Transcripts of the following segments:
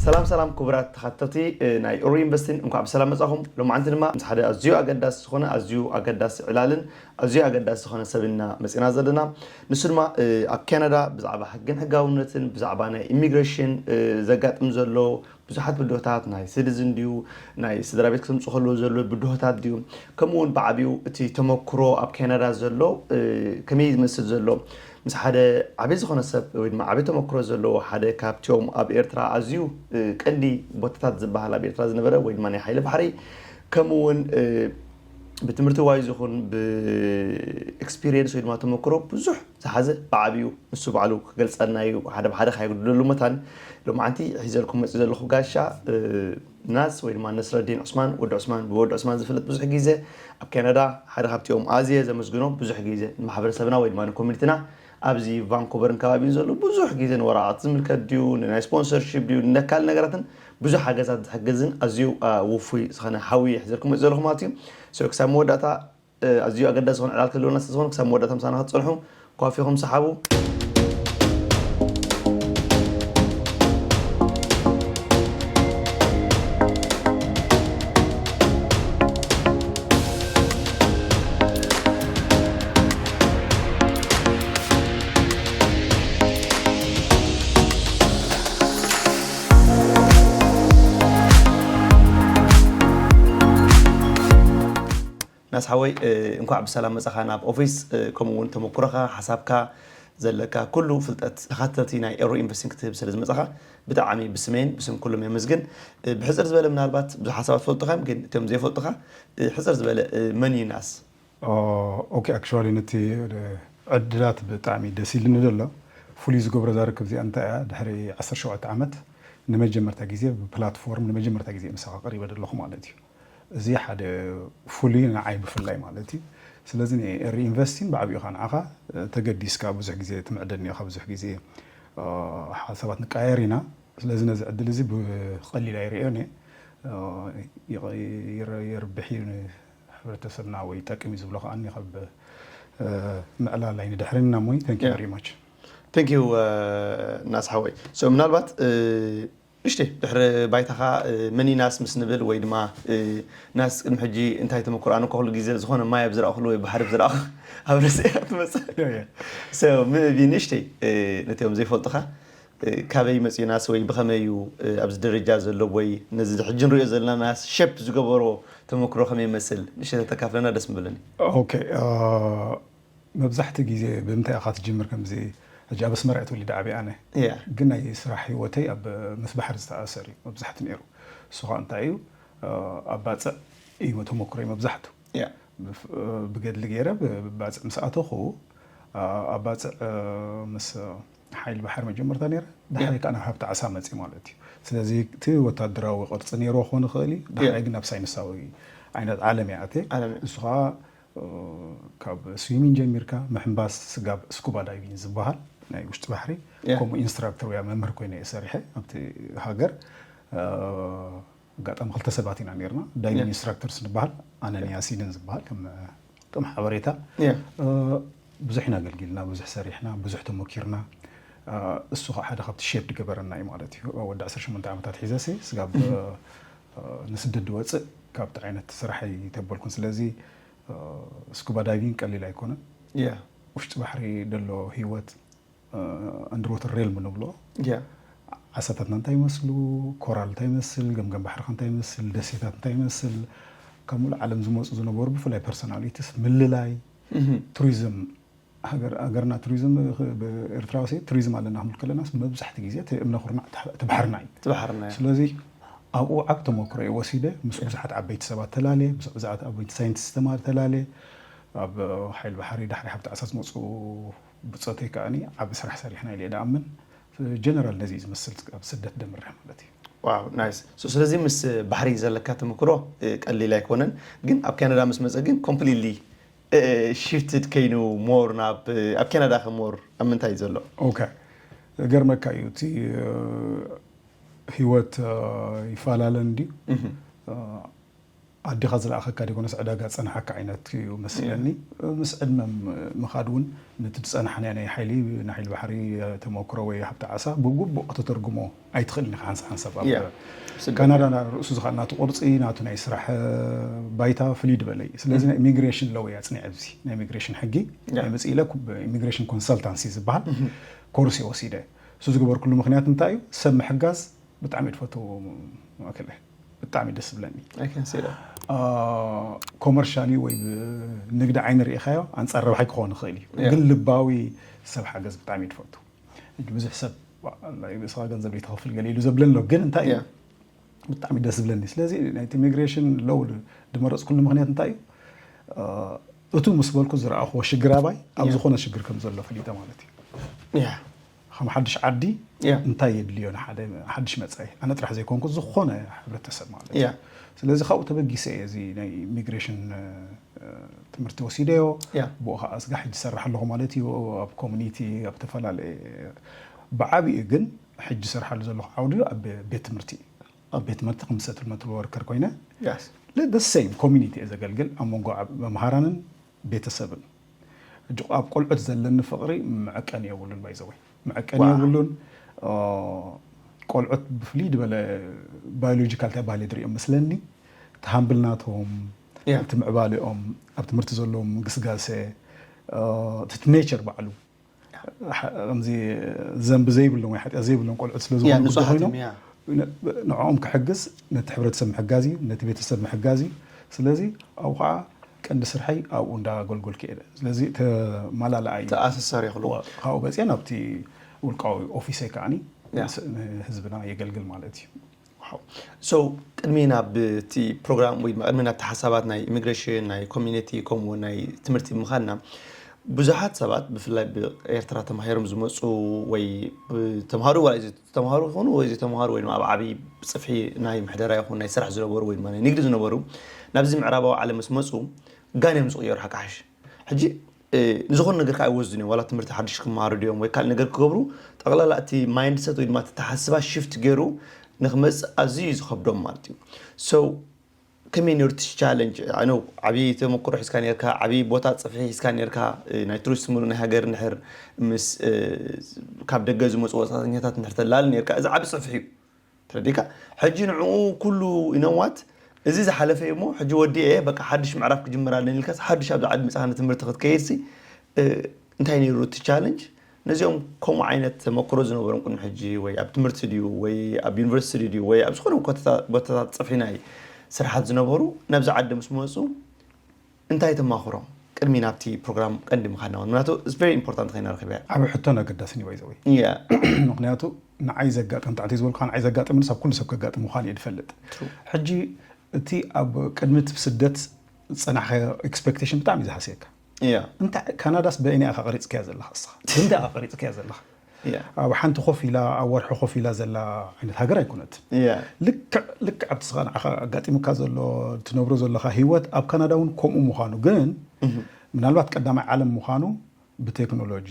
ሰላም ሰላም ክቡራት ተኸታተልቲ ናይ ኦሪ ኢንቨስቲን፣ እንኳዕ ብሰላም መጻኹም። ሎማዓንቲ ድማ ምስ ሓደ ኣዝዩ ኣገዳሲ ዝኾነ ኣዝዩ ኣገዳሲ ዕላልን ኣዝዩ ኣገዳሲ ዝኾነ ሰብ ኢና መጺና ዘለና። ንሱ ድማ ኣብ ካናዳ ብዛዕባ ሕግን ሕጋውነትን ብዛዕባ ናይ ኢሚግሬሽን ዘጋጥም ዘሎ ብዙሓት ብድሆታት፣ ናይ ሲቲዝን ድዩ ናይ ስድራ ቤት ክተምጽእ ከለዉ ዘሎ ብድሆታት ድዩ፣ ከምኡ እውን ብዓቢኡ እቲ ተመክሮ ኣብ ካናዳ ዘሎ ከመይ ዝመስል ዘሎ፣ ምስ ሓደ ዓቢ ዝኾነ ሰብ ወይ ድማ ዓቢ ተመክሮ ዘለዎ ሓደ ካብቲኦም ኣብ ኤርትራ ኣዝዩ ቀንዲ ቦታታት ዝበሃል ኣብ ኤርትራ ዝነበረ ወይ ድማ ናይ ሓይሊ ባሕሪ፣ ከምኡ እውን ብትምህርቲ ዋይዝ ይኹን ብኤክስፒሪየንስ ወይ ድማ ተመክሮ ብዙሕ ዝሓዘ ብዓቢኡ ንሱ ባዕሉ ክገልጸልና እዩ። ሓደ ብሓደ ካይጉድለሉ መታን ሎማዓንቲ ሒዘልኩም መጽእ ዘለኹ ጋሻ ናስ ወይ ድማ ነስረዲን ዑስማን፣ ወዲ ዑስማን፣ ብወዲ ዑስማን ዝፍለጥ ብዙሕ ግዜ ኣብ ካናዳ ሓደ ካብቲኦም ኣዝየ ዘመስግኖ፣ ብዙሕ ግዜ ንማሕበረሰብና ወይ ድማ ንኮሚኒቲና ኣብዚ ቫንኮቨርን ከባቢን ዘሎ ብዙሕ ግዜ ንወረቓቕቲ ዝምልከት ድዩ ንናይ ስፖንሰርሺፕ ድዩ ንነካል ነገራትን ብዙሕ ሓገዛት ዝሕግዝን ኣዝዩ ውፉይ ዝኾነ ሓዊ ሒዘልኩም መጽእ ዘለኹ ማለት እዩ። ክሳብ መወዳእታ ኣዝዩ ኣገዳሲ ዝኾነ ዕላል ክህልወና ስለ ዝኾነ ክሳብ መወዳእታ ምሳና ክትጸንሑ ኳፊኹም ሰሓቡ። ናስ ሓወይ እንኳዕ ብሰላም መጻኻ ናብ ኦፊስ። ከምኡ እውን ተመኩሮኻ ሓሳብካ ዘለካ ኩሉ ፍልጠት ተኻተልቲ ናይ ኤሮ ኢንቨስቲንግ ክትህብ ስለ ዝመጻኻ ብጣዕሚ ብስመይን ብስም ኩሎም የመስግን። ብሕፅር ዝበለ ምናልባት ብዙሓት ሰባት ፈልጡኻ እዮም፣ ግን እቶም ዘይፈልጡኻ ሕፅር ዝበለ መን እዩ ናስ? ኦኬ፣ ኣክቹዋሊ ነቲ ዕድላት ብጣዕሚ ደስ ኢልኒ ዘሎ። ፍሉይ ዝገብሮ እዛ ርክብ እዚኣ እንታይ እያ? ድሕሪ ዓሰርተ ሸውዓተ ዓመት ንመጀመርታ ግዜ ብፕላትፎርም ንመጀመርታ ግዜ ምሳኻ ቀሪበ ዘለኹ ማለት እዩ። እዚ ሓደ ፍሉይ ንዓይ ብፍላይ ማለት እዩ። ስለዚ ሪኢንቨስቲን ብዓብኡ ኢኻ ንዓኻ ተገዲስካ ብዙሕ ግዜ ትምዕደኒ ኢኻ፣ ብዙሕ ግዜ ሓሳባት ንቃየር ኢና። ስለዚ ነዚ ዕድል እዚ ብቐሊል ኣይርእዮን እየ። የርብሕ እዩ፣ ንሕብረተሰብና ወይ ይጠቅም እዩ ዝብሎ ከኣ ካብ ምዕላል ኣይንድሕርን ኢና። ሞይ thank you very much። Thank you ናስ ሓወይ። So ምናልባት ንሽተይ ድሕሪ ባይታኻ መን እዩ ናስ ምስ ንብል ወይ ድማ ናስ ቅድሚ ሕጂ እንታይ ተመክሮ፣ ኣነ እኮ ኩሉ ግዜ ዝኾነ ማይ ኣብ ዝረእኹሉ ወይ ባሕሪ ኣብ ዝረእኹ ኣብ ርእሰይ እያ ትመፅእ። So ምእቢ ንሽተይ ነቲኦም ዘይፈልጡኻ ካበይ መፅኡ ናስ ወይ ብኸመይ እዩ ኣብዚ ደረጃ ዘሎ ወይ ነዚ ሕጂ ንሪኦ ዘለና ናስ ሸፕ ዝገበሮ ተመክሮ ከመይ ይመስል ንሽተይ ተተካፍለና ደስ ምበለኒ። ኦኬ፣ መብዛሕትኡ ግዜ ብምንታይ ኢኻ ትጅምር? ከምዚ ሕጂ ኣብ ኣስመራ እየ ተወሊደ ዓብየ ኣነ፣ ግን ናይ ስራሕ ህይወተይ ኣብ ምስ ባሕሪ ዝተኣሰር እዩ መብዛሕትኡ ነይሩ። እሱ ኸዓ እንታይ እዩ፣ ኣብ ባፅዕ እዩ ተመክሮይ መብዛሕትኡ። ብገድሊ ገይረ ባፅዕ ምስ ኣተኹ፣ ኣብ ባፅዕ ምስ ሓይሊ ባሕሪ መጀመርታ ነይረ፣ ዳሕራይ ከዓ ናብ ሃብቲ ዓሳ መፅእ ማለት እዩ። ስለዚ እቲ ወታደራዊ ቅርፂ ነይርዎ ክኾን ይኽእል እዩ፣ ዳሕራይ ግን ናብ ሳይንሳዊ ዓይነት ዓለም እየ ኣትየ። ንሱ ከዓ ካብ ስዊሚንግ ጀሚርካ ምሕንባስ ስጋብ ስኩባ ዳይቪንግ ዝበሃል ናይ ውሽጢ ባሕሪ፣ ከምኡ ኢንስትራክተር ወይ መምህር ኮይነ እየ ሰሪሐ ኣብቲ ሃገር። ኣጋጣሚ ክልተ ሰባት ኢና ነይርና ዳይቪንግ ኢንስትራክተርስ ንበሃል፣ ኣነን ያሲንን ዝበሃል ከም ከም ሓበሬታ። ብዙሕ ኢና ኣገልጊልና፣ ብዙሕ ሰሪሕና፣ ብዙሕ ተሞኪርና። እሱ ከዓ ሓደ ካብቲ ሼፕ ዝገበረና እዩ ማለት እዩ። ወዲ ዓሰርተ ሸሞንተ ዓመታት ሒዘ ሲ ስጋብ ንስደት ዝወፅእ ካብቲ ዓይነት ስራሕ ኣይተበልኩን። ስለዚ ስኩባ ዳይቪንግ ቀሊል ኣይኮነን። ውሽጢ ባሕሪ ዘሎ ህይወት ኣንድርወተር ሬልም ንብሎ። ዓሳታትና እንታይ ይመስሉ፣ ኮራል እንታይ ይመስል፣ ገምገም ባሕርኻ እንታይ ይመስል፣ ደሴታት እንታይ ይመስል፣ ካብ ሙሉእ ዓለም ዝመፁ ዝነበሩ ብፍላይ ፐርሶናሊቲስ ምልላይ፣ ቱሪዝም፣ ሃገርና ቱሪዝም፣ ኤርትራዊ ሲ ቱሪዝም ኣለና ክንብል ከለናስ መብዛሕቲ ግዜ እቲ እምነ ኩርናዕ እቲ ባሕርና እዩ። ስለዚ ኣብኡ ዓብ ተመክሮ እየ ወሲደ፣ ምስ ብዙሓት ዓበይቲ ሰባት ተላልየ፣ ምስ ብዙሓት ዓበይቲ ሳይንቲስት ተማሪ ተላልየ፣ ኣብ ሓይሊ ባሕሪ ዳሕሪ ሃብቲ ዓሳ ዝመፁ ብፆተይ ከኣኒ ዓቢ ስራሕ ሰሪሕና ኢለ እየ ድኣምን። ጀነራል ነዚ እዩ ዝመስል ኣብ ስደት ደምርሕ ማለት እዩ። ዋው ናይስ። So ስለዚ ምስ ባሕሪ ዘለካ ተመክሮ ቀሊል ኣይኮነን፣ ግን ኣብ ካናዳ ምስ መጸ ግን ኮምፕሊትሊ ሽፍትድ ከይኑ ሞር ናብ ኣብ ካናዳ ከ ሞር ኣብ ምንታይ እዩ ዘሎ? ኦኬ ገርመካ እዩ እቲ ህይወት ይፈላለን ድዩ ኣዴኻ ዝለኣኸካ ዲኮነስ ዕዳጋ ዝጸናሓካ ዓይነት እዩ መስለኒ። ምስ ዕድመ ምኻድ እውን ነቲ ዝጸናሕናዮ ናይ ሓይሊ ናይ ሓይሊ ባሕሪ ተመክሮ ወይ ሃብቲ ዓሳ ብግቡእ ከተተርጉሞ ኣይትኽእልን ኢኻ። ሓንሳብ ሓንሳብ ኣብ Yeah. ስደት። ካናዳ ና- ርእሱ ዝኸኣል ናቱ ቅርጺ ናቱ ናይ ስራሕ ባይታ ፍልይ ዝበለ እዩ። ስለዚ ናይ ኢሚግሬሽን ለው እያ ጽኒዐ ኣብዚ ናይ ኢሚግሬሽን ሕጊ Yeah. መጽእ ኢለ ኢሚግሬሽን ኮንሰልታንሲ ዝበሃል ኮርስ እየ ወሲደ። እሱ ዝገበርኩሉ ምክንያት እንታይ እዩ? ሰብ ምሕጋዝ ብጣዕሚ እየ ዝፈቱ። ማእከለ ብጣዕሚ ደስ ዝብለኒ። I can see that. ኮመርሻሊ ወይ ንግዲ ዓይኒ ርኢኻዮ ኣንጻር ረብሓይ ክኸውን ይኽእል እዩ። Yeah. ግን ልባዊ ሰብ ሓገዝ ብጣዕሚ እየ ዝፈቱ። ሕጂ ብዙሕ ሰብ "ዋ፣ ኣላ፣ ንስኻ ገንዘብ ዘይትኸፍል ገለ ኢሉ ዘብለኒ ኣሎ። ግን እንታይ እዩ? Yeah. ብጣዕሚ ደስ ዝብለኒ። ስለዚ ናይቲ ኢሚግሬሽን ለው ዝመረፅኩሉ ምክንያት እንታይ እዩ? እቱ ምስ በልኩ ዝረኣኽዎ ሽግር ኣባይ ኣብ Yeah. ዝኾነ ሽግር ከም ዘሎ ፈሊጠ ማለት እዩ። Yeah. ከም ሓድሽ ዓዲ Yeah. እንታይ የድልዮ ንሓደ ሓድሽ መጻኢ ኣነ ጥራሕ ዘይኮንኩ ዝኾነ ሕብረተሰብ ማለት እዩ። Yeah. ስለዚ ካብኡ ተበጊሰ እየ እዚ ናይ ኢሚግሬሽን ትምህርቲ ወሲደዮ። Yeah. ብኡ ከዓ ስጋ ሕጂ ይሰርሕ ኣለኹ ማለት እዩ። ኣብ ኮሚኒቲ ኣብ ተፈላለየ ብዓብኡ ግን ሕጂ ዝሰርሓሉ ዘለኹ ዓውዲ ኣብ ቤት ትምህርቲ እዩ። ኣብ ቤት ትምህርቲ ከም ሰትልመንት ወርከር ኮይነ Yes. the same ኮሚኒቲ እየ ዘገልግል ኣብ መንጎ መምሃራንን ቤተሰብን። ሕጂ ኣብ ቆልዑት ዘለኒ ፍቕሪ መዐቀኒ የብሉን። ባይዘወይ መዐቀኒ Wow. የብሉን። ቆልዑት ብፍልይ ዝበለ ባዮሎጂካል ተባህለ ድሪኦም መስለኒ ተሃምብል ናቶም Yeah. እቲ ምዕባለኦም ኣብ ትምህርቲ ዘለዎም ግስጋሴ እቲ ኔቸር ባዕሉ ከምዚ ዘንቢ ዘይብሎም ወይ ሓጢኣት ዘይብሎም ቆልዑት ስለ ዝኾኑ ንጹሃት ኮይኖም እዮም። ንዕኦም ክሕግዝ ነቲ ሕብረተሰብ ምሕጋዝ እዩ፣ ነቲ ቤተሰብ ምሕጋዝ እዩ። ስለዚ ኣብኡ ከዓ ቀንዲ ስርሐይ ኣብኡ እንዳገልገልኩ እየ። ስለዚ ተማላላኣይ ተኣሳሳሪ ይኽእሉ። ካብኡ በፅየ ናብቲ ውልቃዊ ኦፊሰይ ከዓኒ ያ። ንህዝብና የገልግል ማለት እዩ። So ቅድሚ ናብ እቲ ፕሮግራም ወይ ድማ ቅድሚ ናብቲ ሓሳባት ናይ ኢሚግሬሽን ናይ ኮሚኒቲ ከምኡ ናይ ትምህርቲ ምኻድና ብዙሓት ሰባት ብፍላይ ብኤርትራ ተማሂሮም ዝመፁ ወይ ተምሃሩ ዋ ተምሃሩ ይኾኑ ወይ ዘይተምሃሩ ወይ ድማ ኣብ ዓብዪ ብፅፍሒ ናይ ምሕደራ ይኹን ናይ ስራሕ ዝነበሩ ወይ ድማ ናይ ንግዲ ዝነበሩ ናብዚ ምዕራባዊ ዓለም ምስ መፁ ጋን እዮም ዝቕየሩ ሓቃሓሽ ሕጂ ንዝኾነ ነገር ከዓ ኣይወስዱን እዮም ዋላ ትምህርቲ ሓድሽ ክመሃሩ ድዮም ወይ ካልእ ነገር ክገብሩ ጠቕላላ እቲ ማይንድሰት ወይ ድማ ተሓስባ ሽፍት ገይሩ ንክመፅእ ኣዝዩ እዩ ዝኸብዶም ማለት እዩ so ከመይ ነሩ እቲ ቻለንጅ ኣነ ዓብዪ ተመክሮ ሒዝካ ነርካ ዓብዪ ቦታ ፅፍሒ ሒዝካ ነርካ ናይ ቱሪስት ምሉ ናይ ሃገር ንድሕር ምስ ካብ ደገ ዝመፁ ወፃተኛታት ንድሕር ተላል ነርካ እዚ ዓብ ፅፍሒ እዩ ተረዲካ ሕጂ ንዕኡ ኩሉ ኢነዋት እዚ ዝሓለፈ እሞ ሕጂ ወዲኤ በቃ ሓድሽ ምዕራፍ ክጅምር ኣለኒ ኢልካ ሓድሽ ኣብዚ ዓዲ መፅኻ ንትምህርቲ ክትከይድሲ እንታይ ነይሩ እቲ ቻለንጅ ነዚኦም ከምኡ ዓይነት ተመክሮ ዝነበሮም ቅድሚ ሕጂ ወይ ኣብ ትምህርቲ ድዩ ወይ ኣብ ዩኒቨርሲቲ ድዩ ወይ ኣብ ዝኾነ ቦታታት ፅፍሒ ናይ ስራሓት ዝነበሩ ናብዚ ዓዲ ምስ መፁ እንታይ ተማኽሮም ቅድሚ ናብቲ ፕሮግራም ቀንዲ ምኻድና ምክንያቱ ቨሪ ኢምፖርታንት ኮይና ረኪበያ ዓብ ሕቶን ኣገዳስን እዩ ባይዘወይ ያ ምክንያቱ ንዓይ ዘጋጥም ታዕቲ ዝበልካ ንዓይ ዘጋጥም ንሳብ ኩሉ ሰብ ከጋጥም ምዃን እየ ዝፈልጥ ሕጂ እቲ ኣብ ቅድሚ እቲ ስደት ዝፀናሕካዮ ኤክስፔክቴሽን ብጣዕሚ እዩ ዝሃስየካ ያ እንታይ ካናዳስ በይና ኢኻ ቀሪፅካያ ዘለኻ እስኻ እንታይ ኢኻ ቀሪፅካያ ዘለኻ ያ ኣብ ሓንቲ ኮፍ ኢላ ኣብ ወርሒ ኮፍ ኢላ ዘላ ዓይነት ሃገር ኣይኮነትን ያ ልክዕ ልክዕ ኣብቲ ስኻ ንዓኻ ኣጋጢሙካ ዘሎ ትነብሮ ዘለኻ ህይወት ኣብ ካናዳ እውን ከምኡ ምዃኑ ግን ምናልባት ቀዳማይ ዓለም ምዃኑ ብቴክኖሎጂ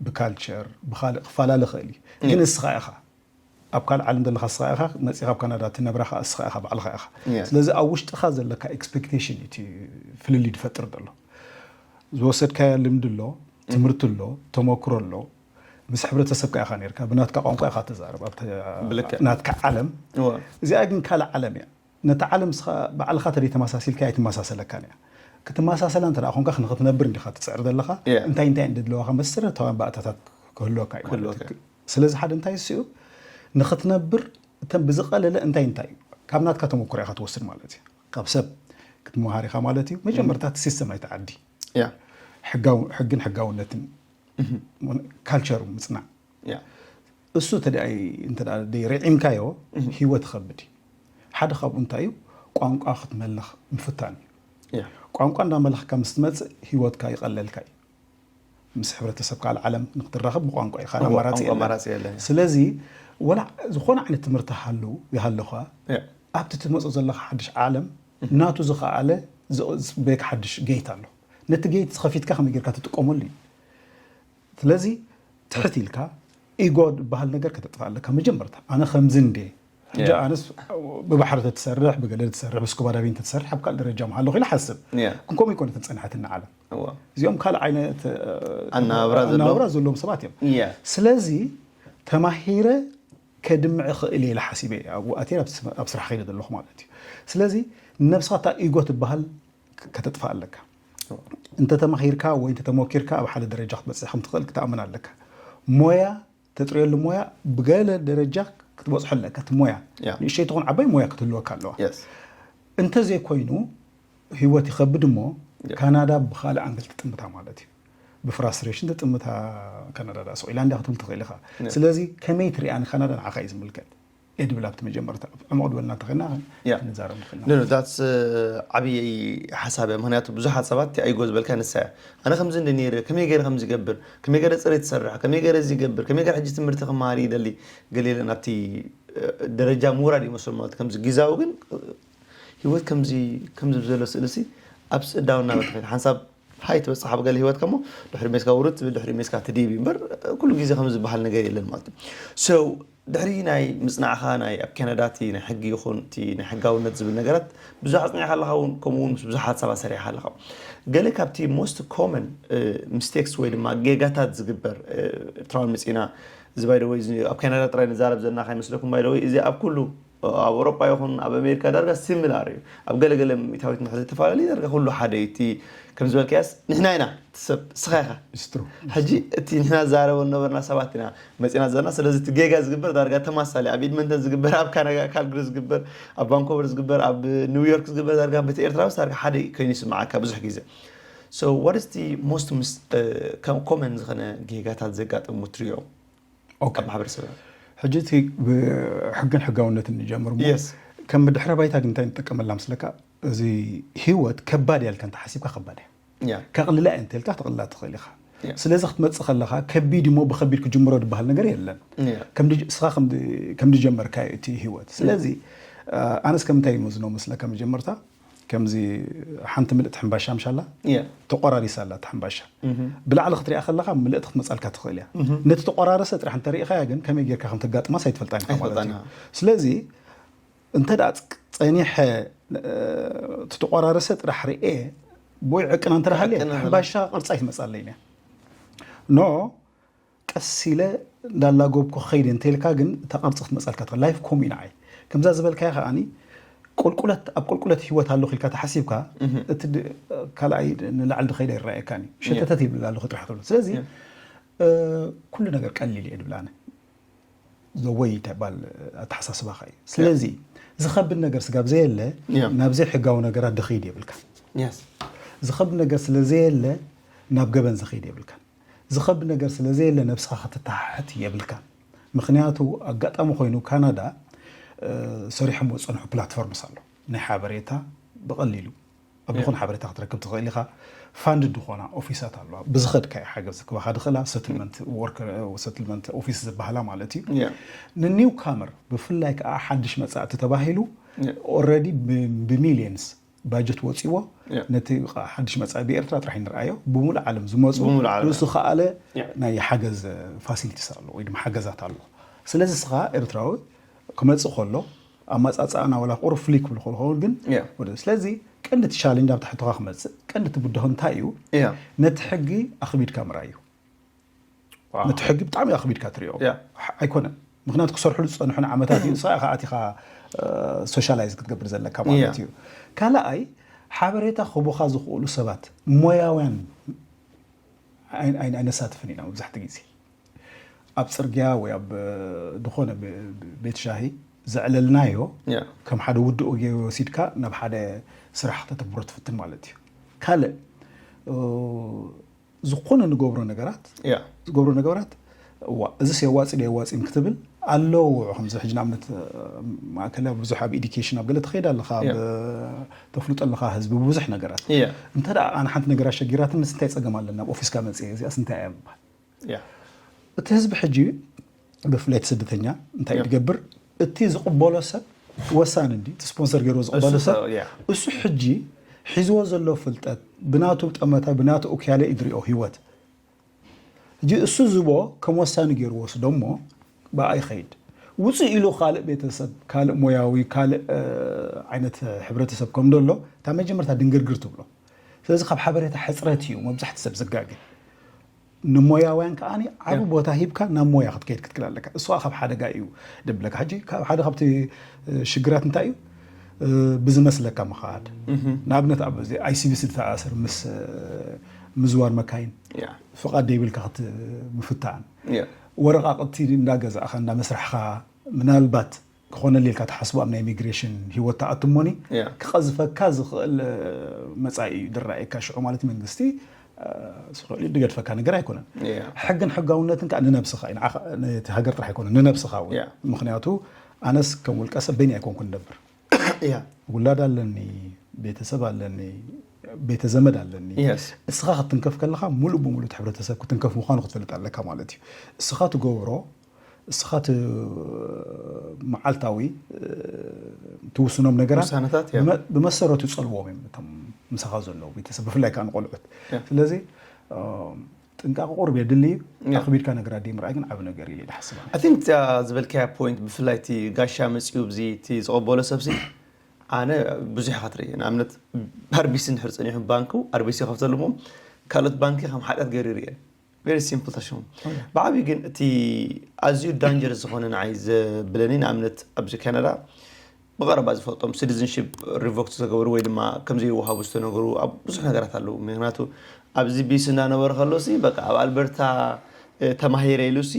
ብካልቸር ብካልእ ክፈላለ ይኽእል እዩ ግን እስኻ ኢኻ ኣብ ካልእ ዓለም ዘለኻ እስኻ ኢኻ መፂኻ ኣብ ካናዳ ትነብራ ከዓ እስኻ ኢኻ ባዕልኻ ኢኻ Yes. ስለዚ ኣብ ውሽጥኻ ዘለካ ኤክስፔክቴሽን እቲ ፍልልይ ዝፈጥር ዘሎ ዝወሰድካዮ ልምዲ ኣሎ ትምህርቲ ኣሎ ተመክሮ ኣሎ ምስ ሕብረተሰብካ ኢኻ ነርካ ብናትካ ቋንቋ ኢኻ ተዛረብ ኣብቲ ብልክዕ። ናትካ ዓለም እወ። እዚኣ ግን ካልእ ዓለም እያ ነቲ ዓለም እስኻ ባዕልኻ ተደይ ተመሳሲልካ ኣይትመሳሰለካን እያ ክትመሳሰላ እንተ ደኣ ኮንካ ንክትነብር እንዲኻ ትፅዕር ዘለኻ Yeah. እንታይ እንታይ እንድለዋኻ መሰረታውያን ባእታታት ክህልወካ እዩ ማለት ክህልወካ እዩ ስለዚ ሓደ እንታይ ስኡ ንክትነብር እተን ብዝቐለለ እንታይ እንታይ እዩ ካብ ናትካ ተመክሮ ኢኻ ትወስድ ማለት እዩ ካብ ሰብ ክትመሃር ኢኻ ማለት እዩ መጀመርታ እቲ ሲስተም ናይቲ ዓዲ ያ ሕጋው- ሕግን ሕጋውነትን ካልቸሩ ምፅናዕ ያ እሱ ተደኣይ እንተ ደኣ ደይ ርዒምካዮ ህይወት ይኸብድ እዩ ሓደ ካብኡ እንታይ እዩ ቋንቋ ክትመልኽ ምፍታን እዩ ያ ቋንቋ እንዳመለኽካ ምስ ትመፅእ ህይወትካ ይቐለልካ እዩ ምስ ሕብረተሰብ ካልእ ዓለም ንክትራኸብ ብቋንቋ እዩ ካልእ ቋንቋ ኣማራፂ የለን። ኣማራፂ የለን። ስለዚ ወላ ዝኾነ ዓይነት ትምህርቲ ሃሉ ይሃለኻ ያ ኣብቲ ትመፆ ዘለኻ ሓድሽ ዓለም ናቱ ዝኸኣለ ዝፅበየካ ሓድሽ ገይት ኣሎ ነቲ ገይት ዝኸፊትካ ከመይ ጌርካ ትጥቀመሉ እዩ ስለዚ ትሕት ኢልካ ኢጎ ዝበሃል ነገር ከተጥፋ ኣለካ መጀመርታ ኣነ ከምዚ እንዴ ሕጂ ኣነስ ብባሕሪ ተትሰርሕ፣ ብገለ ትሰርሕ፣ ብስኩባ ዳይቪንግ ተትሰርሕ ኣብ ካልእ ደረጃ ምሃለኹ ኢለ ሓስብ። ግን ከምኡ ይኮነትን ጸኒሓትኒ ዓለም። እዚኦም ካልእ ዓይነት ኣናብራ ዘለዎም ሰባት እዮም። ስለዚ ተማሂረ ከድምዕ ክእል እየ ኢለ ሓሲበ እየ ኣብኡ ኣትየ ኣብ ስራሕ ከይደ ዘለኹ ማለት እዩ። ስለዚ ነብስኻ እታ ኢጎ ትበሃል ከተጥፋ ኣለካ። እንተ ተማሂርካ ወይ እንተ ተሞኪርካ ኣብ ሓደ ደረጃ ክትበጽሕ ከም ትኽእል ክትኣምን ኣለካ። ሞያ ተጥርየሉ ሞያ ብገለ ደረጃ ክትበጽሖ ኣለካ። እቲ ሞያ ንእሽተይ ትኹን ዓባይ ሞያ ክትህልወካ ኣለዋ። እንተ ዘይኮይኑ ህይወት ይኸብድ እሞ ካናዳ ብኻልእ ኣንግል ትጥምታ ማለት እዩ። ብፍራስትሬሽን ትጥምታ ካናዳ ዳ ስቕ ኢላ እንዲያ ክትብል ትኽእል ኢኻ። ስለዚ ከመይ ትሪኣ ንካናዳ ንዓኻ እዩ ዝምልከት። እየ ድብል ኣብቲ መጀመርታ ዕሙቕ ድበልና እንተኸና ክንዛረብ ንኽእል ኢና። ኖ ኖ that's ዓብዪ ሓሳብ እያ። ምክንያቱ ብዙሓት ሰባት እቲ ኣይጎ ዝበልካ ንሳ እያ። ኣነ ከምዚ እንደ ነይረ ከመይ ገይረ ከምዚ ይገብር፣ ከመይ ገይረ ፅሬት ይሰርሕ፣ ከመይ ገይረ እዚ ይገብር፣ ከመይ ገይረ ሕጂ ትምህርቲ ክመሃር ይደሊ። ገሊለን ኣብቲ ደረጃ ምውራድ ይመስሎም ማለት ከምዚ ግዛዊ ግን ህይወት ከምዚ ከምዚ ብዘሎ ስእልሲ ኣብ ስእዳው እናበልካ ሓንሳብ ሃይ ትበፅሕ ኣብ ገለ ህይወት ከሞ ድሕሪ ሜስካ ውርድ ትብል ድሕሪ ሜስካ ትድይብ እምበር ኩሉ ግዜ ከም ዝበሃል ነገር የለን ማለት እዩ። So ድሕሪ ናይ ምፅናዕኻ ናይ ኣብ ካናዳ እቲ ናይ ሕጊ ይኹን እቲ ናይ ሕጋውነት ዝብል ነገራት ብዙሕ ኣፅኒዕካ ኣለካ እውን ከምኡ እውን ምስ ብዙሓት ሰባት ሰሪሕካ ኣለካ። ገለ ካብቲ most common mistakes ወይ ድማ ጌጋታት ዝግበር ኤርትራውያን መፂና እዚ by the way ኣብ ካናዳ ጥራይ ንዛረብ ዘለና ከይመስለኩም by the way እዚ ኣብ ኩሉ ኣብ ኣውሮጳ ይኹን ኣብ ኣሜሪካ ዳርጋ ሲሚላር እዩ። ኣብ ገለገለ ሚእታዊት እንድሕር ዘይተፈላለዩ ዳርጋ ኩሉ ሓደ እዩ። እቲ ከም ዝበልካያስ ንሕና ኢና እቲ ሰብ እስኻ ኢኻ። ሕጂ እቲ ንሕና ዝዛረቦ ዝነበርና ሰባት ኢና መፂና ዘለና። ስለዚ እቲ ጌጋ ዝግበር ዳርጋ ተማሳሊ ኣብ ኤድመንተን ዝግበር ኣብ ካናዳ ካልግሪ ዝግበር ኣብ ቫንኮቨር ዝግበር ኣብ ኒውዮርክ ዝግበር ዳርጋ በቲ ኤርትራውስ ዳርጋ ሓደ ኮይኑ ይስምዓካ ብዙሕ ግዜ። So what is the most common ዝኾነ ጌጋታት ዘጋጥሙ ትሪኦ? ኣብ ማሕበረሰብ ሕጂ እቲ ብሕግን ሕጋውነትን ንጀምር እሞ ከም ድሕረ ባይታ ግን እንታይ ንጥቀመላ ምስለካ እዚ ህይወት ከባድ እያ ኢልካ እንተሓሲብካ ከባድ እያ። ከቕልላ እየ እንተልካ ክትቕልላ ትኽእል ኢኻ። ስለዚ ክትመፅእ ከለኻ ከቢድ እሞ ብኸቢድ ክጅምሮ ዝበሃል ነገር የለን። እስኻ ከም ዝጀመርካዮ እቲ ህይወት። ስለዚ ኣነስ ከምንታይ ይመዝኖ መስለካ መጀመርታ ከምዚ ሓንቲ ምልእቲ ሕምባሻ ምሻላ ተቆራሪሳ ኣላ እቲ ሕምባሻ ብላዕሊ ክትሪኣ ከለካ ምልእቲ ክትመፃልካ ትኽእል እያ። ነቲ ተቆራረሰ ጥራሕ እንተሪኢኻያ ግን ከመይ ጌርካ ከም ተጋጥማስ ኣይትፈልጣን ኢኻ ማለት እዩ። ስለዚ እንተ ደኣ ጸኒሐ እቲ ተቆራረሰ ጥራሕ ርኤ ብኡ ይዕቅና እንተ ደኣ ሃልየ ሕምባሻ ቅርጻ ኣይትመፃለይን እያ። ኖ ቀስ ኢለ እንዳላጎብኩ ክኸይድ እንተ ኢልካ ግን እታ ቅርፂ ክትመፀልካ ትኽእል። ላይፍ ከምኡ እዩ ንዓይ። ከምዛ ዝበልካያ ከዓኒ ቁልቁለት ኣብ ቁልቁለት ህይወት ኣለኹ ኢልካ ተሓሲብካ እቲ ካልኣይ ንላዕሊ ዝኸይድ ኣይረኣየካን እዩ። ሸተተት ይብል ኣለኹ ጥራሕ ትብሎ። ስለዚ ኩሉ ነገር ቀሊል እየ ድብል ኣነ። ዘወይ ተባል ኣተሓሳስባኻ እዩ። ስለዚ ዝኸብድ ነገር ስጋብ ዘየለ ናብ ዘይሕጋዊ ነገራት ድኸይድ የብልካ። ዝኸብድ ነገር ስለ ዘየለ ናብ ገበን ዝኸይድ የብልካን። ዝኸብድ ነገር ስለ ዘየለ ነብስኻ ክትተሓሕት የብልካን። ምኽንያቱ ኣጋጣሚ ኮይኑ ካናዳ ሰሪሖም ዝፀንሑ ፕላትፎርምስ ኣሎ ናይ ሓበሬታ ብቐሊሉ ኣብ ዝኾነ ሓበሬታ ክትረክብ ትኽእል ኢኻ። ፋንድ ዝኾና ኦፊሳት ኣለዋ ብዝኸድካዮ ሓገዝ ክባኻ ድኽእላ ሰትልመንት ወርከር ሰትልመንት ኦፊስ ዝበሃላ ማለት እዩ። ንኒው ካመር ብፍላይ ከዓ ሓድሽ መፃእቲ ተባሂሉ ኦረዲ ብሚሊየንስ ባጀት ወፂዎ ነቲ ሓድሽ መፃኢ ብኤርትራ ጥራሕ ንርኣዮ ብሙሉእ ዓለም ዝመፁ ርእሱ ከኣለ ናይ ሓገዝ ፋሲሊቲስ ኣሎ ወይ ድማ ሓገዛት ኣሎ። ስለዚ ስኻ ኤርትራዊ ክመፅእ ከሎ ኣመፃፅኣና ወላ ቁሩብ ፍሉይ ክብል ክኸውን ግን ስለዚ ቀንዲ እቲ ቻሌንጅ ኣብ ትሕቶኻ ክመፅእ ቀንዲ እቲ ብድሆ እንታይ እዩ? ነቲ ሕጊ ኣኽቢድካ ምርኣይ እዩ። ነቲ ሕጊ ብጣዕሚ ኣኽቢድካ ትሪኦ ኣይኮነን። ምክንያቱ ክሰርሕሉ ዝፀንሑ ንዓመታት እዩ። ንስኻ ኢኻ ኣቲኻ ሶሻላይዝ ክትገብር ዘለካ ማለት እዩ። ካልኣይ ሓበሬታ ክህቡኻ ዝኽእሉ ሰባት ሞያውያን ኣይነሳትፍን ኢና መብዛሕቲ ግዜ ኣብ ፅርግያ ወይ ኣብ ዝኾነ ቤት ሻሂ ዘዕለልናዮ ከም ሓደ ውድኡ ገይሩ ወሲድካ ናብ ሓደ ስራሕ ከተተብሮ ትፍትን ማለት እዩ። ካልእ ዝኾነ ንገብሮ ነገራት ዝገብሮ ነገራት እዋ እዚስ የዋፅእ ዶ የዋፅእን ክትብል ኣለዎ። ከምዚ ሕጂ ንኣብነት ማእከላይ ብዙሕ ኣብ ኤዲኬሽን ኣብ ገለ ትኸይድ ኣለኻ ተፍልጦ ኣለኻ ህዝቢ ብብዙሕ ነገራት እንተ ኣነ ሓንቲ ነገር ኣሸጊራትንስ እንታይ ፀገም ኣለና ኣብ ኦፊስካ መፅየ እዚኣስ እንታይ እያ ምባል እቲ ህዝቢ ሕጂ ብፍላይ እቲ ስደተኛ እንታይ እዩ ዝገብር? እቲ ዝቕበሎ ሰብ ወሳኒ እንዲ እቲ ስፖንሰር ገይርዎ ዝቕበሎ ሰብ እሱ ሕጂ ሒዝዎ ዘሎ ፍልጠት ብናቱ ጠመተ ብናቱ ኡክያለ እዩ ዝሪኦ ህይወት። ሕጂ እሱ ዝቦ ከም ወሳኒ ገይሩ ወስዶ እሞ ብኣ ይኸይድ። ውፅእ ኢሉ ካልእ ቤተሰብ፣ ካልእ ሞያዊ፣ ካልእ ዓይነት ሕብረተሰብ ከም ደሎ እታ መጀመርታ ድንግርግር ትብሎ። ስለዚ ካብ ሓበሬታ ሕፅረት እዩ መብዛሕቲ ሰብ ዝጋገ። ንሞያውያን ከዓኒ ዓብ ቦታ ሂብካ ናብ ሞያ ክትከይድ ክትክል ኣለካ። እሱ ካብ ሓደጋ እዩ ደብለካ። ሕጂ ካብ ሓደ ካብቲ ሽግራት እንታይ እዩ? ብዝመስለካ ምኻድ፣ ንኣብነት ኣብ እዚ ኣይሲቢሲ ዝተኣሰር ምስ ምዝዋር መካይን ፍቓድ ደይብልካ ክትምፍታን፣ ወረቓቕቲ እንዳገዛእኻ እንዳመስራሕኻ ምናልባት ክኾነል ኢልካ ትሓስቦ ኣብ ናይ ኢሚግሬሽን ህይወት ትኣቱ እሞኒ ክቐዝፈካ ዝኽእል መጻኢ እዩ ድረኣየካ። ሽዑ ማለት መንግስቲ ስኽእል ድገድፈካ ነገር ኣይኮነን። ሕግን ሕጋውነትን ከዓ ንነብስኻ እዩ፣ ንዓኻ፣ ነቲ ሃገር ጥራሕ ኣይኮነን፣ ንነብስኻ እውን። ምክንያቱ ኣነስ ከም ውልቀ ሰብ በይኒ ኣይኮንኩን ነብር። ውላድ ኣለኒ፣ ቤተሰብ ኣለኒ፣ ቤተ ዘመድ ኣለኒ። እስኻ ክትንከፍ ከለኻ ሙሉእ ብሙሉእ እቲ ሕብረተሰብ ክትንከፍ ምዃኑ ክትፈልጥ ኣለካ ማለት እዩ። እስኻ ትገብሮ፣ እስኻ ት-፣ መዓልታዊ ትውስኖም ነገራት ብመሰረቱ ይጸልዎም እዮም እቶም ምሳኻ ዘለዉ ቤተሰብ፣ ብፍላይ ከዓ ንቆልዑት። ስለዚ ጥንቃቐ ቁሩብ የድሊ እዩ። ኣኽቢድካ ነገራት ደይ ምርኣይ ግን ዓቢ ነገር ኢለ ይሓስብ። I think ዝበልካያ point ብፍላይ እቲ ጋሻ መጺኡ ብዚ እቲ ዝቐበሎ ሰብሲ ኣነ ብዙሕ ኢኻ ትርኢ። ንኣብነት ኣርቢሲ እንድሕር ጸኒሑ ባንኩ ኣርቢሲ ይኸፍተሉ እሞ ካልኦት ባንኪ ከም ሓጢኣት ገይሩ ይርእየን። Very simple ተሽሙ። ብዓብዩ ግን እቲ ኣዝዩ dangerous ዝኾነ ንዓይ ዘብለኒ ንኣብነት ኣብዚ ካናዳ ብቐረባ ዝፈልጦም citizenship revoke ዝተገበሩ ወይ ድማ ከምዘይወሃቡ ዝተነገሩ ኣብ ብዙሕ ነገራት ኣለዉ። ምክንያቱ ኣብዚ ቢስ እናነበረ ከሎ ሲ በቃ ኣብ ኣልበርታ ተማሂረ ኢሉ ሲ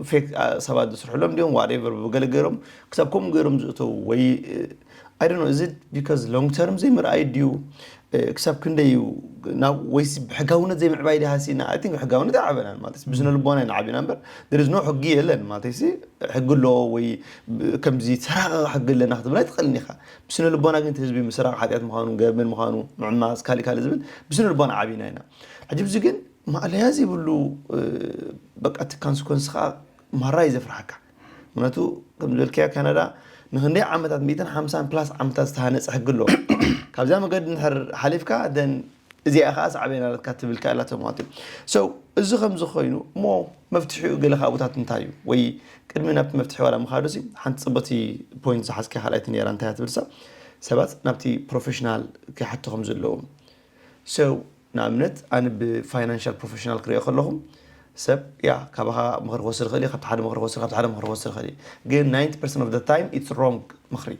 ፌክ ሰባት ዝስርሕሎም እንዲዮም whatever ብገለ ገይሮም ክሳብ ከምኡ ገይሮም ዝእተዉ ወይ I don't know is it because long term ዘይምርኣይ ድዩ ክሳብ ክንደይ እዩ ናብ ወይሲ ብሕጋውነት ዘይምዕባይ ዲ ሃሲና I think ሕጋውነት ኣይዓበናን ማለት ብስነ ልቦና ኢና ዓቢና እምበር there is no ሕጊ የለን ማለት ሲ ሕጊ ኣለዎ ወይ ከምዚ ተራቐቐ ሕጊ ኣለና ክትብል ኣይትኽእልን ኢኻ ብስነ ልቦና ግን ህዝቢ ምስራቕ ሓጢኣት ምዃኑ ገበን ምዃኑ ምዕማስ ካሊ ካሊ ዝብል ብስነ ልቦና ዓቢና ኢና ሕጂ ብዚ ግን ማእለያ ዘይብሉ በቃ እቲ ካንስኮንስ ከዓ ማራ እዩ ዘፍርሓካ ምክንያቱ ከም ዝበልካዮ ካናዳ ንክንደይ ዓመታት ሚእትን ሓምሳን ፕላስ ዓመታት ዝተሃነፀ ሕጊ ኣለዎ ካብዚያ መገዲ ንድሕር ሓሊፍካ ደን እዚኣ ከዓ ሳዕቤን ኣለትካ ትብል ከኣላቶ ማለት እዩ so እዚ ከምዚ ኮይኑ እሞ መፍትሒኡ ገለ ካብታት እንታይ እዩ ወይ ቅድሚ ናብቲ መፍትሒ ዋላ ምኻዱ ሲ ሓንቲ ፅቡቲ ፖይንት ዝሓዝካ ካልኣይቲ ነራ እንታይ ትብል ሰብ ሰባት ናብቲ ፕሮፌሽናል ክሓቱ ከም ዘለዎም so ንኣብነት ኣነ ብፋይናንሻል ፕሮፌሽናል ክሪኦ ከለኹ ሰብ ያ ካባኻ ምኽሪ ክወስድ ይኽእል እዩ ካብቲ ሓደ ምኽሪ ክወስድ ካብቲ ሓደ ምኽሪ ክወስድ ይኽእል እዩ ግን ናይንቲ ፐርሰንት ኦፍ ታይም ኢትስ ሮንግ ምኽሪ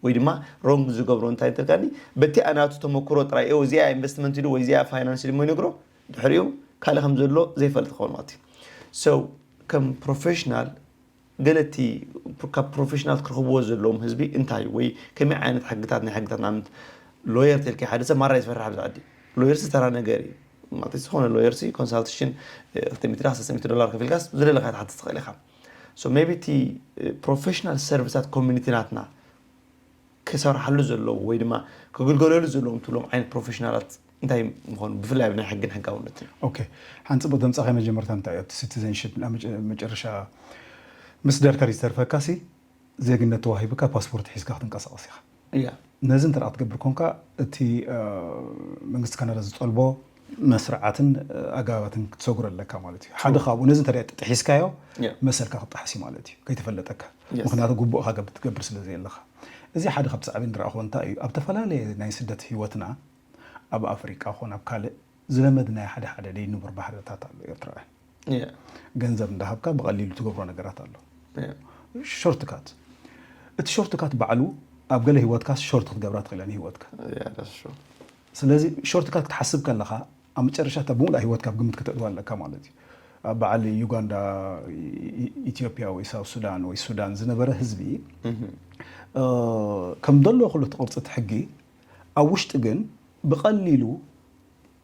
ወይ ድማ ሮንግ ዝገብሮ እንታይ እንተልካኒ በቲ ኣናቱ ተመክሮ ጥራይ ው እዚኣ ኢንቨስትመንት ኢሉ ወይ እዚኣ ፋይናንስ ኢሉ ይነግሮ ድሕሪኡ ካልእ ከም ዘሎ ዘይፈልጥ ክኸውን ማለት እዩ so ከም ፕሮፌሽናል ገለቲ ካብ ፕሮፌሽናል ክረኽብዎ ዘለዎም ህዝቢ እንታይ ወይ ከመይ ዓይነት ሕግታት ናይ ሕግታት ንኣብነት ሎየር ተልካ ሓደ ሰብ ማራ ይዝፈርሕ ኣብዚ ዓዲ ሎየርሲ ተራ ነገር እዩ ማለት ዝኾነ ሎየርሲ ኮንሳልቴሽን ክልተ ሚእቲ ዶላር ከፊልካ ዝደለካ ትሓትት ትኽእል ኢኻ so maybe እቲ ፕሮፌሽናል ሰርቪሳት ኮሚኒቲ ናትና ክሰርሓሉ ዘለዎ ወይ ድማ ክግልገለሉ ዘለዎም ትብሎም ዓይነት ፕሮፌሽናላት እንታይ ምኾኑ ብፍላይ ኣብ ናይ ሕግን ሕጋውነትን ኦኬ ሓንፅቦ ተምፃኻይ መጀመርታ እንታይ ኣብቲ ሲቲዘንሽፕ መጨረሻ ምስ ደርተር ዝተርፈካ ሲ ዜግነት ተዋሂብካ ፓስፖርት ሒዝካ ክትንቀሳቀስ ኢኻ እያ ነዚ እንተ ክትገብር ኮንካ እቲ መንግስቲ ካናዳ ዝጠልቦ መስርዓትን ኣገባባትን ክትሰጉረ ኣለካ ማለት እዩ ሓደ ካብኡ ነዚ እንተ ጥሒስካዮ መሰልካ ክጣሓስ እዩ ማለት እዩ ከይተፈለጠካ ምክንያቱ ግቡእካ ትገብር ስለ ዘየለካ እዚ ሓደ ካብቲ ሳዕቤን ዝረኣኹዎ እንታይ እዩ ኣብ ዝተፈላለየ ናይ ስደት ህይወትና ኣብ ኣፍሪቃ ኮን ኣብ ካልእ ዝለመድናዮ ሓደ ሓደ ደይንቡር ባህርታት ኣሎ ኤርትራውያን ገንዘብ እንዳሃብካ ብቐሊሉ ትገብሮ ነገራት ኣሎ ሾርትካት እቲ ሾርትካት ባዕሉ ኣብ ገለ ህይወትካ ሾርት ክትገብራ ትኽእለ ንህይወትካ ስለዚ ሾርትካት ክትሓስብ ከለኻ ኣብ መጨረሻ እታ ብምሉእ ህይወትካ ኣብ ግምት ከተእትዋ ኣለካ ማለት እዩ ኣብ በዓል ዩጋንዳ ኢትዮጵያ ወይ ሳውት ሱዳን ወይ ሱዳን ዝነበረ ህዝቢ ከም ደሎ ኩሉ ትቕርፂ እቲ ሕጊ ኣብ ውሽጢ ግን ብቐሊሉ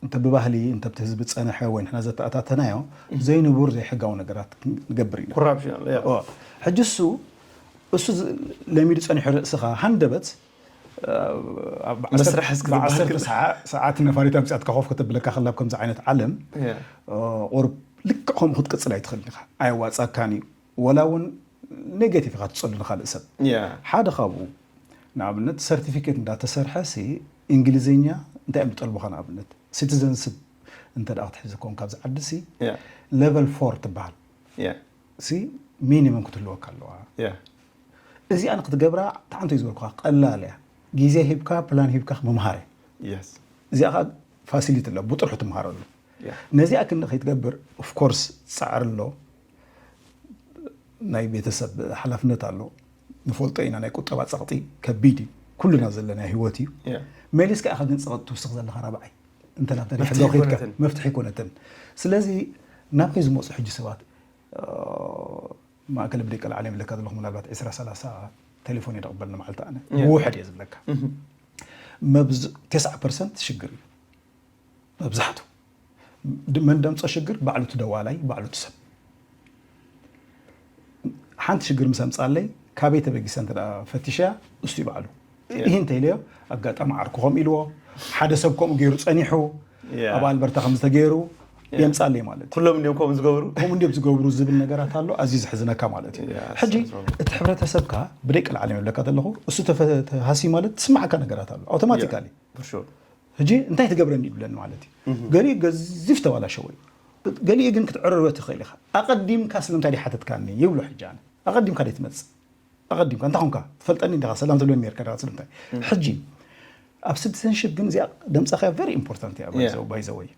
እንተ ብባህሊ እንተ ብቲ ህዝቢ ዝፀንሐ ወይ ንሕና ዘተኣታተናዮ ዘይንቡር ዘይሕጋዊ ነገራት ንገብር ኢና ኮራፕሽን ኣሎ ያ ሕጂ እሱ እሱ ለሚዱ ፀኒሑ ርእስኻ ሃንደበት መስርሕ እስኪ ዝበሃል ሰዓት ነፋሪት ኣምፅኣትካ ኮፍ ከተብለካ ከላ ኣብ ከምዚ ዓይነት ዓለም ቁሩብ ልክዕ ከምኡ ክትቅፅል ኣይትኽእልን ኢኻ ኣየዋፃካን እዩ ወላ እውን ኔጌቲቭ ኢኻ ትፀሉ ንካልእ ሰብ ሓደ ካብኡ ንኣብነት ሰርቲፊኬት እንዳተሰርሐ ሲ እንግሊዝኛ እንታይ እዮም ዝጠልቡኻ ንኣብነት ሲቲዘንስፕ እንተ ደኣ ክትሕዝ ኮን ካብዚ ዓዲ ሲ ሌቨል ፎር ትበሃል ሲ ሚኒመም ክትህልወካ ኣለዋ። እዚኣ ንክትገብራ ተዓንቶ ዝበልኩካ ቀላል እያ። ግዜ ሂብካ ፕላን ሂብካ ምምሃር እያ። እዚኣ ከዓ ፋሲሊቲ ኣለ ብጥርሑ ትምሃረሉ። ነዚኣ ክንዲ ከይትገብር ኦፍኮርስ ፃዕሪ ኣሎ፣ ናይ ቤተሰብ ሓላፍነት ኣሎ። ንፈልጦ ኢና ናይ ቁጠባ ፀቕጢ ከቢድ እዩ። ኩልና ዘለና ህይወት እዩ። መሊስካ ኢኻ ግን ፀቕጢ ትውስኽ ዘለኻ ራብዓይ እንተ ናብታ ደይ ሕጋዊ ከይድካ መፍትሒ ኣይኮነትን። ስለዚ ናበይ ዝመፁ ሕጂ ሰባት ማእከል ብደይ ቀልዓለም ይብለካ ዘለኹ ምናልባት ዕስራ ሰላሳ ቴሌፎን እየ ደቕበል ንመዓልቲ ኣነ ብውሕድ እየ ዝብለካ። መብዝ- ተስዓ ፐርሰንት ሽግር እዩ መብዛሕቱ። ድ- መን ደምፆ ሽግር ባዕሉ እቲ ደዋላይ ባዕሉ እቲ ሰብ ሓንቲ ሽግር ምስ ኣምፃለይ ካበይ ተበጊሰ እንተ ፈቲሸያ እሱ ይባዕሉ ይህ እንተኢለዮ ኣጋጣሚ ዓርኩ ከም ኢልዎ ሓደ ሰብ ከምኡ ገይሩ ፀኒሑ ኣብ ኣልበርታ ከም ዝተገይሩ የምፃለይ ማለት እዩ። ኩሎም እንዲዮም ከምኡ ዝገብሩ። ከምኡ እንዲዮም ዝገብሩ ዝብል ነገራት ኣሎ። ኣዝዩ ዝሕዝነካ ማለት እዩ። ሕጂ እቲ ሕብረተሰብካ ብደቂ ላዕለ ይብለካ ዘለኹ እሱ ተፈ- ተሃሲ ማለት ትስማዓካ ነገራት ኣሎ ኣውቶማቲካሊ። ሕጂ እንታይ ትገብረኒ ይብለኒ ማለት እዩ። ገሊኡ ገዚፍ ተባላሸወ እዩ። ገሊኡ ግን ክትዕረሮ ትኽእል ኢኻ። ኣቐዲምካ ስለምንታይ ሓተትካኒ ይብሎ። ሕጂ ኣነ ኣቐዲምካ ደይ ትመፅእ ኣቐዲምካ እንታይ ኾንካ ትፈልጠኒ እንዲኻ ሰላም ትብለኒ ነርካ ዳ ስለምንታይ ሕጂ ኣብ ሲቲዘንሽፕ ግን እዚኣ ደምፀኻ ቨሪ ኢምፖርታንት እያ። ባይዘወይ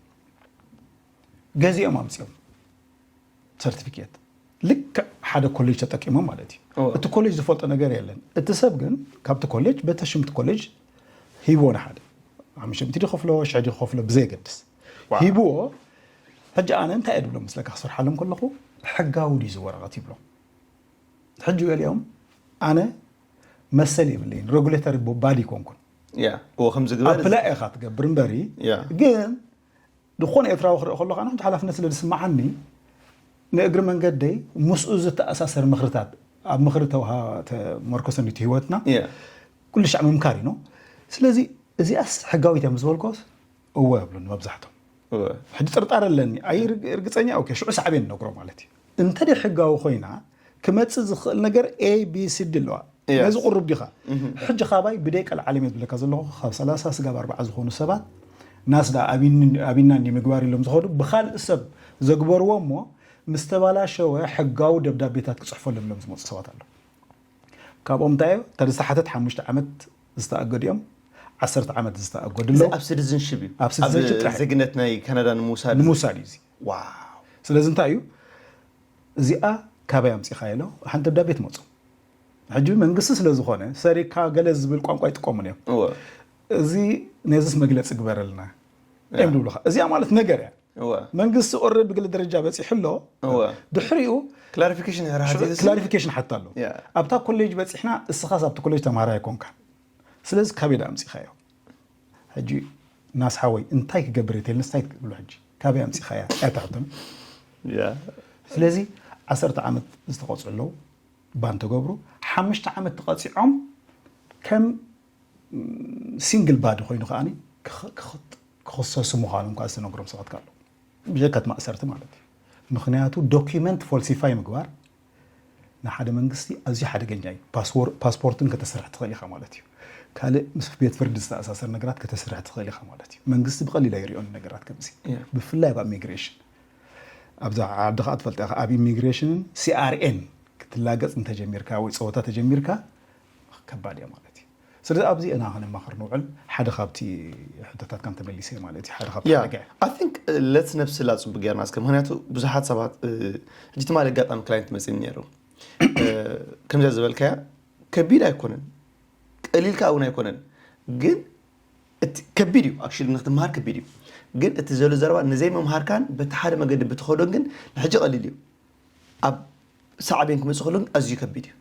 ገዚኦም ኣምፅኦም ሰርቲፊኬት ልክዕ ሓደ ኮሌጅ ተጠቂሞም ማለት እዩ። እቲ ኮሌጅ ዝፈልጦ ነገር የለን። እቲ ሰብ ግን ካብቲ ኮሌጅ በተሽምቲ ኮሌጅ ሂብዎ ንሓደ ሓሙሽተ ሚእቲ ድኸፍሎ ሽሕ ድኸፍሎ ብዘየገድስ ሂብዎ። ሕጂ ኣነ እንታይ እየ ድብሎም ምስለካ ክሰርሓሎም ከለኹ ሕጋዊ ድዩ ዝወረቐት ይብሎም። ሕጂ ገሊኦም ኣነ መሰል የብለይን ሬጉሌተሪ ቦዲ ይኮንኩን። ከምዚ ግበር ኣፕላይ ኢኻ ትገብር እምበሪ ግን ዝኾነ ኤርትራዊ ክርኢ ከለኹ ኣነ ሓንቲ ሓላፍነት ስለ ዝስምዓኒ ንእግሪ መንገደይ ምስኡ ዝተኣሳሰር ምኽርታት ኣብ ምኽሪ ተወሃ ተመርኮሰ እንዲቲ ህይወትና ኩሉ ሻዕ ምምካር እዩ። ስለዚ እዚኣስ ሕጋዊት እያ ምስ በልኮስ እወ ይብሉኒ መብዛሕቶም። ሕጂ ጥርጣረ ኣለኒ ኣይ ርግፀኛ ኦኬ ሽዑ ሳዕቤን ነግሮ ማለት እዩ። እንተ ደይ ሕጋዊ ኮይና ክመፅእ ዝኽእል ነገር ኤ ቢ ሲ ዲ ኣለዋ። ነዚ ቁሩብ ዲኻ ሕጂ ካባይ ብደይ ቀልዓለም እየ ዝብለካ ዘለኹ ካብ ሰላሳ ስጋብ ኣርባዓ ዝኾኑ ሰባት ናስዳ ኣቢና እንዲ ምግባር ኢሎም ዝኸዱ ብካልእ ሰብ ዘግበርዎ እሞ ምስ ተባላሸወ ሕጋዊ ደብዳቤታት ክፅሕፈሎም ኢሎም ዝመፁ ሰባት ኣሎ። ካብኦም እንታይ እዮ ተዝተሓተት ሓሙሽተ ዓመት ዝተኣገዱ እዮም። ዓሰርተ ዓመት ዝተኣገዱ ኣለዉ። ኣብ ሲቲዝንሽፕ እዩ ኣብ ሲቲዝንሽፕ ጥራሕ ዜግነት ናይ ካናዳ ንምውሳድ ንምውሳድ እዩ እዚ። ዋው ስለዚ እንታይ እዩ እዚኣ ካበይ ኣምፂኻዮ ኢሎ ሓንቲ ደብዳቤ ትመፁ። ሕጂ መንግስቲ ስለ ዝኾነ ሰሪካ ገለ ዝብል ቋንቋ ይጥቀሙን እዮም። እወ እዚ ነዚስ መግለፂ ግበረልና እዮም ዝብሉኻ። እዚኣ ማለት ነገር እያ። እወ መንግስቲ ኦረዲ ብገለ ደረጃ በፂሑ ኣሎ። እወ ድሕሪኡ ክላሪፊኬሽን ሕራሓት እዩ ዝስል ክላሪፊኬሽን ሓታ ኣሎ። ያ ኣብታ ኮሌጅ በፂሕና እስኻስ ኣብቲ ኮሌጅ ተምሃራይ ኣይኮንካን። ስለዚ ካበይ ዳ ኣምፂኻዮ? ሕጂ ናስ ሓወይ እንታይ ክገብር እየ ተልንስ እንታይ ትብሎ ሕጂ ካበይ ኣምፂኻያ እያ ትሕተም። ያ ስለዚ ዓሰርተ ዓመት ዝተቐፅዑ ኣለዉ ባን ተገብሩ ሓሙሽተ ዓመት ተቐፂዖም ከም ሲንግል ባዲ ኮይኑ ከዓኒ ክኸ- ክኸ- ክኽሰሱ ምዃኖም ከዓ ዝተነግሮም ሰባት ኣሎ ብጀካ እቲ ማእሰርቲ ማለት እዩ። ምክንያቱ ዶኪመንት ፎልሲፋይ ምግባር ንሓደ መንግስቲ ኣዝዩ ሓደገኛ እዩ። ፓስወር- ፓስፖርትን ከተስርሕ ትኽእል ኢኻ ማለት እዩ። ካልእ ምስ ቤት ፍርዲ ዝተኣሳሰር ነገራት ከተስርሕ ትኽእል ኢኻ ማለት እዩ። መንግስቲ ብቐሊል ኣይሪኦን ነገራት ከምዚ ያ። ብፍላይ ኣብ ኢሚግሬሽን ኣብዛ ዓዲ ከዓ ትፈልጣ ኢኻ ኣብ ኢሚግሬሽንን ሲኣርኤን ክትላገፅ እንተጀሚርካ ወይ ፀወታ ተጀሚርካ ከባድ እያ ማለት እዩ። ስለዚ ኣብዚ ኢና ከነማኽር ንውዕል ሓደ ካብቲ ሕቶታት ከም ተመሊሰ ማለት እዩ ሓደ ካብቲ ያ ሓደጋ እዩ። I think ለትስ ነብስላ ፅቡቅ ጌርና እስከ ምክንያቱ ብዙሓት ሰባት እ፣ ሕጂ ትማሊ ኣጋጣሚ ክላይንት መፅእኒ ነይሩ እ፣ ከምዚያ ዝበልካያ ከቢድ ኣይኮነን ቀሊልካ እውን ኣይኮነን ግን እቲ ከቢድ እዩ actually ንክትምሃር ከቢድ እዩ ግን እቲ ዘሎ ዘረባ ንዘይምምሃርካን በቲ ሓደ መገዲ ብትኸዶን ግን ንሕጂ ቀሊል እዩ ኣብ ሳዕቤን ክመፅእ ከሎ ግን ኣዝዩ ከቢድ እዩ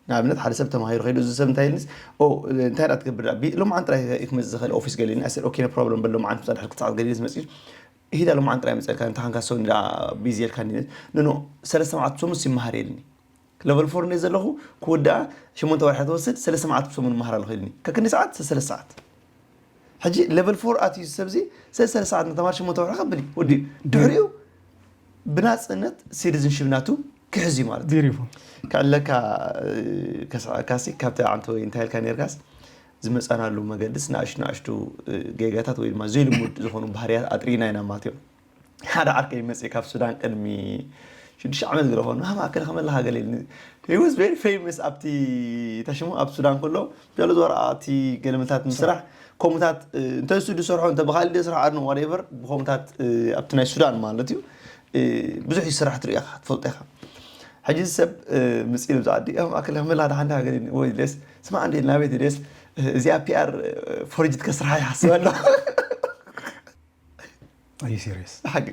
ንኣብነት ሓደ ሰብ ተማሂሩ ከይዱ እዚ ሰብ እንታይ ኢልንስ ኦ እንታይ ዳ ትገብር ዳ ቢ- ሎምዓንቲ ጥራይ እዩ ክመፅእ ዝኽእል ኦፊስ ገሊኒ ኣሰር ኦኬ ኖ ፕሮብለም በሎ መዓንቲ ምሳድ ሕልክ ሰዓት ገሊኒ ዝመፅእ ሂዳ ሎምዓንቲ ጥራይ መፀእካ እንታይ ሓንካ ሰው እንዳ ቢዚ የልካኒ ንኖ ሰለስተ መዓልቲ ሰሙን ይመሃር የልኒ ለቨል ፎር እንደ ዘለኹ ክወድኣ ሸሞንተ ወርሒ ትወስድ ሰለስተ መዓልቲ ብሰሙን ይመሃር ኣለኹ ኢልኒ ከክንዲ ሰዓት ሰለስተ ሰዓት ሕጂ ለቨል ፎር ኣትዩ ሰብዚ ሰለስተ ሰዓት ንተማር ሸሞንተ ወርሒ ከብል እዩ ወዲ ድሕሪኡ ብናፅነት ሲቲዝንሽፕ ናቱ ክሕዝ እዩ ማለት እዩ ቢሪፉል ከዕለካ ከስዕካሲ ካብቲ ዓንተ ወይ እንታይ ኢልካ ነርካስ ዝመፀናሉ መገድስ ንኣሽቱ ንኣሽቱ ጌጋታት ወይ ድማ ዘይልሙድ ዝኾኑ ባህርያት ኣጥሪና ኢና ማለት እዮም ሓደ ዓርከይ መፅእ ካብ ሱዳን ቅድሚ ሽዱሽተ ዓመት ገለ ኾኑ። "ሃ፣ ማእከል ከመለኻ?" ገለ ኢልኒ። He was very famous ኣብቲ፣ ታሽሙ ኣብ ሱዳን ከሎ፣ ገለ ዝወረኣ እቲ ገለመታት ምስራሕ፣ ከምኡታት፣ እ፣ እንተ እሱ ዝሰርሖ፣ እንተ ብኻልእ ዝሰርሖ፣ ኣድኖ፣ whatever፣ ብኸምኡታት፣ እ፣ ኣብቲ ናይ ሱዳን ማለት እዩ። እ፣ ብዙሕ ይስራሕ ትርኢ ኢኻ፣ ትፈልጦ ኢኻ። ሕጂ እዚ ሰብ፣ እ፣ ምጽኢ ንብዛ ዓዲ፣ "ሃ፣ ማእከል ከመለኻ?" ደሓን ዲኻ? ገለ ኢልኒ። ወይ ኢለስ፣ "ስማዕ እንዴ፣ ናበይ ትደስ? እዚኣ ፒ ኣር ፎርጅት ከስርሓ ይሓስብ ኣሎ." Are you serious? ሓቂ።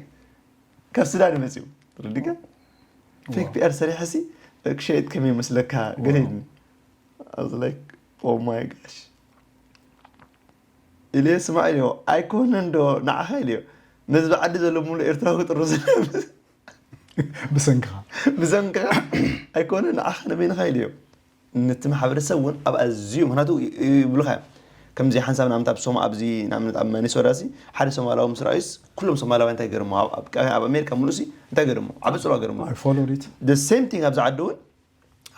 ካብ ሱዳን እዩ መጺኡ። ርድገ ፌክ ፒ ኣር ሰሪሐ ሲ ክሸይጥ ከመይ ይመስለካ? ገለ ኢልኒ። I was like, "Oh my gosh." ኢለ፣ "ስማዕ" ኢልዮ፣ "ኣይኮነን ዶ ንዓኻ?" ኢልዮ። "ነዚ ብዓዲ ዘሎ ሙሉእ ኤርትራዊ ጥሩ ዝለ ብሰንክኻ። ብሰንክኻ ኣይኮነን፣ ንዓኻ ንበይንኻ" ኢልዮ። ነቲ ማሕበረሰብ እውን ኣብ ኣዝዩ፣ ምኽንያቱ ይ-፣ ይብሉኻ እዮም። ከምዚ ሓንሳብ ንኣብነት ኣብ ሶማ-፣ ኣብዚ ንኣብነት ኣብ ሚኒሶታ ሲ ሓደ ሶማላዊ ምስ ረኣዩስ፣ ኩሎም ሶማላውያን እንታይ ገርሞ? ኣብ፣ ኣብ፣ ኣብ ኣሜሪካ ሙሉእ ሲ እንታይ ገርሞ? ዓቢ ጽልዋ ገርሞ። I followed it። The same thing ኣብዚ ዓዲ እውን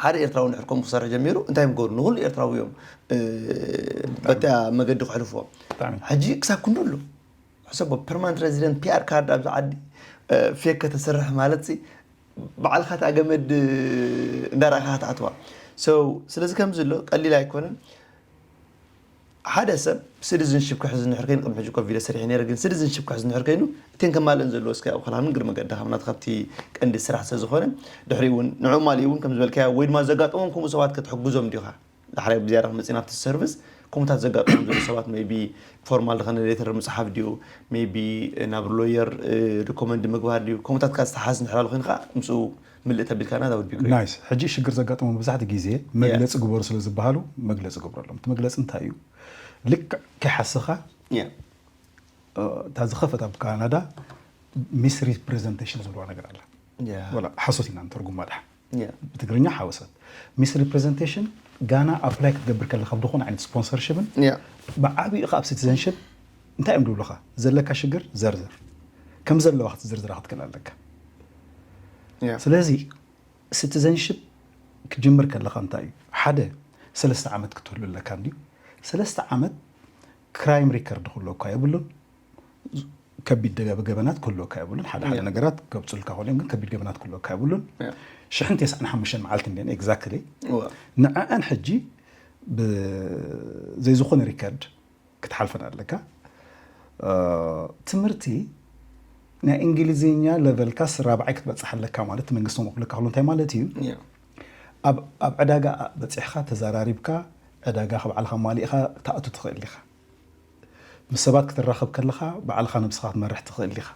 ሓደ ኤርትራዊ እንድሕር ከምኡ ክሰርሕ ጀሚሩ፣ እንታይ እዮም ክገብሩ? ንኹሉ ኤርትራዊ እዮም፣ እ፣ በታ መገዲ ክሕልፍዎ። ብጣዕሚ። ሕጂ ክሳብ ክንዱ ኣሎ። ሕሰቦ፣ ፐርማነንት ሬዚደንት ፒ ኣር ካርድ ኣብዚ ዓዲ፣ እ፣ ፌክ ከተስርሕ ማለት ሲ፣ ባዕልኻ እታ ገመድ እንዳረኣኻ ክትኣትዋ። So፣ ስለዚ ከምዚ ኣሎ ቀሊል ኣይኮነን። ሓደ ሰብ ሲቲዝንሺፕ ክሕዝ እንድሕር ኮይኑ፣ ቅድሚ ሕጂ እኮ ቪድዮ ሰሪሐ ነይረ፣ ግን ሲቲዝንሺፕ ክሕዝ እንድሕር ኮይኑ፣ እተን ከማልእን ዘለዎ እስከ ኣብ ከላምን ግር መገዲ ካብ ናትካ ካብቲ ቀንዲ ስራሕ ስለ ዝኾነ፣ ድሕሪኡ እውን ንዕኡ ማሊኡ እውን ከም ዝበልካዮ ወይ ድማ ዘጋጠሞም ከምኡ ሰባት ክትሕግዞም ዲኻ? ዳሕራይ ብዝያዳ ክመፅእ ናብቲ ሰርቪስ፣ ከምኡታት ዘጋጠሞም ዘሎ ሰባት maybe ፎርማል ዝኾነ ሌተር ምፅሓፍ ድዩ? Maybe ናብ ሎየር ሪኮመንድ ምግባር ድዩ? ከምኡታት ካብ ዝተሓዝ እንድሕር ኣሎ ኮይንካ ምስኡ ምልእ ተቢልካና that would be great። ናይስ። ሕጂ ሽግር ዘጋጥሞ መብዛሕትኡ ግዜ መግለፂ ግበሩ ስለ ዝበሃሉ መግለፂ ግብረሎም። እቲ መግለፂ እንታይ እዩ? ልክዕ ከይሓስኻ Yeah። እታ ዝኸፈት ኣብ ካናዳ ሚስ ሪፕሬዘንቴሽን ዝብልዋ ነገር ኣላ። Yeah። ወላ ሓሶት ኢና ንተርጉማ ድሓ Yeah። ብትግርኛ ሓወሰት። ሚስ ሪፕሬዘንቴሽን ጋና ኣፕላይ ክትገብር ከለካ ብዝኾነ ዓይነት ስፖንሰርሽፕን Yeah። ብዓብኡ ከኣ ኣብ ሲቲዘንሽፕ እንታይ እዮም ዝብሉኻ? ዘለካ ሽግር ዘርዝር። ከም ዘለዋ ክትዝርዝራ ክትክእል ኣለካ። Yeah። ስለዚ ሲቲዘንሽፕ ክጅምር ከለኻ እንታይ እዩ? ሓደ ሰለስተ ዓመት ክትህሉ ኣለካ እንድዩ። ሰለስተ ዓመት ክራይም ሪከርድ ክህልወካ የብሉን። ከቢድ ደገ-፣ ገበናት ክህልወካ የብሉን። ሓደ ሓደ Yeah። ነገራት ከብፁልካ ክእሉ እዮም፣ ግን ከቢድ ገበናት ክህልወካ የብሉን። Yeah። ሽሕን ተስዓን ሓሙሽተን መዓልቲ እንድየን ኤግዛክትሊ። Wow። ንዕኣን ሕጂ ብ-፣ ዘይዝኾነ ሪከርድ ክትሓልፈን ኣለካ። እ፣ ትምህርቲ ናይ እንግሊዝኛ ለቨልካስ ራብዓይ ክትበፅሕ ኣለካ ማለት መንግስቶም ክብለካ ከሎ እንታይ ማለት እዩ? Yeah። ኣብ፣ ኣብ ዕዳጋ በፂሕካ ተዘራሪብካ ዕዳጋ ባዕልኻ ማሊእኻ ክትኣቱ ትኽእል ኢኻ። ምስ ሰባት ክትራኸብ ከለኻ ባዕልኻ ነብስኻ ክትመርሕ ትኽእል ኢኻ።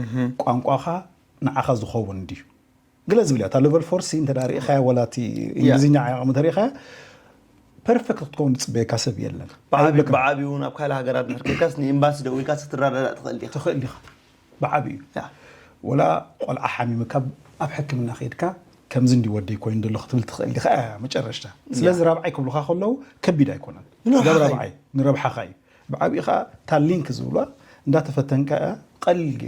Mhm። ቋንቋኻ ንዓኻ ዝኸውን ድዩ? ግለ ዝብል እያ። እታ ሌቨል ፎር ሲ እንተ ደኣ ርኢኻያ፣ ወላ እቲ እንግሊዝኛ ዓቕሚ ተሪኢኻያ፣ ፐርፌክት ክትከውን ዝፅበየካ ሰብ የለን። ብዓቢ-፣ ኣይብለካን። ብዓቢኡ ናብ ካልእ ሃገራት እንድሕር ከይድካስ ንኤምባሲ ደዊልካስ ክትረዳዳእ ትኽእል ኢኻ። ትኽእል ኢኻ። ብዓቢኡ። ያ። ወላ ቆልዓ ሓሚምካ ኣብ ሕክምና ከይድካ፣ "ከምዚ እንዲ ወደይ ኮይኑ ዘሎ" ክትብል ትኽእል ኢኻ። እያ መጨረሽታ። ስለዚ ያ። ራብዓይ ክብሉኻ ከለዉ ከቢድ ኣይኮነን። ንረብሓኻ እዛ እዩ። ራብዓይ፣ ንረብሓኻ እዩ። ብዓቢኡ ኸኣ እታ ሊንክ ዝብሏ እንዳተፈተንካ እያ፣ ቀሊል ጌ-፣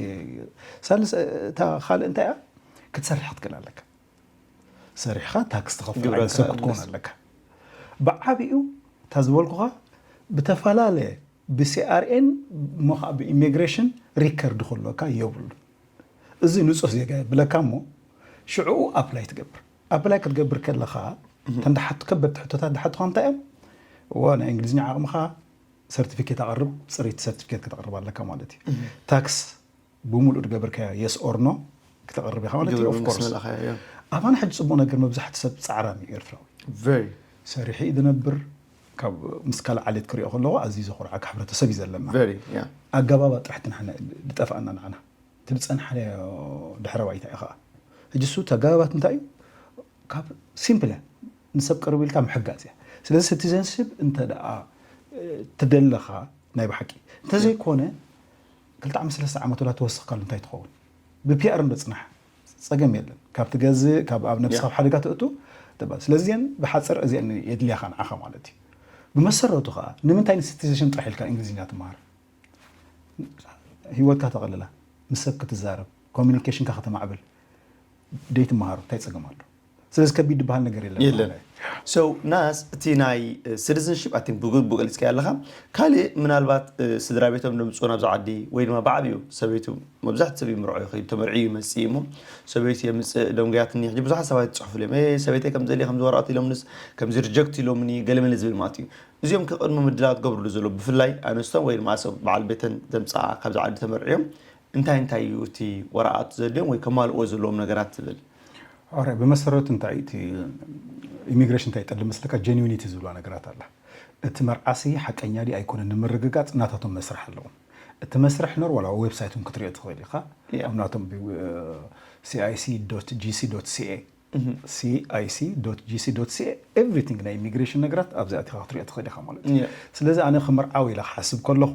ሳልስ-፣ እታ ካልእ እንታይ እያ? ክትሰርሕ ክትክእል ኣለካ። ሰሪሕኻ ታክስ ትኸፍል ግብረ ዓይነት ሰብ ክፍል ክትከውን ኣለስ። ኣለካ። ብዓቢኡ እታ ዝበልኩኻ ብተፈላለየ ብሲኣርኤን እሞ ኸዓ ብኢሚግሬሽን ሪከርድ ክህልወካ የብሉን። እዚ ንጹህ ዜጋ የብለካ እሞ ሽዕኡ ኣፕላይ ትገብር። ኣፕላይ ክትገብር ከለኻ እተን ድሓቱ ከበድቲ ሕቶታት ድሓቱኻ እንታይ እዮም? እወ ናይ እንግሊዝኛ ዓቕምኻ ሰርቲፊኬት ኣቕርብ፣ ፅሬት ሰርቲፊኬት ከተቕርብ ኣለካ ማለት እዩ። ታክስ ብምሉእ ዝገበርካዮ የስ ኦር ኖ ክተቕርብ ኢኻ ማለት እዩ። ግብረ ኦፍ መንግስቲ ኮርስ መላእኻ እዮም። ኣባና ሕጂ ፅቡቕ ነገር መብዛሕትኡ ሰብ ፃዕራም እዩ ኤርትራዊ። Very። ሰሪሑ እዩ ዝነብር። ካብ ምስ ካልእ ዓሌት ክሪኦ ከለኹ ኣዝዩ ዘኹርዓካ ሕብረተሰብ እዩ ዘለና። Very፣ yeah። ኣገባባ ጥሕቲ ንሕና ዝጠፍኣና ንዓና እቲ ዝፀናሕናዮ ድሕረ ባይታ እዩ ከዓ። ሕጂ እሱ ተጋባባት እንታይ እዩ? ካብ ሲምፕል እያ፣ ንሰብ ቅርብ ኢልካ ምሕጋዝ እያ። ስለዚ ሲቲዘንሽፕ እንተ ደኣ ትደለኻ ናይ ብሓቂ እንተዘይኮነ ክልተ ዓመት ሰለስተ ዓመት ወላ ተወሰኽካሉ እንታይ ትኸውን? ብፒኣር እንዶ ፅናሕ፣ ፀገም የለን። ካብ ትገዝእ፣ ካብ ኣብ ነብስኻ ያ። ኣብ ሓደጋ ትእቱ ትባል። ስለዚን ብሓፅር እዚአን የድልያኻ ንዓኻ ማለት እዩ። ብመሰረቱ ከዓ ንምንታይ ንሲቲዘንሽፕ ጥራሕ ኢልካ እንግሊዝኛ ትመሃር? ህይወትካ ተቐልላ፣ ምስ ሰብ ክትዛረብ፣ ኮሚኒኬሽንካ ከተማዕብል ደይትመሃሮ እንታይ ፀገም ኣሎ? ስለዚ ከቢድ ዝበሃል ነገር የለን የለን። ማለት እዩ። So ናስ እቲ ናይ citizenship ኣቲን ብግቡእ ገሊፅካ ኣለኻ። ካልእ ምናልባት ስድራ ቤቶም ደምፅኡ ናብዚ ዓዲ ወይ ድማ ብዓብዩ ሰበይቱ መብዛሕቲ ሰብ ይምርዖ ይኸይድ ተመርዒ ይመፅእ እሞ ሰበይቲ የምፅእ ደንጉያትኒ ሕጂ ብዙሓት ሰባት ይፅሕፉ እዮም ሰበይተይ ከምዘሊ ከምዚ ወረቐት ኢሎምንስ ከምዚ ሪጀክት ኢሎምኒ ገለመለ ዝብል ማለት እዩ። እዚኦም ከቅድሚ ምድላው ትገብርሉ ዘሎ ብፍላይ ኣንስቶም ወይ ድማ ሰብ በዓል ቤተን ዘምፅኣ ካብዚ ዓዲ ተመርዕዮም እንታይ እንታይ እዩ እቲ ወረቐት ዘድልዮም ወይ ከማልእዎ ዘለዎም ነገራት ትብል? ኦረ ብመሰረቱ እንታይ እቲ ኢሚግሬሽን እንታይ ይጠልብ መስለካ? ጀኒዊኒቲ ዝብላ ነገራት ኣላ። እቲ መርዓሲ ሓቀኛ ዲ ኣይኮነን ንምርግጋፅ ናታቶም መስርሕ ኣለዎም። እቲ መስርሕ ኖር ዋላ ዌብሳይት እውን ክትሪኦ ትኽእል ኢኻ። Yeah. ኣብ ናቶም cic gc ca cic gc ca everything ናይ ኢሚግሬሽን ነገራት ኣብዚ ኣቲኻ ክትሪኦ ትኽእል ኢኻ ማለት እዩ። Yeah. ስለዚ ኣነ ክምርዓው ኢለ ክሓስብ ከለኹ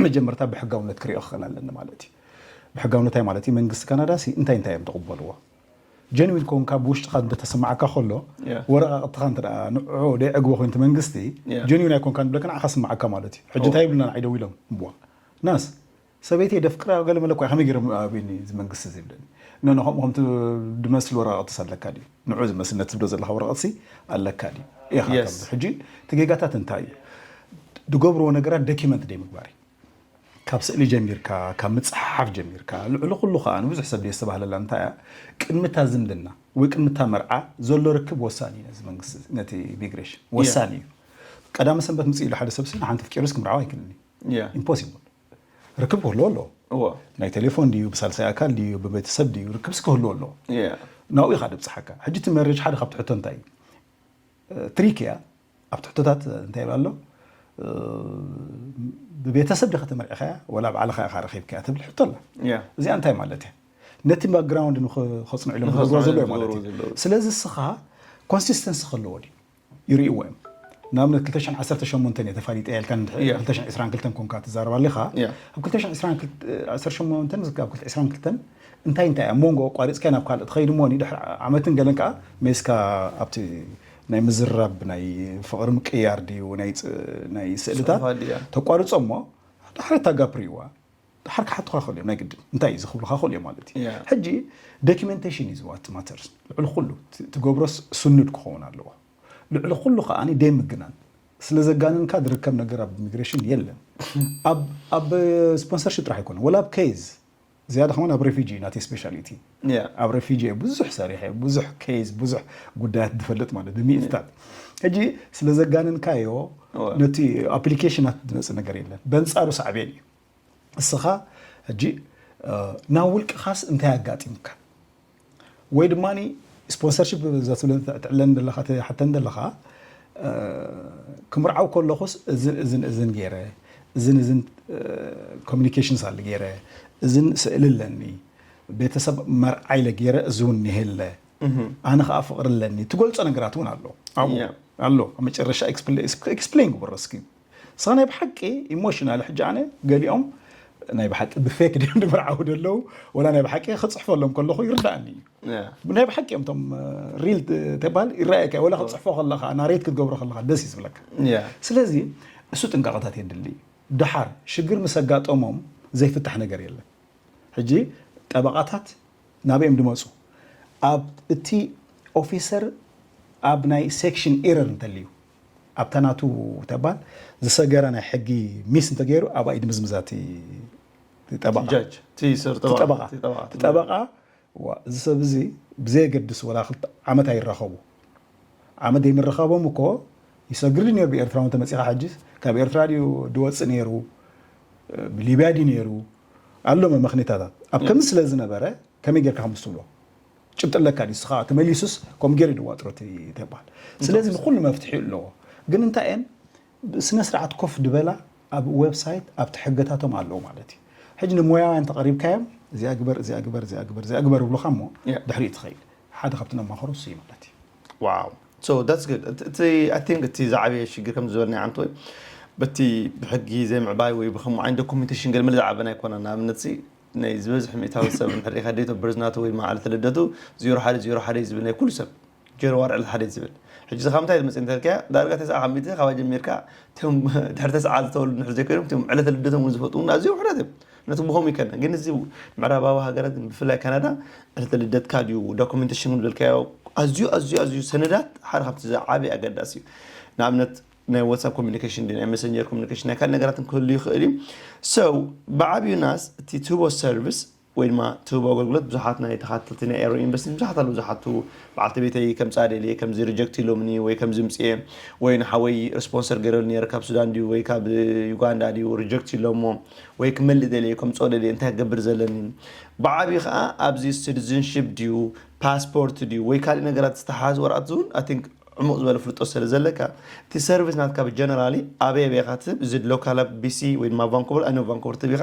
መጀመርታ ብሕጋውነት ክሪኦ ክኽእል ኣለኒ ማለት እዩ። ብሕጋውነት እንታይ ማለት እዩ? መንግስቲ ካናዳ ሲ እንታይ እንታይ እዮም ዝቕበልዎ? ጀንዊን ኮንካ ብውሽጥኻ እንተተሰማዓካ ከሎ Yeah. ወረቓቕትኻ እንተ ንዑ ደይዕግቦ ኮይንቲ መንግስቲ Yeah. ጀንዊን ኣይኮንካን ብለካ ንዓኻ ስማዓካ ማለት እዩ። ሕጂ እንታይ ይብሉና ንዓይ ደው ኢሎም እዋ ናስ ሰበይቲ የደፍቅራ ገለ መለ እኳ ከመይ ገይሮም ኣብኒ እዚ መንግስቲ እዚ ይብለኒ። ኖ ኖ ከምኡ ከምቲ ድመስል ወረቐቕትስ ኣለካ ድዩ? ንዑ ዝመስል ነቲ ትብሎ ዘለካ ወረቐትሲ ኣለካ ድዩ? ኢኻ Yes. ተብሎ። ሕጂ እቲ ጌጋታት እንታይ እዩ? ዝገብርዎ ነገራት ዶኪመንት ደይ ምግባር እዩ። ካብ ስእሊ ጀሚርካ ካብ ምፅሓፍ ጀሚርካ ልዕሊ ኩሉ ከዓ ንብዙሕ ሰብ ደይ ዝተባህለላ እንታይ እያ? ቅድምታ ዝምድና ወይ ቅድምታ መርዓ ዘሎ ርክብ ወሳኒ እዩ። ነዚ መንግስቲ ነቲ ኢሚግሬሽን ወሳኒ እዩ። ቀዳመ ሰንበት ምፅእ ኢሉ ሓደ ሰብ ሲ ንሓንቲ ፍቂሩስ ክምርዓው ኣይክልኒ። Yeah. ኢምፖሲብል። ርክብ ክህልዎ ኣለዎ። እዎ። ናይ ቴሌፎን ድዩ ብሳልሳይ ኣካል ድዩ ብቤተሰብ ድዩ ርክብስ ክህልዎ ኣለዎ። Yeah. ናብኡ ኢኻ ደብፅሓካ። ሕጂ እቲ መርጅ ሓደ ካብቲ ሕቶ እንታይ እዩ? ትሪክ እያ። ኣብቲ ሕቶታት እንታይ ይብል ኣሎ? ብቤተሰብ ዲኻ ተመርዒኻያ ወላ ባዕልኻ ኢኻ ረኺብካያ ትብል ሕቶ ኣላ። Yeah. እዚኣ እንታይ ማለት እያ? ነቲ ባክግራውንድ ንኸፅንዑ ኢሎም ንኸፅንዑ ዝገብርዎ ዘለዉ ኢሎም ማለት ዝገብርዎ እዩ። ዘለዉ። ስለዚ እስኻ ኮንሲስተንሲ ከለዎ ድዩ ይርእይዎ እዮም። ንኣብነት ክልተ ሽሕን ዓሰርተ ሸሞንተን እየ ተፋሊጠ እየ ኢልካ ንድሕሪ Yeah. ክልተ ሽሕን ዕስራን ክልተን ኮንካ ትዛረብ ኣለኻ። Yeah. ኣብ ክልተ ሽሕን ዕስራን ክልተ ዓሰርተ ሸሞንተን እስከ ኣብ ክልተ ዕስራን ክልተን እንታይ እንታይ ኣብ መንጎ ኣቋሪፅካ ናብ ካልእ ትኸይድ እሞ ንድሕሪ ዓመትን ገለን ከዓ ሜስካ ኣብቲ ናይ ምዝራብ ናይ ፍቕሪ ምቅያር ድዩ ናይ ፅ- ናይ ስእልታት ፅሑፋት ድያ? ተቋርፆ እሞ ድሕሪ እታ ጋፕ ርእይዋ ድሓር ክሓቱኻ ክእሉ እዮም ናይ ግድን እንታይ እዩ ዝኽብሉኻ ክእሉ እዮም ማለት እዩ። Yeah. ሕጂ ዶኪመንቴሽን እዩ ዝዋት ማተርስ ልዕሊ ኩሉ ት- ትገብሮስ ስኑድ ክኸውን ኣለዎ። ልዕሊ ኩሉ ከዓ ደይ ምግናን ስለ ዘጋነንካ ዝርከብ ነገር ኣብ ኢሚግሬሽን የለን። ኣብ ኣብ ስፖንሰርሽፕ ጥራሕ ኣይኮነን ወላ ኣብ ኬዝ ዝያዳ ከማን ኣብ ሬፊጂ ናተይ ስፔሻሊቲ Yeah. ኣብ ሬፊጂ እየ ብዙሕ ሰሪሐ ብዙሕ ኬዝ ብዙሕ ጉዳያት ዝፈልጥ ማለት ብሚእትታት ሕጂ ስለ ዘጋነንካዮ እወ። ነቲ ኣፕሊኬሽናት ዝመፅእ ነገር የለን በንፃሩ ሳዕቤን እዩ። እስኻ ሕጂ ናብ ውልቅኻስ እንታይ ኣጋጢምካ ወይ ድማ ስፖንሰርሽፕ እዛ ትብለን ትዕለን ዘለኻ ትሓተን ዘለኻ ክምርዓው ከለኹስ እዝን እዝን እዝን ገይረ እዝን እዝን ኮሚኒኬሽንስ ኣለ ገይረ እዝን ስእሊ ኣለኒ ቤተሰብ መርዓ ኢለ ገይረ እዚ እውን ኒሄለ ኣነ ከዓ ፍቅሪ ኣለኒ ትገልፆ ነገራት እውን ኣሎ ኣብኡ Yeah. ኣሎ ኣብ መጨረሻ ኤክስፕሌን ግበሮ እስኪ ንስኻ ናይ ብሓቂ ኢሞሽናል ሕጂ ኣነ ገሊኦም ናይ ብሓቂ ብፌክ ድዮም ድምርዓው ደለዉ ወላ ናይ ብሓቂ ክፅሕፈሎም ከለኹ ይርዳእኒ እዩ ናይ ብሓቂ እዮም ቶም ሪል ተባል ይረኣየካ ወላ ክፅሕፎ ከለካ ናሬት ክትገብሮ ከለካ ደስ እዩ ዝብለካ ስለዚ እሱ ጥንቃቐታት የድሊ ድሓር ሽግር ምስ ኣጋጠሞም ዘይፍታሕ ነገር የለን ሕጂ ጠበቓታት ናበይ እዮም ድመፁ ኣብ እቲ ኦፊሰር ኣብ ናይ ሴክሽን ኤረር እንተልዩ ኣብታ ናቱ ተባል ዝሰገረ ናይ ሕጊ ሚስ እንተገይሩ ኣብኣ እዩ ድምዝምዛት ጠበቓ ጃጅ እቲ ስር ጠበቓ ጠበቓ ጠበቓ ዋ እዚ ሰብ እዚ ብዘየገድስ ወላ ክልተ ዓመት ኣይራኸቡ ዓመት ዘይምርኻቦም እኮ ይሰግር ድዩ ነይሩ ብኤርትራ እውን ተመፂኻ ሕጂ ካብ ኤርትራ ድዩ ድወፅእ ነይሩ ብሊብያ ድዩ ነይሩ ኣሎ መመኽኔታታት ኣብ ከምዚ ስለ ዝነበረ ከመይ ጌርካ ከም ትብሎ ጭብጢ ኣለካ ድዩ ስኻ ተመሊሱስ ከም ገይሩ ድዋጥሮ ተባል ስለዚ ንኩሉ መፍትሒ ኣለዎ ግን እንታይ እየን ስነ ስርዓት ኮፍ ድበላ ኣብ ዌብሳይት ኣብቲ ሕግታቶም ኣለዉ ማለት እዩ ሕጂ ንሞያውያን ተቐሪብካዮም እዚኣ ግበር እዚኣ ግበር እዚኣ ግበር እዚኣ ግበር ይብሉኻ እሞ ድሕሪኡ ትኸይድ ሓደ ካብቲ ነማኽሮ እሱ እዩ ማለት እዩ ዋው so that's good እቲ I think እቲ ዝዓበየ ሽግር ከም ዝበልና ዓንቶ በቲ ብሕጊ ዘይምዕባይ ወይ ብከምኡ ዓይነት ዶኩሜንቴሽን ገለ መለ ዝዓበና ኣይኮነን ንኣብነት ናይ ዝበዝሕ ሚእታዊ ሰብ እንድሕር ሪኢኻ date of birth ናቱ ወይ መዓልቲ ልደቱ ዜሮ ሓደ ዜሮ ሓደ እዩ ዝብል ናይ ኩሉ ሰብ ጀንዋሪ ዕለት ሓደ እዩ ዝብል ሕጂ እዚ ካብ ምንታይ ዝመፅእ እንተልካዮ ዳርጋ ተስዓ ካብ ሚእቲ ካባይ ጀሚርካ እቶም ድሕሪ ተስዓ ዝተወልዱ እንድሕር ዘይኮይኖም እቶም ዕለተ ልደቶም እውን ዝፈልጡ እውን ኣዝዮም ውሑዳት እዮም ነቲ ብኸምኡ ይከና ግን እዚ ምዕራባዊ ሃገራት ግን ብፍላይ ካናዳ ዕለተ ልደትካ ድዩ ዶኩሜንቴሽን ዝበልካዮ ኣዝዩ ኣዝዩ ኣዝዩ ሰነዳት ሓደ ካብቲ ዝዓበየ ኣገዳሲ እዩ። ንኣብነት ናይ ዋትሳፕ ኮሚኒኬሽን፣ ናይ መሰንጀር ኮሚኒኬሽን፣ ናይ ካልእ ነገራትን ክህሉ ይኽእል እዩ። So ብዓብዩ ናስ እቲ ትህቦ ሰርቪስ ወይ ድማ ትህቦ ኣገልግሎት ብዙሓት ናይ ተኻተልቲ ናይ ኤሮ ኢንቨስትመንት ብዙሓት ኣለዉ ዝሓቱ። በዓልቲ ቤተይ ከምፃ ደልየ ከምዚ ሪጀክት ኢሎምኒ ወይ ከምዚ ምፅየ ወይ ንሓወይ ስፖንሰር ገይረሉ ነይረ ካብ ሱዳን ድዩ ወይ ካብ ዩጋንዳ ድዩ ሪጀክት ኢሎሞ ወይ ክመልእ ደልየ ከምፅኦ ደልየ እንታይ ክገብር ዘለኒ። ብዓብዩ ከዓ ኣብዚ ሲቲዝንሽፕ ድዩ ፓስፖርት ድዩ ወይ ካልእ ነገራት ዝተሓዝ ወረቐት እውን I think ዕሙቕ ዝበለ ፍልጦ ስለ ዘለካ እቲ ሰርቪስ ናትካ ብጀነራሊ ኣበይ ኣበይ ኢኻ ትህብ እዚ ሎካል ኣብ ቢሲ ወይ ድማ ቫንኮቨር ኣነ ቫንኮቨር ትህብ ኢኻ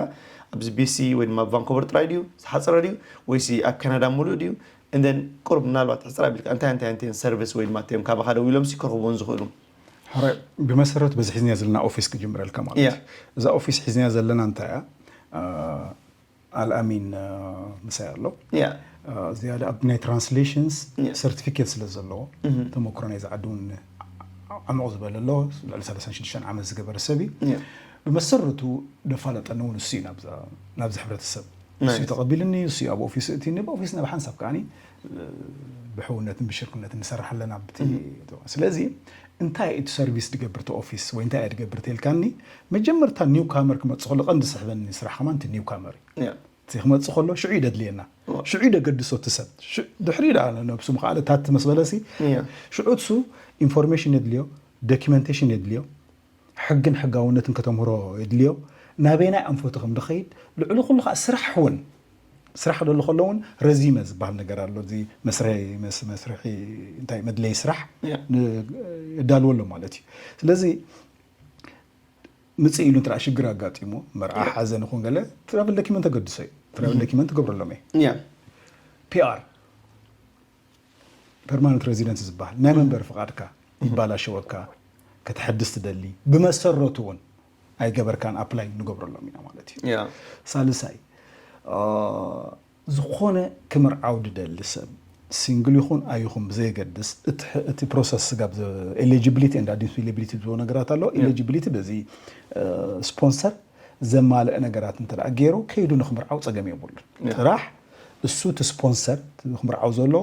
ኣብዚ ቢሲ ወይ ድማ ቫንኮቨር ጥራይ ድዩ ዝሓፅረ ድዩ ወይሲ ኣብ ካናዳ ሙሉእ ድዩ እንደን ቁርብ ምናልባት ሕፅር ኣቢልካ እንታይ እንታይ እንታይ ሰርቪስ ወይ ድማ እቲኦም ካባኻ ደው ኢሎም ሲ ክረኽብዎም ዝኽእሉ ሕረ ብመሰረት በዚ ሒዝናያ ዘለና ኦፊስ ክጅምረልካ ማለት ያ። እዩ እዛ ኦፊስ ሒዝናያ ዘለና እንታይ እያ ኣልኣሚን ምሳይ ኣሎ ያ ዝያዳ ኣብ ናይ ትራንስሌሽንስ Yeah. ሰርቲፊኬት ስለ ዘለዎ ተመክሮ ናይ ዝዓዲ እውን ዓሙቕ ዝበለ ኣሎ ልዕሊ ሰላሳን ሽዱሽተን ዓመት ዝገበረ ሰብ እዩ Yeah. ብመሰረቱ ደፋለጠኒ እውን እሱ እዩ ናብዛ- ናብዚ ሕብረተሰብ እሱ እዩ Nice. ተቐቢልኒ እሱ እዩ ኣብ ኦፊስ እእትኒ ብኦፊስና ብሓንሳብ ከዓኒ ብሕውነትን ብሽርክነትን ንሰርሕ ኣለና ብቲ ስለዚ እንታይ እቲ ሰርቪስ ዝገብር እቲ ኦፊስ ወይ እንታይ እየ ዝገብር ተልካኒ መጀመርታ ኒው ካመር ክመፅእ ከሎ ቀንዲ ዝስሕበኒ ስራሕ ከማን እቲ ኒው ካመር እዩ Yeah. እቲ ክመፅእ ከሎ ሽዑ እዩ ደድልየና ሽዑ እዩ ደገድሶ እቲ ሰብ ሽዑ- ድሕሪ ዳ ነብሱ ምክኣለ ታት መስበለሲ Yeah. ሽዑ እሱ ኢንፎርሜሽን የድልዮ ዶኪመንቴሽን የድልዮ ሕግን ሕጋውነትን ከተምህሮ የድልዮ ናበይናይ ኣንፈቱ ከም ድኸይድ ልዕሊ ኩሉ ከዓ ስራሕ እውን ስራሕ ደሎ ከሎ እውን ረዚመ ዝበሃል ነገር ኣሎ እዚ መስርሒ መስ- መስርሒ እንታይ መድለይ ስራሕ Yeah. ን- የዳልዎ ኣሎ ማለት እዩ ስለዚ ምፅእ ኢሉ እንተ ሽግር ኣጋጢሞ መርዓ ሓዘን ይኹን ገለ ትራቭል ዶኪመንት ተገድሶ እዩ ትራቭል ዶኪመንት ትገብረሎም እየ Yeah. ፒኣር ፐርማነንት ሬዚደንስ ዝበሃል ናይ መንበሪ ፍቓድካ ይባላሸወካ ከተሐድስ ትደሊ ብመሰረቱ እውን ኣይገበርካን ኣፕላይ ንገብረሎም ኢና ማለት እዩ Yeah. ሳልሳይ አ፣ ዝኾነ ክምርዓው ድደሊ ሰብ ሲንግል ይኹን ኣይኹን ብዘየገድስ እቲ ሕ- እቲ ፕሮሰስ ስጋብ ኤሊጂቢሊቲ ኤንድ ኣድሚሲቢሊቲ ዝብሎ ነገራት ኣሎ ኤሊጂቢሊቲ በዚ ስፖንሰር ዘማልአ ነገራት እንተ ገይሩ ከይዱ ንክምርዓው ፀገም የብሉን ጥራሕ እሱ እቲ ስፖንሰር ክምርዓው ዘሎ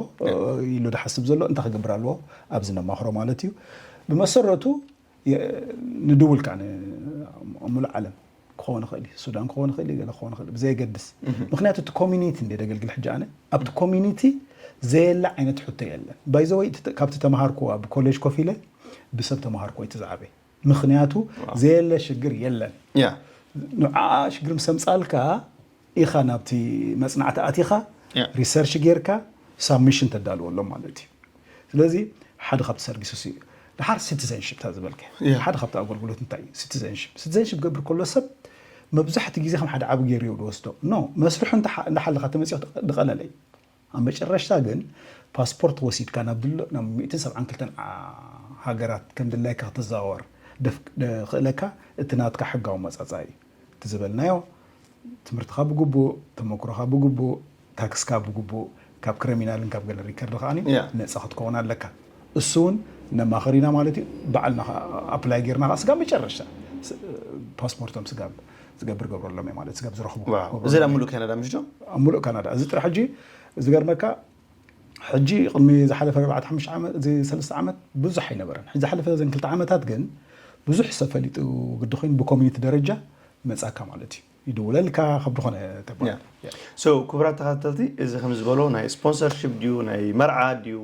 ኢሉ ድሓስብ ዘሎ እንታይ ክገብር ኣለዎ ኣብዚ ነማኽሮ ማለት እዩ ብመሰረቱ ንድውል ከዓ ሙሉእ ዓለም ክኸውን ይኽእል እዩ ሱዳን ክኸውን ይኽእል እዩ ገለ ክኸውን ይኽእል ብዘየገድስ ምክንያቱ እቲ ኮሚኒቲ እንደ ደገልግል ሕጂ ኣነ ኣብቲ ኮሚኒቲ ዘየለ ዓይነት ሕቶ የለን ባይዘወይ ካብቲ ተምሃርኩ ኣብ ኮሌጅ ኮፍ ኢለ ብሰብ ተምሃርኩ እቲ ዝዓበ ምክንያቱ ዘየለ ሽግር የለን ንዓ ሽግር ምስ ኣምፃልካ ኢኻ ናብቲ መፅናዕቲ ኣቲኻ ሪሰርች ጌርካ ሳብሚሽን ተዳልወሎም ማለት እዩ ስለዚ ሓደ ካብቲ ሰርቪስስ እዩ ድሓር ሲቲዘንሽፕ ታ ዝበልከ ሓደ ካብቲ ኣገልግሎት እንታይ እዩ ሲቲዘንሽፕ ሲቲዘንሽፕ ገብር ከሎ ሰብ መብዛሕቲ ግዜ ከም ሓደ ዓቢ ገይሩ እዩ ዝወስዶ ኖ መስርሑ እንዳሓለኻ ተመፅኦ ዝቐለለ እዩ ኣብ መጨረሽታ ግን ፓስፖርት ወሲድካ ናብ ድሎ ናብ ሚእትን ሰብዓን ክልተን ሃገራት ከም ድላይካ ክትዘዋወር ክእለካ እቲ ናትካ ሕጋዊ መፃፃ እዩ እቲ ዝበልናዮ ትምህርትኻ ብግቡእ ተመክሮኻ ብግቡእ ታክስካ ብግቡእ ካብ ክረሚናልን ካብ ገለ ሪከርድ ከዓ ነፃ ክትከውን ኣለካ እሱ እውን ነማኸር ኢና ማለት እዩ ባዕልና ኣፕላይ ጌርና ከዓ ስጋብ መጨረሻ ፓስፖርቶም ስጋብ ዝገብር ገብረሎም ማለት ስጋብ ዝረኽቡ እዚ ዳ ሙሉእ ካናዳ ምሽ ዶ ኣብ ሙሉእ ካናዳ እዚ ጥራሕ ሕጂ ዝገርመካ ሕጂ ቅድሚ ዝሓለፈ ኣርባዕተ ሓሙሽተ ዓመት እዚ ሰለስተ ዓመት ብዙሕ ኣይነበረን ሕጂ ዝሓለፈ ዘን ክልተ ዓመታት ግን ብዙሕ ሰብ ፈሊጡ ግዲ ኮይኑ ብኮሚኒቲ ደረጃ መፃካ ማለት እዩ ይድውለልካ ካብ ዝኾነ ተባ so ክቡራት ተኸታተልቲ እዚ ከም ዝበሎ ናይ ስፖንሰርሽፕ ድዩ ናይ መርዓ ድዩ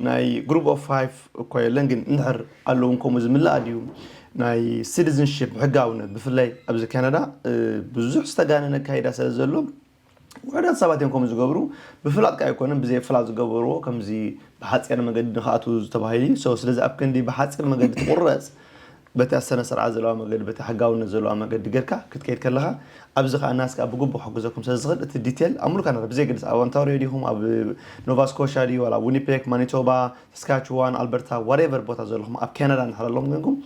ናይ ግሩፕ ኦፍ ፋይፍ እኳ የለን ግን እንድሕር ኣለውን ከምኡ ዝምላእ ድዩ ናይ ሲቲዝንሽፕ ሕጋውነት ብፍላይ ኣብዚ ካናዳ ብዙሕ ዝተጋነነ ኣካይዳ ስለ ዘሎ ውሕዳት ሰባት እዮም ከምኡ ዝገብሩ ብፍላጥ ካ ኣይኮነን ብዘይ ፍላጥ ዝገበርዎ ከምዚ ብሓፂር መገዲ ንክኣትዉ ዝተባሂሉ እዩ so ስለዚ ኣብ ክንዲ ብሓፂር መገዲ ትቁረፅ በቲ ኣሰነ ስርዓት ዘለዋ መገዲ በቲ ሕጋውነት ዘለዋ መገዲ ጌርካ ክትከይድ ከለኻ ኣብዚ ከዓ ናስ ከዓ ብግቡእ ክሕግዘኩም ስለ ዝኽእል እቲ ዲቴል ኣብ ሙሉ ካናዳ ብዘይ ግድስ ኣብ ኦንታሪዮ ዲኹም ኣብ ኖቫ ስኮሻ ድዩ ዋላ ዊኒፔክ ማኒቶባ ሳስካችዋን ኣልበርታ ዋሬቨር ቦታ ዘለኹም ኣብ ካናዳ እንድሕር ኣለኹም ኮይንኩም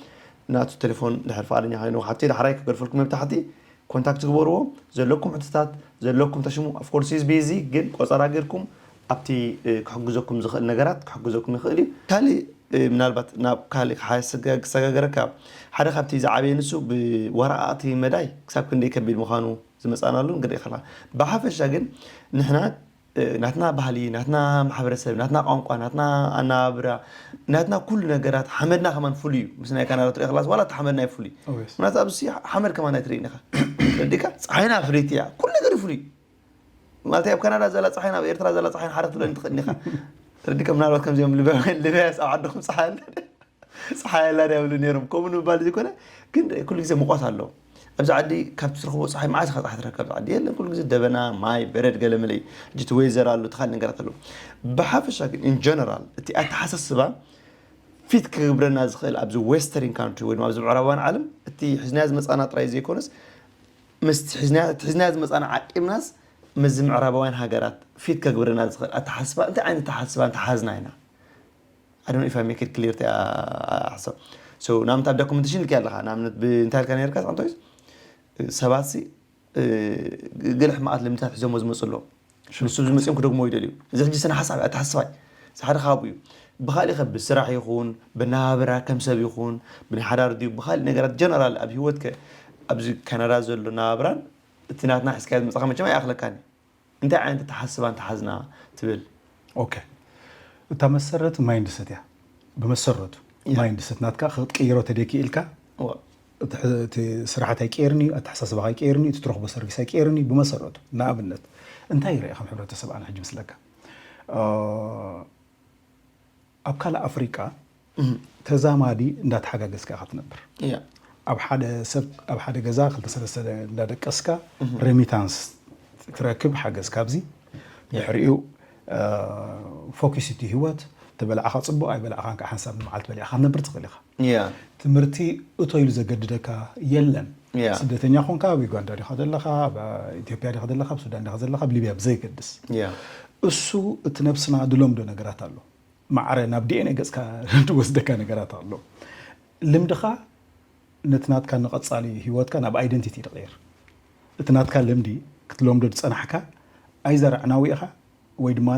ናቱ ቴሌፎን ድሕር ፍቓደኛ ኮይኑ ሓቲ ዳሕራይ ክገድፈልኩም እየ ብታሕቲ ኮንታክት ግበርዎ ዘለኩም ሕቶታት ዘለኩም ተሽሙ of course he's busy ግን ቆፀራ ጌርኩም ኣብቲ ክሕግዘኩም ዝኽእል ነገራት ክሕግዘኩም ይኽእል እዩ ካልእ ምናልባት ናብ ካልእ ክሰጋገረካ ሓደ ካብቲ ዝዓበየ ንሱ ብወረቓቕቲ መዳይ ክሳብ ክንደይ ከቢድ ምዃኑ ዝመፃናሉ ንርኢ ከለና ብሓፈሻ ግን ንሕና ናትና ባህሊ፣ ናትና ማሕበረሰብ፣ ናትና ቋንቋ፣ ናትና ኣናባብራ፣ ናትና ኩሉ ነገራት፣ ሓመድና ከማን ፍሉይ እዩ። ምስ ናይ ካናዳ ትሪኦ ከላስ ዋላ እቲ ሓመድና እዩ ፍሉይ። Oh, yes. ምክንያቱ ኣብዚ ሓመድ ከማን ኣይትርእይን ኢኻ። ረዲካ? ፀሓይና ፍልይቲ እያ። ኩሉ ነገር እዩ ፍሉይ። ማለት ኣብ ካናዳ ዘላ ፀሓይን ኣብ ኤርትራ ዘላ ፀሓይን ሓደ ክትብለኒ ትኽእል ኢኻ። ረዲካ? ምናልባት ከምዚኦም ልብያስ ኣብ ዓድኹም ፀሓይ ኣለ፣ ፀሓይ ኣላ ድያ ይብሉ ነይሮም። ከምኡ ንምባል ዘይኮነ፣ ግን ኩሉ ግዜ ሙቐት ኣሎ። ኣብዚ ዓዲ ካብ ትረኽቦ ፀሓይ መዓስ ኢኻ ፀሓይ ትረክብ? ኣብዚ ዓዲ የለን። ኩሉ ግዜ ደበና፣ ማይ፣ በረድ፣ ገለ መለ እዩ። ሕጂ እቲ ዌዘር ኣሎ፣ እቲ ካልእ ነገራት ኣሎ። ብሓፈሻ ግን in general እቲ ኣተሓሳስባ ፊት ክግብረና ዝኽእል ኣብዚ western country ወይ ድማ ኣብዚ ምዕራባውያን ዓለም እቲ ሒዝናዮ ዝመፃና ጥራይ ዘይኮነስ ምስቲ ሒዝናዮ እቲ ሒዝናዮ ዝመፃና ዓቂብናስ ምስዚ ምዕራባውያን ሃገራት ፊት ከግብረና ዝኽእል ኣተሓስባ እንታይ ዓይነት ኣተሓስባ እንተሓዝና ኢና? I don't know if I make it clear እቲኣ ሓሳብ። So ንኣብነት ኣብ ዶኩመንቴሽን ልክያ ኣለኻ። ንኣብነት እንታይ ኢልካ ነርካ ኣንቶይስ ሰባት ሲ ገለ ሕማቓት ልምድታት ሒዞሞ ዝመፁ ኣለዉ። ንሱ ዝመፅኦም ክደግሞ ይደልዩ። እዚ ሕጂ ስነ ሓሳብ ኣተሓስባይ እዚ ሓደ ካብኡ እዩ። ብካሊእ ከ ብስራሕ ይኹን ብናብራ ከም ሰብ ይኹን ብናይ ሓዳር ድዩ ብካሊእ ነገራት ጀነራል ኣብ ህይወትከ ኣብዚ ካናዳ ዘሎ ናብራን እቲ ናትና ሒዝካዮ ዝመፅኻ መቸም ኣይኣኽለካን እዩ። እንታይ ዓይነት ኣተሓስባ እንተሓዝና ትብል? ኦኬ፣ እታ መሰረት ማይንድሰት እያ። ብመሰረቱ ያ። ማይንድሰት ናትካ ክትቅይሮ ተደኪ ኢልካ እዋ። እቲ ሕ- እቲ ስራሓት ኣይቀየርን እዩ፣ ኣተሓሳስባኻ ኣይቀየርን እዩ፣ እቲ ትረኽቦ ሰርቪስ ኣይቀየርን እዩ። ብመሰረቱ ንኣብነት እንታይ ይረአ ከም ሕብረተሰብ ኣነ ሕጂ ምስለካ እ፣ ኣብ ካልእ ኣፍሪቃ ተዛማዲ እንዳተሓጋገዝካ ኢኻ ትነብር። እያ። ኣብ ሓደ ሰብ ኣብ ሓደ ገዛ ክልተ ሰለስተ እንዳደቀስካ ሬሚታንስ ትረክብ ሓገዝ ካብዚ ድሕሪኡ ፎኪስ እቲ ህይወት ተበላዕኻ ፅቡቅ ኣይበላዕኻን ከዓ ሓንሳብ ንመዓልቲ በሊዕኻ ክትነብር ትኽእል ኢኻ። እያ። ትምህርቲ እቶ ኢሉ ዘገድደካ የለን። እያ። ስደተኛ ኮንካ ኣብ ዩጋንዳ ዲኻ ዘለኻ፣ ኣብ ኢትዮጵያ ዲኻ ዘለኻ፣ ኣብ ሱዳን ዲኻ ዘለኻ፣ ኣብ ሊብያ ብዘይገድስ እያ። እሱ እቲ ነብስና ድለምዶ ነገራት ኣሎ። ማዕረ ናብ ዲኤንኤ ገጽካ ድወስደካ ነገራት ኣሎ። ልምድኻ ነቲ ናትካ ንቐጻሊ ህይወትካ ናብ ኣይደንቲቲ ይቕየር። እቲ ናትካ ልምዲ ክትለምዶ ዝጸናሕካ ኣይዘራዕናዊ ኢኻ ወይ ድማ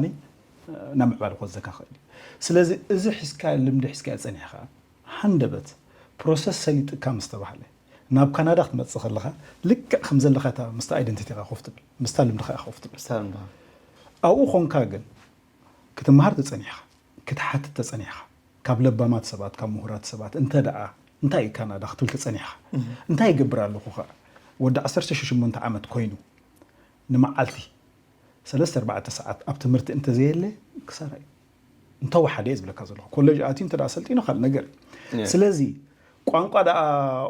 ናብ ምዕባለ ክወስደካ ክእል እዩ። ስለዚ እዚ ሒዝካ ልምዲ ሒዝካ ጸኒሕካ ሃንደበት ፕሮሰስ ሰሊጥካ ምስ ተባህለ ናብ ካናዳ ክትመጽእ ከለኻ ልክዕ ከም ዘለኻ እታ ምስቲ ኣይደንቲቲኻ ኮፍ ትብል ምስታ ልምድኻ ኢኻ ኮፍ ትብል። ሳምባ። ኣብኡ ኾንካ ግን ክትመሃር ተጸኒሕኻ ክትሓትት ተጸኒሕኻ ካብ ለባማት ሰባት ካብ ምሁራት ሰባት እንተ ደኣ እንታይ እዩ ካናዳ ክትብል ተጸኒሕኻ እንታይ ይገብር ኣለኹ ኸዓ ወዲ ዓሰርተ ሸሞንተ ዓመት ኮይኑ ንመዓልቲ ሰለስተ ኣርባዕተ ሰዓት ኣብ ትምህርቲ እንተዘየለ ክሳራ እዩ እንተወሓደ እየ ዝብለካ ዘለኹ ኮሌጅ ኣትዩ እንተ ደኣ ሰልጢኑ ካልእ ነገር እዩ Yeah. ስለዚ ቋንቋ ደኣ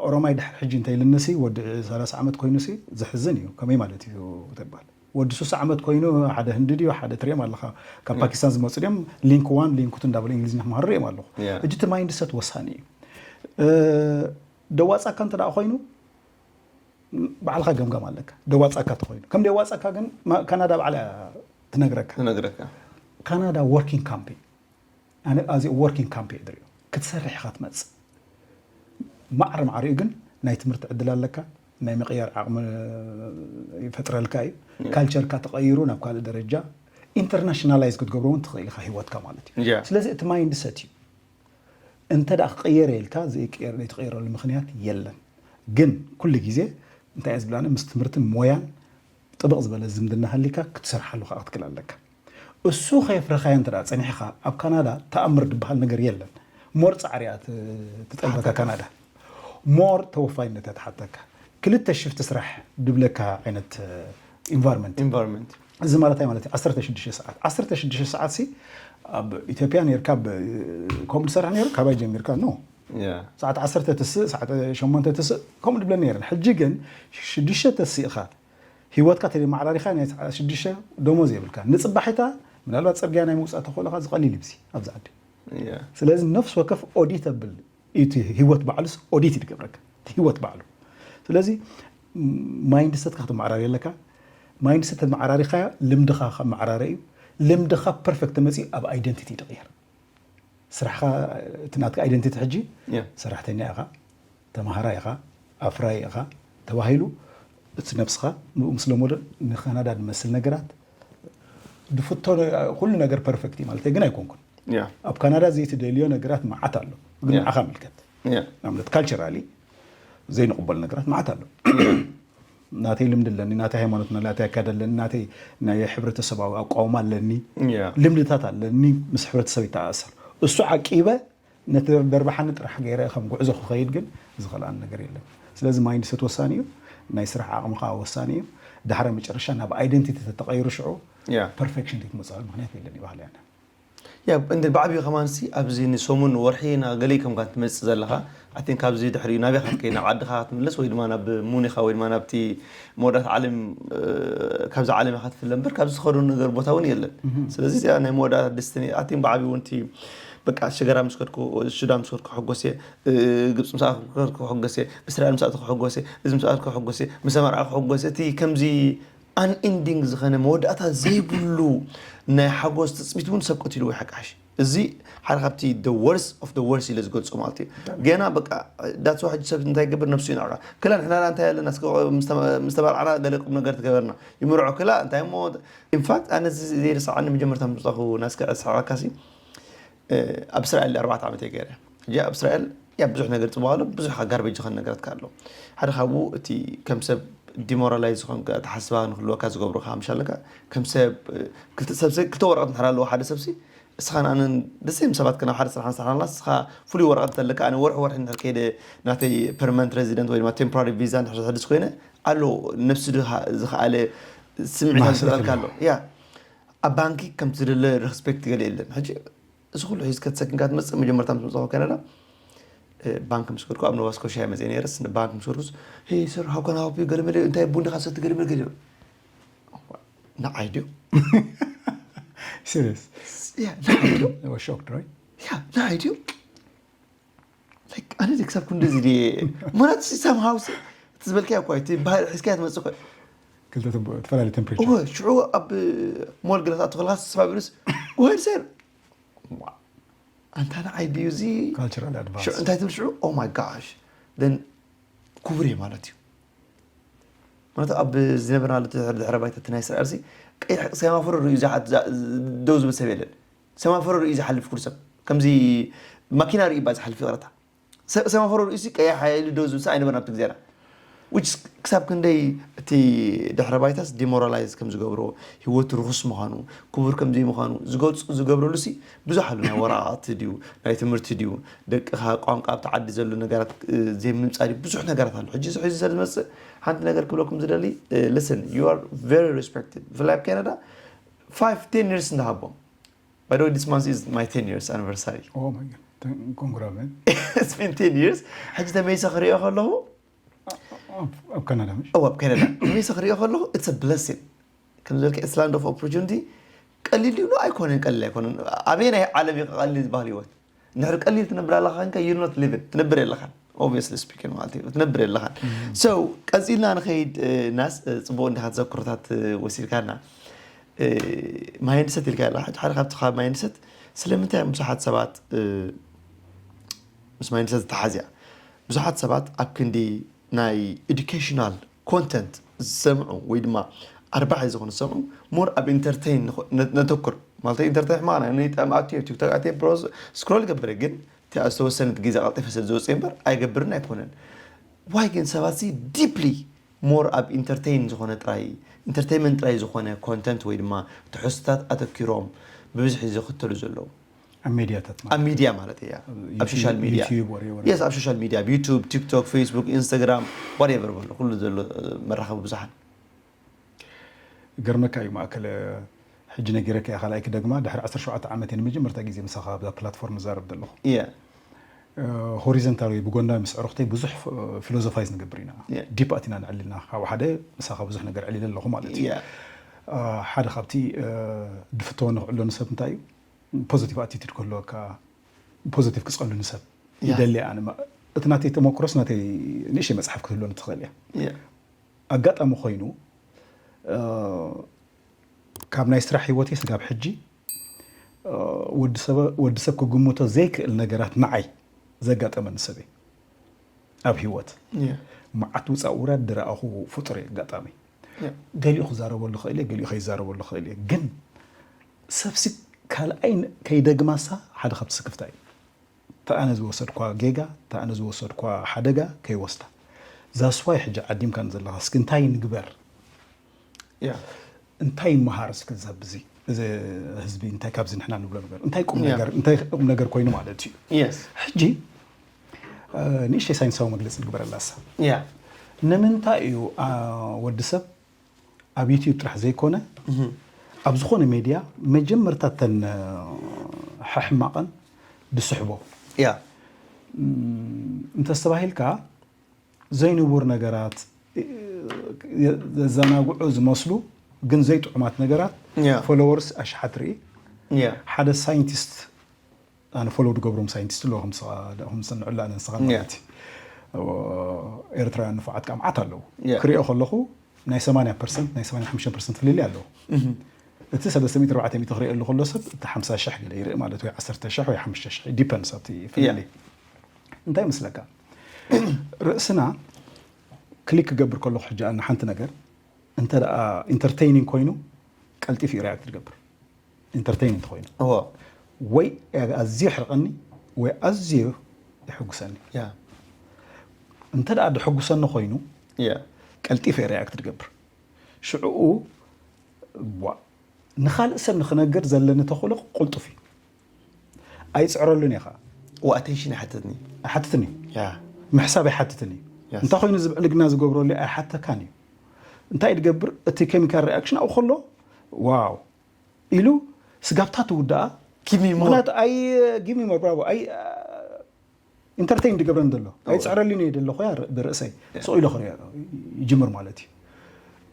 ኦሮማይ ድሕር ሕጂ እንተ ኢልንሲ ወዲ ሰላሳ ዓመት ኮይኑሲ ዘሕዝን እዩ ከመይ ማለት እዩ ተባል ወዲ ሱሳ ዓመት ኮይኑ ሓደ ህንዲ ድዩ ሓደ ትሪኦም ኣለኻ ካብ ፓኪስታን ዝመፁ ድዮም ሊንክ ዋን ሊንክ ቱ እንዳበሉ እንግሊዝኛ ክመሃሩ ሪኦም ኣለኹ Yeah. እጅ እቲ ማይንድሰት ወሳኒ እዩ እ፣ ደዋፃካ እንተ ደኣ ኮይኑ ባዕልኻ ገምጋም ኣለካ ደዋፃካ ተኮይኑ ከም ደዋፃካ ግን ማ- ካናዳ ባዕላ ትነግረካ ትነግረካ። ካናዳ ወርኪንግ ካምፕ እዩ ኣነ ኣዚ ወርኪንግ ካምፕ እዩ ድሪኦ ክትሰርሕ ኢኻ ትመፅእ ማዕረ ማዕሪኡ ግን ናይ ትምህርቲ ዕድል ኣለካ ናይ ምቕያር ዓቕሚ ይፈጥረልካ እዩ ካልቸርካ ተቐይሩ ናብ ካልእ ደረጃ ኢንተርናሽናላይዝ ክትገብሮ እውን ትኽእል ኢኻ ህይወትካ ማለት እዩ Yeah. ስለዚ እቲ ማይንድሰት እዩ እንተ ደኣ ክቕየር ኢልካ ዘይቅየር ዘይትቕየረሉ ምኽንያት የለን ግን ኩሉ ግዜ እንታይ እየ ዝብላኒ ምስ ትምህርትን ሞያን ጥብቕ ዝበለ ዝምድና ሃሊካ ክትሰርሓሉ ከዓ ክትክል ኣለካ እሱ ከየፍረኻዮ እንተ ደኣ ጸኒሕኻ ኣብ ካናዳ ተኣምር ዝበሃል ነገር የለን ሞር ጻዕሪ እያ ት- ትጠልበካ ካናዳ ሞር ተወፋይነት እያ ትሓተካ ክልተ ሽፍቲ ስራሕ ድብለካ ዓይነት ኢንቫይሮንመንት ኢንቫይሮንመንት። እዚ ማለት እንታይ ማለት እዩ ዓሰርተ ሽዱሽተ ሰዓት ዓሰርተ ሽዱሽተ ሰዓት ሲ ኣብ ኢትዮጵያ ነርካ ብ- ከምኡ ዝሰርሕ ነሩ ካባይ ጀሚርካ ኖ ያ። ሰዓት ዓሰርተ ትስእ ሰዓት ሸሞንተ ትስእ ከምኡ ድብለ ነረን ሕጂ ግን ሽዱሽተ ተስእኻ ህይወትካ ተዘይመዓራሪኻ ናይ ሰዓት ሽዱሽተ ደሞዝ የብልካ ንፅባሒታ ምናልባት ፅርግያ ናይ ምውፃእ ተኽእሎኻ ዝቐሊል ይብሲ ኣብዚ ዓዲ ያ። ስለዚ ነፍሲ ወከፍ ኦዲት ኣብል እቲ ህይወት ባዕሉስ ኦዲት ይገብረካ እቲ ህይወት ባዕሉ ስለዚ ማይንድሰትካ ክትመዓራሪ ኣለካ ማይንድሰት ተመዓራሪኻዮ ልምድኻ ከመዓራረ እዩ ልምድኻ ፐርፌክት ተመፅኡ ኣብ ኣይደንቲቲ ትቕየር ስራሕኻ እቲ ናትካ ኣይደንቲቲ ሕጂ ያ። ሰራሕተኛ ኢኻ ተምሃራይ ኢኻ ኣፍራይ ኢኻ ተባሂሉ እቲ ነብስኻ ንኡ ምስ ለመዶ ንካናዳ ዝመስል ነገራት ድፍቶ ኩሉ ነገር ፐርፌክት እዩ ማለት ግን ኣይኮንኩን ያ። ኣብ ካናዳ ዘይትደልዮ ነገራት መዓት ኣሎ ግን ያ። ንዓኻ ምልከት ያ። ንኣብነት ካልቸራሊ ዘይንቕበሉ ነገራት መዓት ኣሎ ናተይ ልምዲ ኣለኒ፣ ናተይ ሃይማኖት፣ ናተይ ኣካዳ ኣለኒ፣ ናተይ ናይ ሕብረተሰባዊ ኣቋውማ ኣለኒ፣ Yeah. ልምድታት ኣለኒ፣ ምስ ሕብረተሰብ ይተኣሳሰር። እሱ ዓቂበ ነቲ ደርባሓኒ ጥራሕ ገይረ ከም ጉዕዞ ክኸይድ ግን ዝኸልኣኒ ነገር የለን። ስለዚ ማይንድሰት ወሳኒ እዩ፣ ናይ ስራሕ ዓቕሚ ከዓ ወሳኒ እዩ። ዳሕረ መጨረሻ ናብ ኣይደንቲቲ ተተቐይሩ ሽዑ Yeah. ፐርፌክሽን ዘይትመፅኣሉ ምክንያት የለን ይባሃል ያነ። ያ እንደ ብዓብዩ ከማን ሲ ኣብዚ ንሰሙን ወርሒ ና ገለይ ከም ጋር ትመጽእ ዘለኻ ኣትን ካብዚ ድሕሪ ናበይ ክትከይ ናብ ዓድኻ ክትምለስ ወይ ድማ ናብ ሙኒኻ ወይ ድማ ናብቲ መወዳእታ ዓለም እ፣ ካብዚ ዓለም ኢኻ ትፍለ እምበር ካብዚ ዝኸዶ ነገር ቦታ እውን የለን። ስለዚ እዚኣ ናይ መወዳእታ ደስትኒ ኣትን ብዓብዩ እውን እቲ በቃ ሽገራ ምስ ከድኩ ሱዳን ምስ ከድኩ ሕጎስ እየ፣ እ፣ ግብፂ ምስ ከድኩ ሕጎስ እየ፣ እስራኤል ምስ ኣተኩ ሕጎስ እየ፣ እዚ ምስ ኣተኩ ሕጎስ እየ፣ ምስ ኣመርዓኹ ሕጎስ እየ። እቲ ከምዚ ኣን ኤንዲንግ ዝኾነ መወዳእታ ዘይብሉ ናይ ሓጎስ ትፅቢት እውን ሰብ ቀቲሉ ወይ ሓቃሽ እዚ ሓደ ካብቲ the worst of the worst ኢለ ዝገልፆ ማለት እዩ። ገና በቃ that's why ሕጂ ሰብ እንታይ ይገብር ነብሱ ይንዕቃ ክላ ንሕና እንታይ ኣለና እስከ ምስ ተመ- ምስ ተመርዓና ገለ ቁም ነገር ትገበርና ይምርዖ ክላ እንታይ እሞ ኢንፋክት ኣነ እዚ ዘይርስዓኒ መጀመርታ ምምፃኹ ናስከ ኣስሓባካሲ ኣብ እስራኤል ኣርባዕተ ዓመት እየ ገይረ። ሕጂ ኣብ እስራኤል ያ ብዙሕ ነገር ፅቡቅ ኣሎ፣ ብዙሕ ጋርቤጅ ዝኾነ ነገራት ኣሎ። ሓደ ካብኡ እቲ ከም ሰብ ዲሞራላይዝ ዝኾን ኣተሓስባ ንክህልወካ ዝገብሩካ ምሻለካ ከም ሰብ ክልተ ሰብ ክልተ ወረቀት እንድሕር ኣለዎ ሓደ ሰብሲ እስኻ ኣነን ደሴም ሰባት ከናብ ሓደ ስራሕ ንስራሕ ንስኻ ፍሉይ ወረቀት ዘለካ ኣነ ወርሒ ወርሒ እንድሕር ከይደ ናተይ ፐርማነንት ሬዚደንት ወይ ድማ ቴምፖራሪ ቪዛ እንድሕር ዝሕድስ ኮይነ ኣሎ ነብሲ ዝኸኣለ ስምዒት ዝሰጠልካ ኣሎ ያ ኣብ ባንኪ ከምቲ ዝደለ ሪስፔክት ገለ የለን ሕጂ እዚ ኩሉ ሒዝካ ተሰኪምካ ትመፅእ መጀመርታ ምስ መፅኹ ካናዳ ባንክ ምስ ከድኩ ኣብ ኖቫ ስኮሽያ መፅእ ነይረስ ባንክ ምስ ከድኩስ ሄ ሰር ሃው ካን ሀልፕ ዩ ገለመለ እንታይ ቡን ዲኻ ሰቲ ገለመለ ገለ ንዓይ ድዩ ሲሪየስ ያ ንዓይ ድዩ ሾክድ ራይት ያ ንዓይ ድዩ ኣነ ክሳብ ክንዲ እዚ ድየ ማለት ሳምሃው እቲ ዝበልካዮ እኳ እቲ ባህል ሒዝካዮ ትመፅእ እኮ ክልተ ትፈላለዩ ቴምፕሬቸር እወ ሽዑ ኣብ ሞል ገለ ትኣቱ ከለካ ሰባቢሉስ ጎሄድ ሰር ኣንታ ንዓይ ድዩ እዚ ካልቸራል ኣድቫንስ እንታይ ትብል ሽዑ ኦ ማይ ጋሽ ን ክቡር እየ ማለት እዩ ማለት ኣብ ዝነበርናሉ ድሕረ ባይታ እቲ ናይ እስራኤል ሲ ቀይሕ ሰማፈሮ ርእዩ ዝሓ- ዛ- ደው ዝብል ሰብ የለን ሰማፈሮ ርእዩ ዝሓልፍ ኩሉ ሰብ ከምዚ ማኪና ርእዩ ባ ዝሓልፍ ይቕረታ ሰ- ሰማፈሮ ርእዩ ሲ ቀይሕ ሓይሉ ደው ዝብል ሰብ ኣይነበርና ኣብቲ ግዜና which ክሳብ ክንደይ እቲ ድሕረ ባይታስ ዲሞራላይዝ ከም ዝገብሮ ህይወቱ ርኹስ ምዃኑ ክቡር ከም ዘይምዃኑ ዝገልፁ ዝገብረሉ ሲ ብዙሕ ኣሎ ናይ ወረቓቕቲ ድዩ ናይ ትምህርቲ ድዩ ደቅኻ ቋንቋ ኣብቲ ዓዲ ዘሎ ነገራት እ፣ ዘይምምፃእ ድዩ ብዙሕ ነገራት ኣሎ ሕጂ እዚ ሕዚ ስለ ዝመፅእ ሓንቲ ነገር ክብለኩም ዝደሊ listen you are very respected ብፍላይ ኣብ ካናዳ five ten years እንዳሃቦም by the way this month is my ten years anniversary ኮንግራመን it's been ten years ሕጂ ተመይሰ ክሪኦ ከለኹ ኣብ ካናዳ ምሽ እወ ኣብ ካናዳ ተመይሰ ክሪኦ ከለኹ it's a blessing ከም ዝበልካ it's land of opportunity ቀሊል ድዩ ኣይኮነን ቀሊል ኣይኮነን ኣበየናይ ዓለም እዩ ቀሊል ዝበሃል ህይወት እንድሕር ቀሊል ትነብር ኣለካ ኮንካ you not living ትነብር የለካን obviously speaking ማለት እዩ ትነብር የለካን so ቀፂልና ንኸይድ እ፣ ናስ እ፣ ፅቡቅ እንዲካ ተዘክሮታት እ፣ ወሲድካና ማይንድሰት ኢልካ ኣለካ ሓደ ካብቲ ካብ ማይንድሰት ስለምንታይ እዮም ብዙሓት ሰባት እ፣ ምስ ማይንድሰት ዝተሓዝያ ብዙሓት ሰባት ኣብ ክንዲ ናይ ኤዱኬሽናል ኮንተንት ዝሰምዑ ወይ ድማ ኣርባሒ ዝኾኑ ዝሰምዑ ሞር ኣብ ኢንተርቴን ነተኩር ማለት ኢንተርቴን ሕማና ነይጣም ኣትዮ ቲክቶክ ኣትዮ ብሮዝ ስክሮል ገብረ ግን እቲኣ ዝተወሰነት ግዜ ቀልጢፈ ስለ ዝወፅእ እምበር ኣይገብርን ኣይኮነን ዋይ ግን ሰባት ሲ ዲፕሊ ሞር ኣብ ኢንተርቴን ዝኾነ ጥራይ ኢንተርቴንመንት ጥራይ ዝኾነ ኮንተንት ወይ ድማ ትሕዝቶታት ኣተኪሮም ብብዝሒ ዝኽተሉ ዘለዉ ኣብ ሜድያታት ኣብ ሚድያ ማለት እያ ኣብ ሶሻል ሚድያ ዩቲዩብ ወሬ ወሬ የስ ኣብ ሶሻል ሚድያ ኣብ ዩቱብ ቲክቶክ ፌስቡክ ኢንስታግራም ዋትኤቨር በሉ ኩሉ ዘሎ መራኸቢ ብዙሓን ገርመካ እዩ ማእከለ ሕጂ ነጊረካ እየ ካልኣይ ክደግማ ድሕሪ ዓሰርተ ሸውዓተ ዓመት እየ ንመጀመርታ ግዜ ምሳኻ ኣብዛ ፕላትፎርም እዛረብ ዘለኹ እየ ሆሪዘንታል ወይ ብጎና ምስ ዕሩኽተይ ብዙሕ ፊሎዞፋይዝ ንገብር ኢና Yeah. ዲፕ ኣቲና ንዕልልና ካብ ሓደ ምሳኻ ብዙሕ ነገር ዕሊለ ኣለኹ ማለት እዩ እየ ሓደ ካብቲ ድፍተወ ንክዕሎ ንሰብ እንታይ እዩ ፖዚቲቭ ኣቲቱድ ክህልወካ ፖዚቲቭ ክፀሉ ንሰብ Yeah. ይደሊ ኣነ እቲ ናተይ ተመክሮስ ናተይ ንእሽተይ መፅሓፍ ክትህልወኒ ትኽእል እያ እየ ኣጋጣሚ ኮይኑ እ፣ ካብ ናይ ስራሕ ህይወተይ ስጋብ ሕጂ እ፣ ወዲ ሰብ- ወዲ ሰብ ክግምቶ ዘይክእል ነገራት ንዓይ ዘጋጠመኒ ሰብ እየ ኣብ ህይወት እየ መዓት ውፃእ ውራድ ዝረኣኹ ፍጡር እየ ኣጋጣሚ እየ ገሊኡ ክዛረበሉ ክእል እየ ገሊኡ ከይዛረበሉ ክእል እየ ግን ሰብሲ ካልኣይ ከይደግማሳ ሓደ ካብቲ ስክፍታ እዩ ተኣነ ዝወሰድኳ ጌጋ ተኣነ ዝወሰድኳ ሓደጋ ከይወስዳ ዛስዋይ ሕጂ ዓዲምካ ዘለኻ እስኪ እንታይ ንግበር? ያ እንታይ ይመሃር እስኪ ዘብ እዚ እዚ ህዝቢ እንታይ ካብዚ ንሕና ንብሎ ነገር እንታይ ቁም ያ። ነገር እንታይ ቁም ነገር ኮይኑ ማለት እዩ። የስ ሕጂ እ፣ ንእሽተይ ሳይንሳዊ መግለፂ ንግበረላሳ። ያ ንምንታይ እዩ አ፣ ወዲ ሰብ ኣብ ዩቲዩብ ጥራሕ ዘይኮነ ኣብ ዝኾነ ሜድያ መጀመርታ ተን እ፣ ሕሕማቐን ድስሕቦ ያ እንተስተባሂልካ ዘይንቡር ነገራት እ፣ ዘዘናግዑ ዝመስሉ ግን ዘይጥዑማት ነገራት ያ። ፎሎወርስ ኣሽሓት ርኢ። ያ ሓደ ሳይንቲስት ኣነ ፎሎው ዝገብሮም ሳይንቲስት ኣለዉ ከምስንዕላ ንስኻ ያ። ማለት እዩ። ኤርትራውያን ንፉዓት ቃምዓት ኣለዉ ያ። ክሪኦ ከለኹ ናይ 80 ፐርሰንት ናይ 85 ፐርሰንት ፍልልይ ኣለዉ። እቲ 300 ክሪኦ ኣሎ ከሎ ሰብ እቲ 50 ሺሕ ገለ ይርኢ ማለት ወይ 10 ሺሕ ወይ 5 ሺሕ ዲፐንስ ኣብቲ ፍልልይ። እንታይ ምስለካ ርእስና ክሊክ ክገብር ከለኹ ሕጂ ኣነ ሓንቲ ነገር እንተ ደኣ ኢንተርቴይኒንግ ኮይኑ ቀልጢፍ እዩ ሪያክት ዝገብር ኢንተርቴይን እንተኮይኑ እዎ ወይ ኣዝዩ የሕርቐኒ ወይ ኣዝዩ የሕጉሰኒ። ያ እንተ ደኣ ደሕጉሰኒ ኮይኑ ያ ቀልጢፈ ሪያክት ዝገብር ሽዕኡ ዋ ንኻልእ ሰብ ንክነግር ዘለኒ ተኽእሎ ቁልጡፍ እዩ። ኣይፅዕረሉን ኢኻ ዋ ኣቴንሽን ይሓትትኒ ኣይሓትትን እዩ ያ ምሕሳብ ኣይሓትትን እዩ። Yes. እንታይ ኮይኑ ዝብዕልግና ዝገብረሉ ኣይሓተካን እዩ። እንታይ ድገብር እቲ ኬሚካል ሪኣክሽን ኣብኡ ከሎ ዋው ኢሉ ስጋብታ ትውዳኣ Give me more. ምክንያቱ ኣይ ጊቭ ሚ ሞር ብራቮ ኣይ ኢንተርቴይን ድገብረን ዘሎ ኣይፅዕረሉን እየ ደለኹ ያ ብርእሰይ ስቕ ኢለ ክሪኦ ይጅምር ማለት እዩ።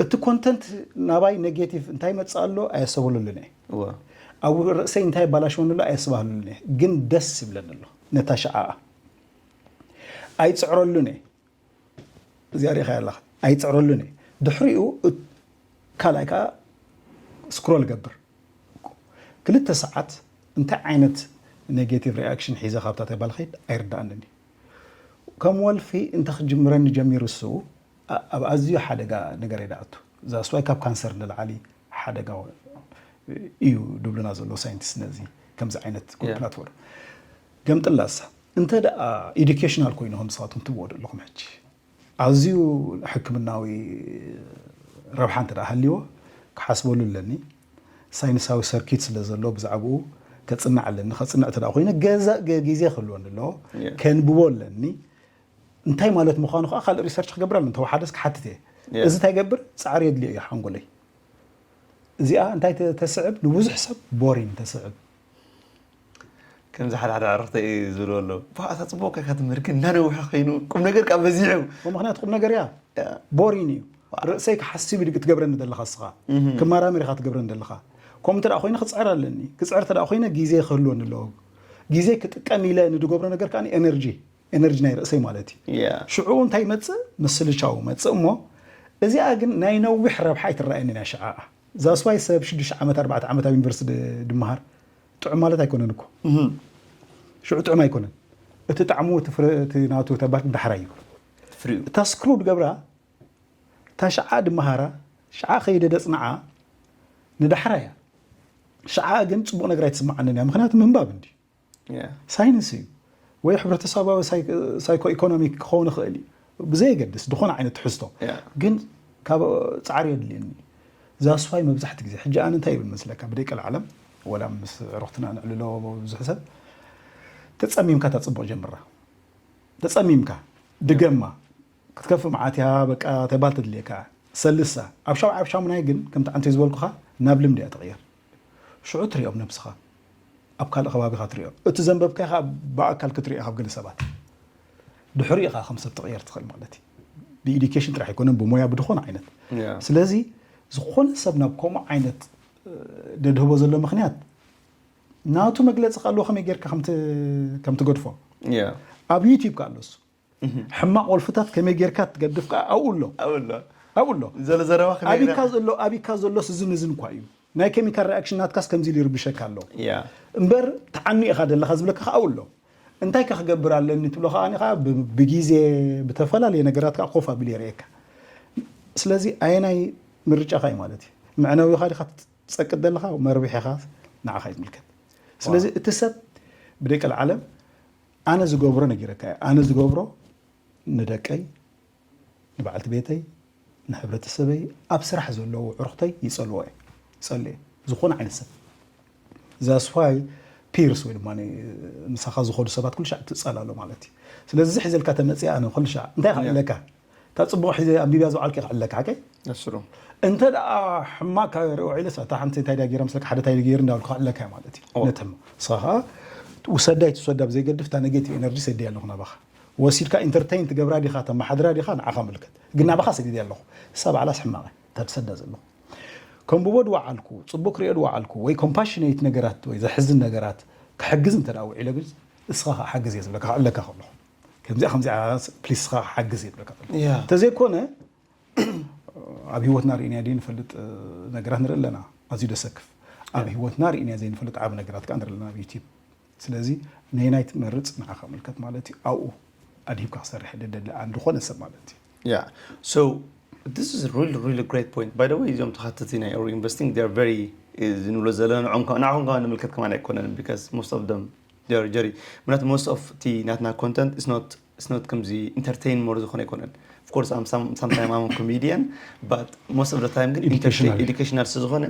እቲ ኮንተንት ናባይ ኔጌቲቭ እንታይ መፅእ ኣሎ ኣየሰበሉሉን እየ እወ ኣብ ርእሰይ እንታይ ባላሽወኒ ኣሎ ኣየስባህሉሉን እየ ግን ደስ ይብለኒ ኣሎ ነታ ሸዓኣ ኣይፅዕረሉን እየ እዚኣ ሪኢኻ ኣለኻ ኣይፅዕረሉን እየ ድሕሪኡ እት- ካልኣይ ከዓ ስክሮል ገብር ክልተ ሰዓት እንታይ ዓይነት ኔጌቲቭ ሪኣክሽን ሒዘ ካብታ ተባል ኸይድ ኣይርዳኣንን እዩ ከም ወልፊ እንተ ክጅምረኒ ጀሚሩ እሱ ኣ- ኣብ ኣዝዩ ሓደጋ ነገር እየ ደኣቱ ዛስዋይ ካብ ካንሰር ንላዓሊ ሓደጋ እዩ ድብሉና ዘሎ ሳይንቲስት ነዚ ከምዚ ዓይነት Yeah. ፕላትፎርም ገምጥላሳ እንተ ደኣ ኤዱኬሽናል ኮይኑ ከም ንስኻትኩም ትብዎ ዘለኹም ሕጂ ኣዝዩ ሕክምናዊ ረብሓ እንተ ደኣ ሃልይዎ ክሓስበሉ ኣለኒ ሳይንሳዊ ሰርኪት ስለ ዘሎ ብዛዕባኡ ከፅንዕ ኣለኒ ከፅንዕ እንተ ደኣ ኮይነ ገዛእ ገ- ግዜ ክህልወኒ ኣለዎ Yeah. ከንብቦ ኣለኒ እንታይ ማለት ምዃኑ ከዓ ካልእ ሪሰርች ክገብር ኣለኒ ተወሓደስ ክሓትት እየ Yeah. እዚ እንታይ ገብር ፃዕሪ የድልዮ እዩ ሓንጎለይ እዚኣ እንታይ ተ- ተስዕብ ንብዙሕ ሰብ ቦሪን ተስዕብ ከምዚ ሓደ ሓደ ዕርክተ እዩ ዝብሉ ኣሎ ባእታ ፅቡቅ ከካ ትምህር ግን እናነውሐ ኮይኑ ቁም ነገር ካብ በዚሑ ምክንያቱ ቁም ነገር እያ ቦሪን እዩ ርእሰይ ክሓስብ እዩ ትገብረኒ ዘለካ እስኻ ክመራመር ኢኻ ትገብረኒ ዘለካ ከምኡ እንተ ደኣ ኮይነ ክፅዕር ኣለኒ ክፅዕር እንተ ደኣ ኮይነ ግዜ ክህልወኒ ኣለዎ ግዜ ክጥቀም ኢለ ንድገብሮ ነገር ከዓ ኤነርጂ ኤነርጂ ናይ ርእሰይ ማለት እዩ ያ ሽዑ እንታይ ይመፅእ ምስልቻው መፅእ እሞ እዚኣ ግን ናይ ነዊሕ ረብሓ ኣይትረኣየንን እያ ሽዓኣ ዛስዋይ ሰብ ሽዱሽተ ዓመት ኣርባዕተ ዓመት ኣብ ዩኒቨርሲቲ ድ- ድመሃር ጥዑም ማለት ኣይኮነን እኮ ሽዑ ጥዑም ኣይኮነን እቲ ጣዕሙ እቲ ፍረ- እቲ ናቱ ተባል ዳሕራይ እዩ ፍሪኡ እታ ስክሩ ድገብራ እታ ሽዓ ድመሃራ ሽዓ ከይደ ደፅንዓ ንዳሕራ እያ ሽዓ ግን ፅቡቅ ነገር ኣይትስምዓንን እያ ምክንያቱ ምንባብ እንዲ ያ ሳይንስ እዩ ወይ ሕብረተሰባዊ ሳይኮ ኢኮኖሚክ ክኸውን ይኽእል እዩ ብዘየገድስ ዝኾነ ዓይነት ትሕዝቶ ያ ግን ካብ ፃዕሪ የድልየኒ ዛስዋይ መብዛሕቲ ግዜ ሕጂ ኣነ እንታይ ይብል መስለካ ብደቂ ዓለም ወላ ምስ ዕሩኽትና ንዕልሎ ብዙሕ ሰብ ተፀሚምካ እታ ፅቡቅ ጀምራ ተፀሚምካ ድገማ ክትከፍእ መዓት እያ በቃ ተባል ተድልየካ ሰልሳ ኣብ ሻውዓይ ኣብ ሻሙናይ ግን ከምቲ ዓንተ ዝበልኩኻ ናብ ልምዲ እያ ትቕየር ሽዑ ትሪኦም ነብስኻ ኣብ ካልእ ከባቢኻ ትሪኦ እቲ ዘንበብካ ኢኻ ብኣካል ክትሪኦ ካብ ገለ ሰባት ድሕሪኡ ኢኻ ከም ሰብ ትቕየር ትኽእል ማለት እዩ ብኢዱኬሽን ጥራሕ ኣይኮነን ብሞያ ብድኾነ ዓይነት ያ ስለዚ ዝኾነ ሰብ ናብ ከምኡ ዓይነት እ፣ ደድህቦ ዘሎ ምክንያት ናቱ መግለፂ ከ ኣለዎ ከመይ ጌርካ ከምቲ- ከም ትገድፎ ያ ኣብ ዩቲብ ከ ኣሎ እሱ ሕማቕ ወልፍታት ከመይ ጌርካ ትገድፍ ከ ኣብኡ ኣሎ ኣብሎ ኣብኡ ኣሎ ዘሎ ዘረባ ከመይ ኣቢካ ዘሎ ኣቢካ ዘሎስ እዝን እዝን እኳ እዩ ናይ ኬሚካል ሪኣክሽን ናትካስ ከምዚ ኢሉ ይርብሸካ ኣሎ ያ እምበር ተዓኑ ኢኻ ዘለካ ዝብለካ ከ ኣብኡ ኣሎ እንታይ ከ ክገብር ኣለኒ ትብሎ ከዓ ኻ ብግዜ ብተፈላለየ ነገራት ከዓ ኮፍ ኣቢሉ የርእየካ ስለዚ ኣየናይ ምርጫኻ እዩ ማለት እዩ መዕነዊኻ ዲኻ ትፀቅጥ ዘለኻ መርብሒኻ ንዓኻ እዩ ዝምልከት ስለዚ እቲ ሰብ ብደቂ ዓለም ኣነ ዝገብሮ ነጊረካ እየ ኣነ ዝገብሮ ንደቀይ ንበዓልቲ ቤተይ፣ ንሕብረተሰበይ፣ ኣብ ስራሕ ዘለዉ ኣዕሩኽተይ ይጸልዎ እየ። ይጸልእ እየ። ዝኾነ ዓይነት ሰብ። That's why peers ወይ ድማ ምሳኻ ዝኾኑ ሰባት ኩሉ ሻዕ ትጸላሎ ማለት እዩ። ስለዚ እዚ ሒዘልካ ተመጽእ ኣነ ኩሉ ሻዕ እንታይ ኢኻ Yeah. ክዕለካ? እታ ጽቡቕ ሒዘ ኣንቢብያ ዝወዓልኩ ኢኻ ክዕለካ ሓቀይ? That's true. እንተ ደኣ ሕማቕ ካብ ርእዮ ዒለስ ኣታ ሓንቲ እንታይ ድያ ገይራ ምስለካ ሓደ እንታይ ገይሩ እንዳበልኩ ክዕለካ ማለት እዩ። ኦ። ነቲ ሕማቕ ንስኻ ውሰዳ ኣይትውሰዳ ብዘይገድፍ እታ negative energy ሰድያ ኣለኹ ናባኻ። ወሲድካ ኢንተርቴን ትገብራ ዲኻ ተመሓድራ ዲኻ ንዓኻ ምልከት። ግን ናባኻ ሰዲድያ ኣለኹ። እሳ ባዕላስ ሕማቕ እያ እታ ትሰዳ ዘለኹ። ከንብቦ ድወዓልኩ፣ ጽቡቕ ክርእዮ ድወዓልኩ ወይ ኮምፓሽኔት ነገራት ወይ ዘሕዝን ነገራት ክሕግዝ እንተ ደኣ ውዒለ ግን እስኻ ከዓ ሓግዝ እየ ዝብለካ ክዕለካ ከለኹ። ከምዚኣ ከምዚኣ ፕሊስ እስኻ ሓግዝ እየ ዝብለካ ከለኹ። Yeah. እንተዘይኮነ ኣብ ህይወትና ርኢናዮ ዘይንፈልጥ ነገራት ንርኢ ኣለና። ኣዝዩ ደሰክፍ ኣብ ህይወትና ርኢናዮ ዘይንፈልጥ ዓብ ነገራት ከዓ ንርኢ ኣለና ኣብ ዩቲብ። ስለዚ ነየናይ ትመርጽ ንዓኻ ምልከት ማለት እዩ። ኣብኡ ኣድሂብካ ክሰርሕ ደደሊ ኣንድ ዝኾነ ሰብ ማለት እዩ። Yeah. So this is really really great point. By the way, እዞም ተኸተቲ ናይ Ori Investing, they're very ዝንብሎ ዘለና ንዕም ንዓኹም ከማን ንምልከት ከማን ኣይኮነን because most of them they're Jerry ምክንያቱ most of እቲ ናትና content is not is not ከምዚ entertain more ዝኾነ ኣይኮነን። Of course I'm some sometime I'm a comedian, but most of the time ግን Educational. Educational ስለዝኾነ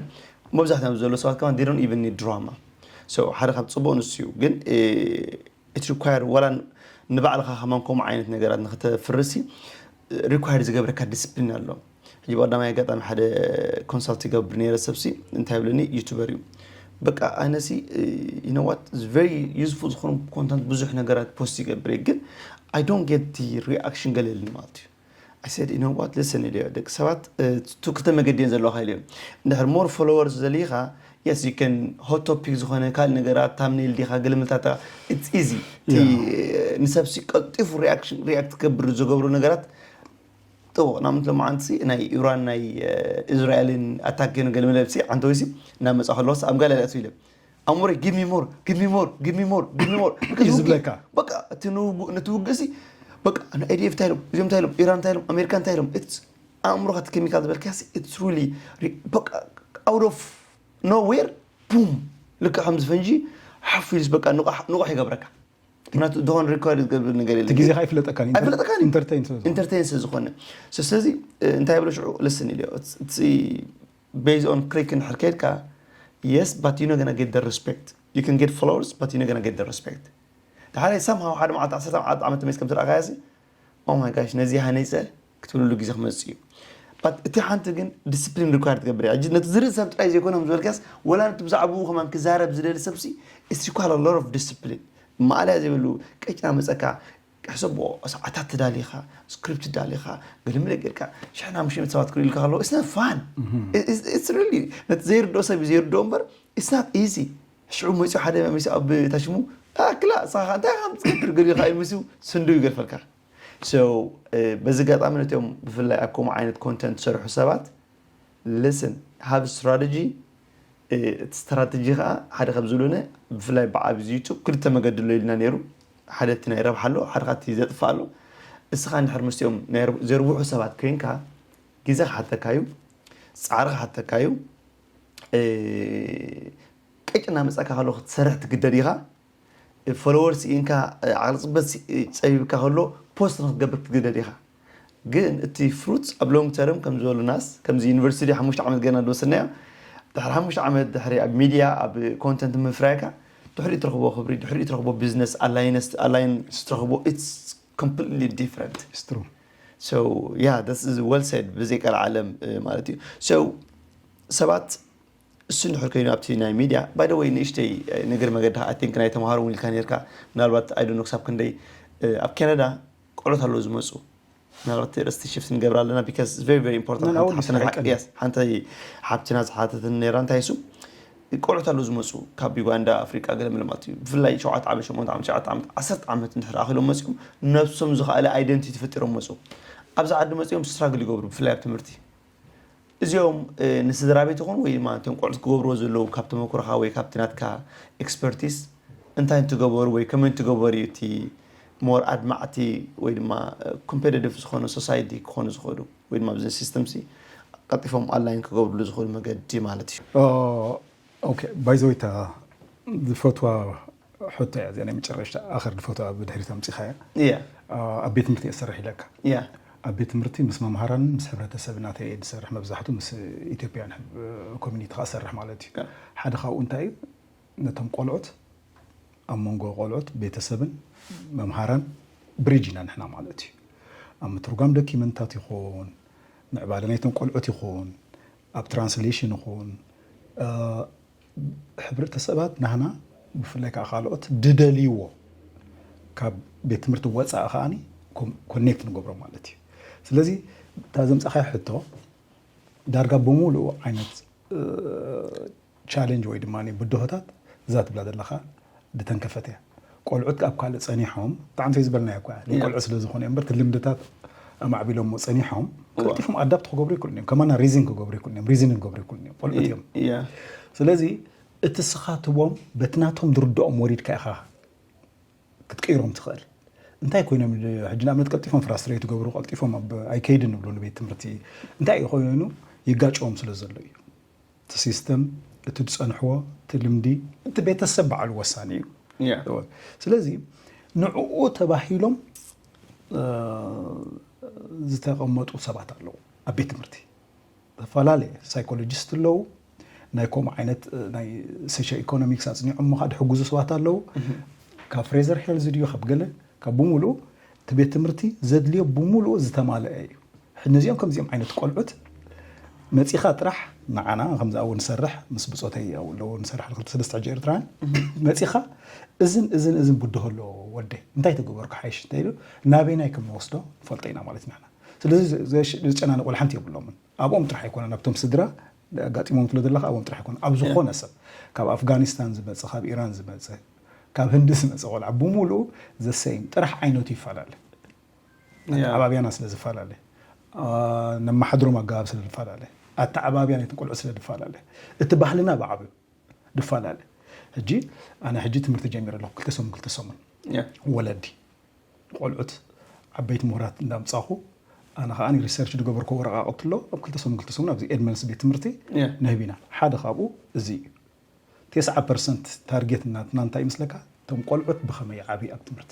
መብዛሕትኦም ዘሎ ሰባት ከማን they don't even need drama. So ሓደ ካብ ጽቡቕ ንሱ እዩ ግን it require ዋላ ንባዕልኻ ከማን ከምኡ ዓይነት ነገራት ንክተፍርሲ require ዝገብረካ ዲስፕሊን ኣሎ። ሕጂ ብቀዳማይ ኣጋጣሚ ሓደ ኮንሳልት ይገብር ነይረ ሰብሲ እንታይ ይብለኒ ዩቱበር እዩ በቃ ኣነሲ you know what very useful ዝኾኑ ኮንተንት ብዙሕ ነገራት ፖስት ይገብር እየ ግን I don't get the reaction ገለ የለን ማለት እዩ። I said you know what listen ኢለ ደቂ ሰባት ቱ ክልተ መገዲ እየን ዘለዋካ ኢለ እንድሕር more followers ዘልይካ yes you can hot topic ዝኾነ ካልእ ነገራት ታምኔል ዲኻ ገለመልታታ it's easy እቲ ንሰብሲ ቀልጢፉ reaction react ክገብር ዝገብሩ ነገራት ጥቡቕ ናምት ለማዓንቲ ናይ ኢራን ናይ እስራኤልን ኣታክ ገይሩ ገለመለ ሲ ዓንተ ወይሲ እናመፃ ከለዎስ ኣብ ጋላ ዳእቱ ኢለ ኣእምሮይ give me more give me more give me more give me more እዩ ዝብለካ። በቃ እቲ ንውጉ- ነቲ ውግእ ሲ በቃ ናይ ኤዲኤፍ እንታይ ኢሎም እዚኦም እንታይ ኢሎም ኢራን እንታይ ኢሎም ኣሜሪካ እንታይ ኢሎም it's ኣእምሮካ እቲ ኬሚካል ዝበልካ it's really በቃ out of nowhere ቡም ልክዕ ከምዚ ፈንጂ ሓፍ ኢሉስ በቃ ንቑሕ ንቑሕ ይገብረካ ምክንያቱ ዝኾነ require ዝገብር ነገር እቲ የለን ግዜኻ ኣይፍለጠካን ኣይፍለጠካን እዩ። ኢንተርቴን ስለ ዝኾነ። ኢንተርቴን ስለ ዝኾነ ስለዚ እንታይ ብሎ ሽዑ listen ኢለ እቲ based on ክሪክ እንድሕር ከድካ yes but you not gonna get the respect you can get followers but you not gonna get the respect ድሓር somehow ሓደ መዓልቲ ዓሰርተ መዓልቲ ዓመት ተመስ ከም ትረኣኻያ ሲ oh my gosh ነዚ ሃነፀ ክትብልሉ ግዜ ክመፅእ እዩ but እቲ ሓንቲ ግን ዲስፕሊን require ትገብር እያ ሕጂ ነቲ ዝርኢ ሰብ ጥራይ ዘይኮነ ከም ዝበልካስ ወላ ነቲ ብዛዕባኡ ከማን ክዛረብ ዝደሊ ሰብሲ it's require a lot of discipline ማእለያ ዘይብሉ ቀጭና መፀካ ሕሰቦ ሰዓታት ትዳሊኻ ስክሪፕት ትዳሊኻ ገለመለ ጌርካ ሽሕና ምሽ ሰባት ክርእዩልካ ከለዉ it's not fun it's really ነቲ ዘይርድኦ ሰብ እዩ ዘይርድኦ እምበር it's not easy ሽዑ መፂኡ ሓደ መሲኡ ኣብ ታሽሙ ኣክላ ሳኻ እንታይ ከም ትገብር ገሊኻ ኢሉ መሲኡ ስንዱ ይገድፈልካ so በዚ ኣጋጣሚ ነቲኦም ብፍላይ ኣብ ከምኡ ዓይነት ኮንተንት ዝሰርሑ ሰባት listen have strategy እቲ ስትራተጂ ከዓ ሓደ ካብ ዝብሉነ ብፍላይ ብዓብ ዩቱብ ክልተ መገዲ ኣሎ ኢልና ነይሩ ሓደ እቲ ናይ ረብሓ ኣሎ ሓደ እቲ ዘጥፋ ኣሎ እስኻ እንድሕር ምስኦም ዘርብሑ ሰባት ኮይንካ ግዜ ክሓተካ እዩ ፃዕሪ ክሓተካ እዩ ቀጭና መፃካ ከሎ ክትሰርሕ ትግደድ ኢኻ ፎሎወርስ ኢንካ ዓቅሊ ፅበት ፀቢብካ ከሎ ፖስት ንክትገብር ክትግደድ ኢኻ ግን እቲ ፍሩት ኣብ ሎንግ ተርም ከም ዝበሉናስ ከምዚ ዩኒቨርሲቲ ሓሙሽተ ዓመት ገና ዝወሰናዮ ድሕሪ ሓሙሽተ ዓመት ድሕሪ ኣብ ሚድያ ኣብ ኮንተንት ምፍራይካ ድሕሪ ትረኽቦ ክብሪ ድሕሪ ትረኽቦ ቢዝነስ ኣላይነስ ኣላይንስ ትረኽቦ it's completely different It's true. so yeah this is well said ብዘይ ቀልዓለም ማለት እዩ so ሰባት እሱ እንድሕር ኮይኑ ኣብቲ ናይ ሚድያ by the way ንእሽተይ ንግር መገዲ I think ናይ ተምሃሮ እውን ኢልካ ነርካ ምናልባት I don't know ክሳብ ክንደይ ኣብ ካናዳ ቆሎት ኣለዉ ዝመፁ ምናልባት ርእስቲ ሽፍት ንገብር ኣለና because it's very very important No, no, I would say I can. ሓንቲ ሓብትና ዝሓተትን ነራ እንታይ እሱ ቆልዑት ኣለዉ ዝመፁ ካብ ዩጋንዳ ኣፍሪቃ ገለ መለ ማለት እዩ ብፍላይ ሸውዓተ ዓመት ሸሞንተ ዓመት ሸውዓተ ዓመት ዓሰርተ ዓመት እንድሕር ኣኺሎም መፅኦም ነብሶም ዝኸኣለ identity ፈጢሮም መፁ ኣብዚ ዓዲ መፅኦም struggle ይገብሩ ብፍላይ ኣብ ትምህርቲ እዚኦም ንስድራ ቤት ይኹን ወይ ድማ እቶም ቆልዑት ክገብርዎ ዘለዉ ካብ ተመክሮኻ ወይ ካብቲ ናትካ expertise እንታይ እንትገበሩ ወይ ከመይ እንትገበሩ እዩ እቲ more ኣድማዕቲ ወይ ድማ competitive ዝኾነ society ክኾኑ ዝኽእሉ ወይ ድማ ብዚ system ሲ ቀልጢፎም ኣላይን ክገብርሉ ዝኽእሉ መገዲ ማለት እዩ ኦኬ ባይዘወይታ ዝፈትዋ ሕቶ እያ እዚኣ ናይ መጨረሽታ ኣኸር ዝፈትዋ ብድሕሪት ኣምፂኻያ እያ ኣብ ቤት ትምህርቲ እየ ዝሰርሕ ኢለካ እያ ኣብ ቤት ትምህርቲ ምስ መምሃራንን ምስ ሕብረተሰብ እናተ ዝሰርሕ፣ መብዛሕቱ ምስ ኢትዮጵያን ኮሚኒቲ ከሰርሕ ማለት እዩ። ሓደ ካብኡ እንታይ እዩ፣ ነቶም ቆልዑት ኣብ መንጎ ቆልዑት ቤተሰብን መምሃራን ብሪጅ ኢና ንሕና ማለት እዩ። ኣብ ምትርጓም ዶኪመንታት ይኹን፣ ምዕባለ ናይቶም ቆልዑት ይኹን፣ ኣብ ትራንስሌሽን ይኹን፣ ሕብረተሰባት ናህና ብፍላይ ከዓ ካልኦት ድደልይዎ ካብ ቤት ትምህርቲ ወፃኢ ከዓኒ ኮኔክት ንገብሮ ማለት እዩ። ስለዚ እታ ዘምፃኻዮ ሕቶ ዳርጋ ብምሉኡ ዓይነት ቻሌንጅ ወይ ድማ ብድሆታት እዛ ትብላ ዘለካ ድተንከፈት እያ። ቆልዑት ኣብ ካልእ ፀኒሖም ብጣዕሚ ተይ ዝበልና እኳ ቆልዑ ስለ ዝኾነ እምበር ልምድታት ኣማዕቢሎሞ ፀኒሖም ቀልጢፎም ኣዳፕት ክገብሩ ይክእሉ እዮም። ከማና ሪዝን ክገብሩ ይክእሉ እዮም። ሪዝን ክገብሩ ይክእሉ እዮም። ቆልዑት እዮም። ስለዚ እቲ ስኻ ትቦም በቲ ናቶም ዝርድኦም ወሪድካ ኢኻ ክትቅይሮም ትኽእል። እንታይ ኮይኖም ሕጂ ንኣብነት ቀልጢፎም ፍራስትሬት ይገብሩ፣ ቀልጢፎም ኣብ ኣይከይድን ንብሉ ንቤት ትምህርቲ። እንታይ እዩ ኮይኑ ይጋጨዎም ስለ ዘሎ እዩ። እቲ ሲስተም፣ እቲ ዝፀንሕዎ፣ እቲ ልምዲ፣ እቲ ቤተሰብ ባዕሉ ወሳኒ እዩ። ስለዚ ንዕኡ ተባሂሎም ዝተቐመጡ ሰባት ኣለዉ ኣብ ቤት ትምህርቲ። ዝተፈላለየ ሳይኮሎጂስት ኣለዉ። ናይ ከምኡ ዓይነት ናይ ሶሽዮ ኢኮኖሚክስ ኣፅኒዖም ምኻድ ሕጉዙ ሰባት ኣለዉ። ካብ ፍሬዘር ሄልዝ ድዩ ካብ ገለ ካብ ብምሉኡ እቲ ቤት ትምህርቲ ዘድልዮ ብምሉኡ ዝተማልአ እዩ። ነዚኦም ከምዚኦም ዓይነት ቆልዑት መፂኻ ጥራሕ ንዓና ከምዚ ኣብኡ ንሰርሕ ምስ ብፆተይ ኣብኡ ኣለዉ ንሰርሕ ክልተ ሰለስተ ሕጂ ኤርትራውያን መፂኻ እዝን እዝን እዝን ብድሆ ኣለዎ ወደይ እንታይ ተገበርኩ ሓይሽ እንታይ ኢሉ ናበይናይ ከም ንወስዶ ንፈልጦ ኢና ማለት ንሕና። ስለዚ ዘጨናንቆል ሓንቲ የብሎምን። ኣብኦም ጥራሕ ኣይኮነን ኣብቶም ስድራ ኣጋጢሞም ትብሎ ዘለካ ኣብኦም ጥራሕ ኣይኮነን ኣብ ዝኾነ ሰብ ካብ ኣፍጋኒስታን ዝመፀ ካብ ኢራን ዝመፀ ካብ ህንዲ ዝመፀ ቆልዓ ብምሉኡ ዘሰይም ጥራሕ ዓይነቱ ይፈላለ። ኣተዓባብያና ስለ ዝፈላለ ነማሓድሮም ኣገባብ ስለ ዝፈላለ ኣተዓባብያ ናይትን ቆልዑ ስለ ዝፈላለ እቲ ባህልና ብዓብዩ ዝፈላለ። ሕጂ ኣነ ሕጂ ትምህርቲ ጀሚረ ኣለኹ ክልተ ሰሙን ክልተ ሰሙን ወለዲ ቆልዑት ዓበይቲ ምሁራት እንዳምፃኹ ኣነ ከዓ ሪሰርች ዝገበርኮ ወረቃቅቲ ኣሎ ኣብ ክልተ ሰሙን ክልተ ሰሙን ኣብዚ ኤድመንስ ቤት ትምህርቲ ነህቢና ሓደ ካብኡ እዚ እዩ። ተስዓ ፐርሰንት ታርጌት ናትና እንታይ ይመስለካ? እቶም ቆልዑት ብኸመይ ይዓብዩ ኣብ ትምህርቲ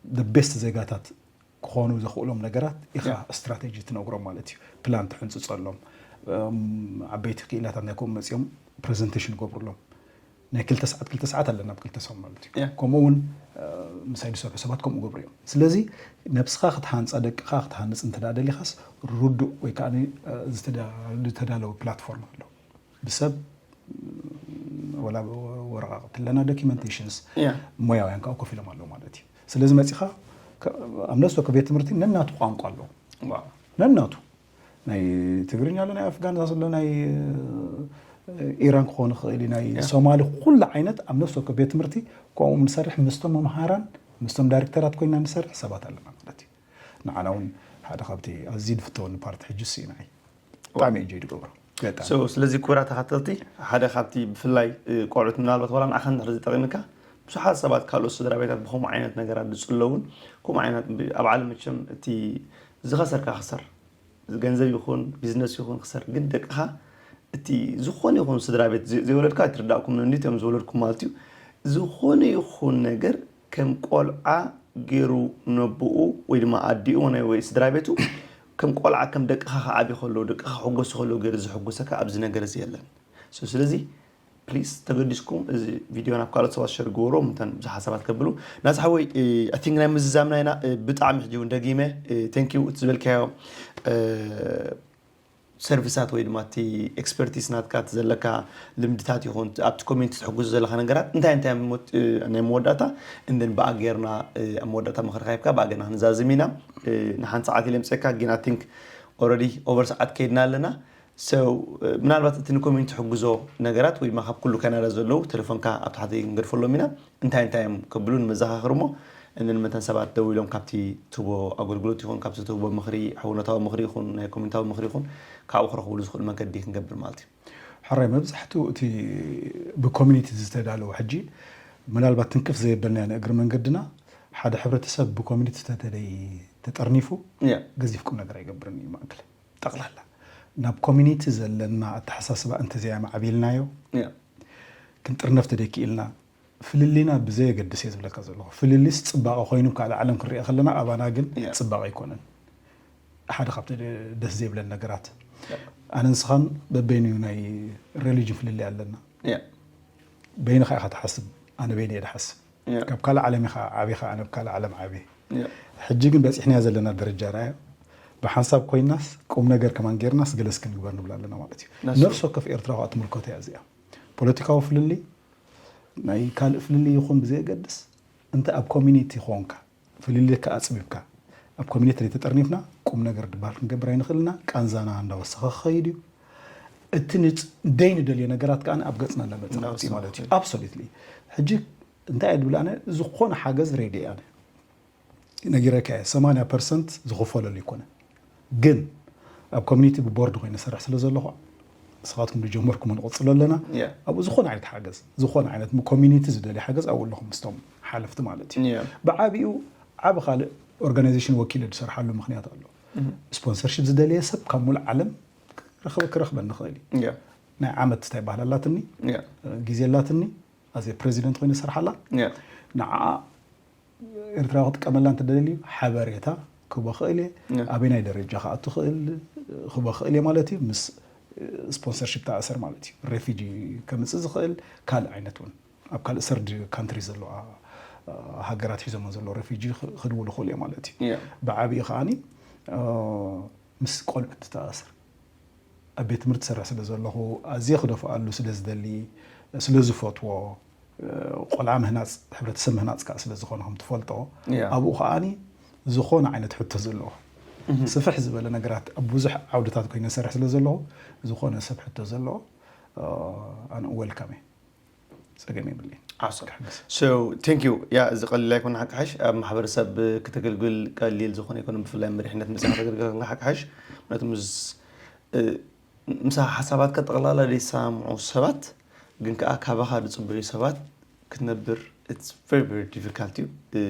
the best ዜጋታት ክኾኑ ዘኽእሎም ነገራት ኢኻ ስትራቴጂ ትነግሮም ማለት እዩ። ፕላን ትሕንፅፀሎም። ዓበይቲ ክኢላታት ናይ ከምኡ መፂኦም ፕሬዘንቴሽን ይገብሩሎም። ናይ ክልተ ሰዓት ክልተ ሰዓት ኣለና ኣብ ክልተ ሰሙን ማለት እዩ። ከምኡ እውን ምሳይ ዝሰርሑ ሰባት ከምኡ ገብሩ እዮም። ስለዚ ነብስኻ ክትሃንፃ ደቅኻ ክትሃንፅ እንተ ደሊኻስ ርዱእ ወይ ከዓ ዝተዳለወ ፕላትፎርም ኣሎ። ብሰብ ወላ ወረቃቅቲ ኣለና ዶኪመንቴሽንስ ሞያውያን ከዓ ኮፍ ኢሎም ኣለዉ ማለት እዩ። ስለዚ መፂኻ ኣብ ነፍሲ ወከፍ ቤት ትምህርቲ ነናቱ ቋንቋ ኣለዎ። ነናቱ ናይ ትግርኛ ኣሎ ናይ ኣፍጋን ኣሎ ናይ ኢራን ክኾን ይኽእል ናይ ሶማሊ ኩሉ ዓይነት ኣብ ነፍሲ ወከፍ ቤት ትምህርቲ ከምኡ ንሰርሕ ምስቶም መምሃራን ምስቶም ዳይሬክተራት ኮይና ንሰርሕ ሰባት ኣለና ማለት እዩ። ንዓና እውን ሓደ ካብቲ ኣዝዩ ዝፍተወኒ ፓርቲ ሕጂ እሱ እዩ ንዓይ። ብጣዕሚ ኢንጆይ ዝገብሮ ገጣሚ። ስለዚ ክቡራት ተኸታተልቲ ሓደ ካብቲ ብፍላይ ቆልዑት ምናልባት ዋላ ንዓኻ እንድሕር ዝጠቒምካ ብዙሓት ሰባት ካልኦት ስድራ ቤታት ብኸምኡ ዓይነት ነገራት ዝፅለውን ከምኡ ዓይነት ኣብ ዓለም መቸም እቲ ዝኸሰርካ ክሰር ገንዘብ ይኹን ቢዝነስ ይኹን ክሰር ግን ደቅኻ እቲ ዝኾነ ይኹን ስድራ ቤት ዘይወለድካ ኣይትርዳእኩም እንዲት እዮም ዝወለድኩም ማለት እዩ። ዝኾነ ይኹን ነገር ከም ቆልዓ ገይሩ ነቦኡ ወይ ድማ ኣዲኡ ወይ ስድራ ቤቱ ከም ቆልዓ ከም ደቅኻ ክዓብዩ ከለዉ ደቅኻ ክሕጎሱ ከለዉ ገይሩ ዘሕጉሰካ ኣብዚ ነገር እዚ የለን። ስለዚ ፕሊስ ተገዲስኩም እዚ ቪድዮ ናብ ካልኦት ሰባት ሸር ግበርዎም እንተን ብዙሓት ሰባት ከብሉ ናዚ ሓወይ ኣይ ቲንክ ናይ ምዝዛምና ኢና። ብጣዕሚ ሕጂ እውን ደጊመ ቴንክ ዩ እቲ ዝበልካዮ ሰርቪሳት ወይ ድማ እቲ ኤክስፐርቲስ ናትካ እቲ ዘለካ ልምድታት ይኹን ኣብቲ ኮሚኒቲ ትሕግዙ ዘለካ ነገራት እንታይ እንታይ ናይ መወዳእታ እንደን ብኣ ጌርና ኣብ መወዳእታ ምኽሪ ካይብካ ብኣ ጌርና ክንዛዝም ኢና። ንሓንቲ ሰዓት ኢለ ምፅእካ ግን ኣይ ቲንክ ኦረዲ ኦቨር ሰዓት ከይድና ኣለና። ምናልባት እቲ ንኮሚኒቲ ትሕግዞ ነገራት ወይ ድማ ካብ ኩሉ ካናዳ ዘለዉ ቴሌፎንካ ኣብ ታሕቲ ክንገድፈሎም ኢና እንታይ እንታይ እዮም ከብሉ ንመዘኻኽር እሞ እንንመተን ሰባት ደው ኢሎም ካብቲ ትቦ ኣገልግሎት ይኹን ካብቲ ትቦ ምኽሪ ሕውነታዊ ምኽሪ ይኹን ናይ ኮሚኒታዊ ምኽሪ ይኹን ካብኡ ክረኽብሉ ዝኽእሉ መንገዲ ክንገብር ማለት እዩ። ሕራይ መብዛሕትኡ እቲ ብኮሚኒቲ ዝተዳለወ ሕጂ ምናልባት ትንክፍ ዘየበልናዮ ንእግሪ መንገድና ሓደ ሕብረተሰብ ብኮሚኒቲ ተተደይ ተጠርኒፉ ገዚፍ ቁም ነገር ኣይገብርን እዩ ማእክል ጠቕላላ ናብ ኮሚኒቲ ዘለና ኣተሓሳስባ እንተዘያማዕቢልናዮ ክንጥርነፍ ተደይክኢልና ፍልልይና ብዘየገድስ እየ ዝብለካ ዘለኹ። ፍልልይስ ፅባቐ ኮይኑ ካልእ ዓለም ክንሪኦ ከለና ኣባና ግን Yeah. ፅባቐ ኣይኮነን። ሓደ ካብቲ ደስ ዘይብለን ነገራት ኣነ ንስኻን በበይኑ ናይ ሬሊጅን ፍልልይ ኣለና። Yeah. በይንኻ ኢኻ ትሓስብ፣ ኣነ በይነ እየ ዝሓስብ። Yeah. ካብ ካልእ ዓለም ኢኻ ዓቢኻ፣ ኣነ ኣብ ካልእ ዓለም ዓብየ። Yeah. ሕጂ ግን በፂሕናዮ ዘለና ደረጃ ራዮ ብሓንሳብ ኮይናስ ቁም ነገር ከማን ጌርናስ ገለስ ክንግበር ንብል ኣለና ማለት እዩ። That's true. ነፍሲ ወከፍ ኤርትራዊ ከዓ ትምልከቶ እያ እዚኣ። ፖለቲካዊ ፍልልይ ናይ ካልእ ፍልልይ ይኹን ብዘየገድስ እንተ ኣብ ኮሚኒቲ ኾንካ ፍልልካ ኣፅቢብካ ኣብ ኮሚኒቲ ተጠርኒፍና ቁም ነገር ድበሃል ክንገብር ኣይንኽእልና። ቃንዛና እንዳወሰኸ ክኸይድ እዩ። እቲ ንፅ- ደይ ንደልዮ ነገራት ከዓ ኣብ ገፅና እንዳመፀ እንዳወሰኸ ማለት እዩ። ኣብሶሉትሊ። ሕጂ እንታይ እየ ድብል ኣነ ዝኾነ ሓገዝ ሬዲ እየ ኣነ ነጊረካ እየ። ሰማንያ ፐርሰንት ዝኽፈለሉ ኣይኮነን። ግን ኣብ ኮሚኒቲ ብቦርድ ኮይነ ሰርሕ ስለ ዘለኹ ንስኻትኩም ዝጀመርኩም ንቕፅሎ ኣለና። Yeah. ኣብኡ ዝኾነ ዓይነት ሓገዝ ዝኾነ ዓይነት ኮሚኒቲ ዝደልየ ሓገዝ ኣብኡ ኣለኹ ምስቶም ሓለፍቲ ማለት እዩ። Yeah. ብዓቢኡ ዓብ ካልእ ኦርጋናይዜሽን ወኪለ ዝሰርሓሉ ምኽንያት ኣሎ። ስፖንሰርሺፕ ዝደለየ ሰብ ካብ ሙሉእ ዓለም ክረኽ- ክረኽበኒ ይኽእል እዩ። Yeah. ናይ ዓመት እንታይ ባህል ኣላትኒ Yeah. ግዜ ኣላትኒ ኣዘ ፕሬዚደንት ኮይነ ዝሰርሓላ Yeah. ንዓ ኤርትራዊ ክጥቀመላ እንተደልዩ ሓበሬታ ክቦ ክእል እየ Yeah. ኣበይ ናይ ደረጃ ክኣቱ ክእል ክቦ ክእል እየ ማለት እዩ። ምስ ስፖንሰርሽፕ ተኣሰር ማለት እዩ። ሬፊጂ ከምፅእ ዝኽእል ካልእ ዓይነት እውን ኣብ ካልእ ሰርድ ካንትሪ ዘለዋ ሃገራት ሒዞሞ ዘለዉ ሬፊጂ ክድውሉ ክእሉ እየ ማለት እዩ። Yeah. ብዓብኡ ከዓኒ ምስ ቆልዑት ተኣሰር ኣብ ቤት ትምህርቲ ዝሰርሕ ስለ ዘለኹ ኣዝየ ክደፍኣሉ ስለ ዝደሊ ስለ ዝፈትዎ ቆልዓ ምህናፅ ሕብረተሰብ ምህናፅ ከዓ ስለ ዝኾነ ከም ትፈልጦ Yeah. ኣብኡ ከዓኒ ዝኾነ ዓይነት ሕቶ ዘለዎ ስፍሕ ዝበለ ነገራት ኣብ ብዙሕ ዓውድታት ኮይነ ሰርሕ ስለ ዘለኹ ዝኾነ ሰብ ሕቶ ዘለዎ ኣነ ዌልካም እየ። ፀገም የብለይ። Awesome. So thank you. ያ እዚ ቀሊል ኣይኮነ ሓቂ ሓሽ ኣብ ማሕበረሰብ ክተገልግል ቀሊል ዝኾነ ኣይኮነ ብፍላይ መሪሕነት ምሳኻ ተገልግል ሓቂ ሓሽ ምክንያቱ ምስ እ፣ ምሳኻ ሓሳባትካ ጠቕላላ ዘይሰማምዑ ሰባት ግን ከዓ ካባኻ ዝፅበዩ ሰባት ክትነብር it's very very difficult እዩ። እ፣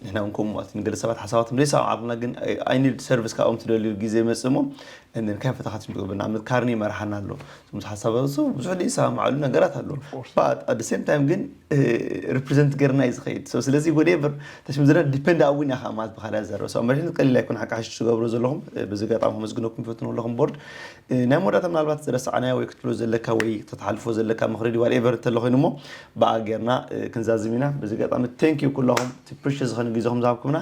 ንሕና እውን ከምኡ ማለት እዩ። ንገለ ሰባት ሓሳባቶም ዘይሰማምዓልና ግን I need service ካብኦም ትደልዩ ግዜ ይመፅእ እሞ እንን ካይ ፈታኻት ንገብር ንኣብነት ካርኒ ይመርሓና ኣሎ። እዞም ሓሳባት ብዙሕ ዘይሰማምዓሉ ነገራት ኣሎ። But at the same time ግን ሪፕሬዘንት ገርና እዩ ዝኸይድ። So ስለዚ whatever ተሽም ዘለና ዲፔንድ ኣብ እውን ኢኻ ማለት ብኻልያ ዘረብ ሰብ መሪሕነት ቀሊል ኣይኮን ሓቂ ሓሽ ትገብሮ ዘለኹም። እ፣ በዚ ኣጋጣሚ ከመስግነኩም ይፈትኑ ኣለኹም ቦርድ። እ፣ ናይ መወዳእታ ምናልባት ዝረሳዕናዮ ወይ ክትብሎ ዘለካ ወይ ተተሓልፎ ዘለካ ምኽሪ ድዩ whatever እንተሎ ኮይኑ እሞ ብኣ ጌርና እ፣ ክንዛዝም ኢና። በዚ ኣጋጣሚ thank you ኩለኹም እቲ ፕሪሽስ ዝኾነ ግዜኹም ዝሃብኩምና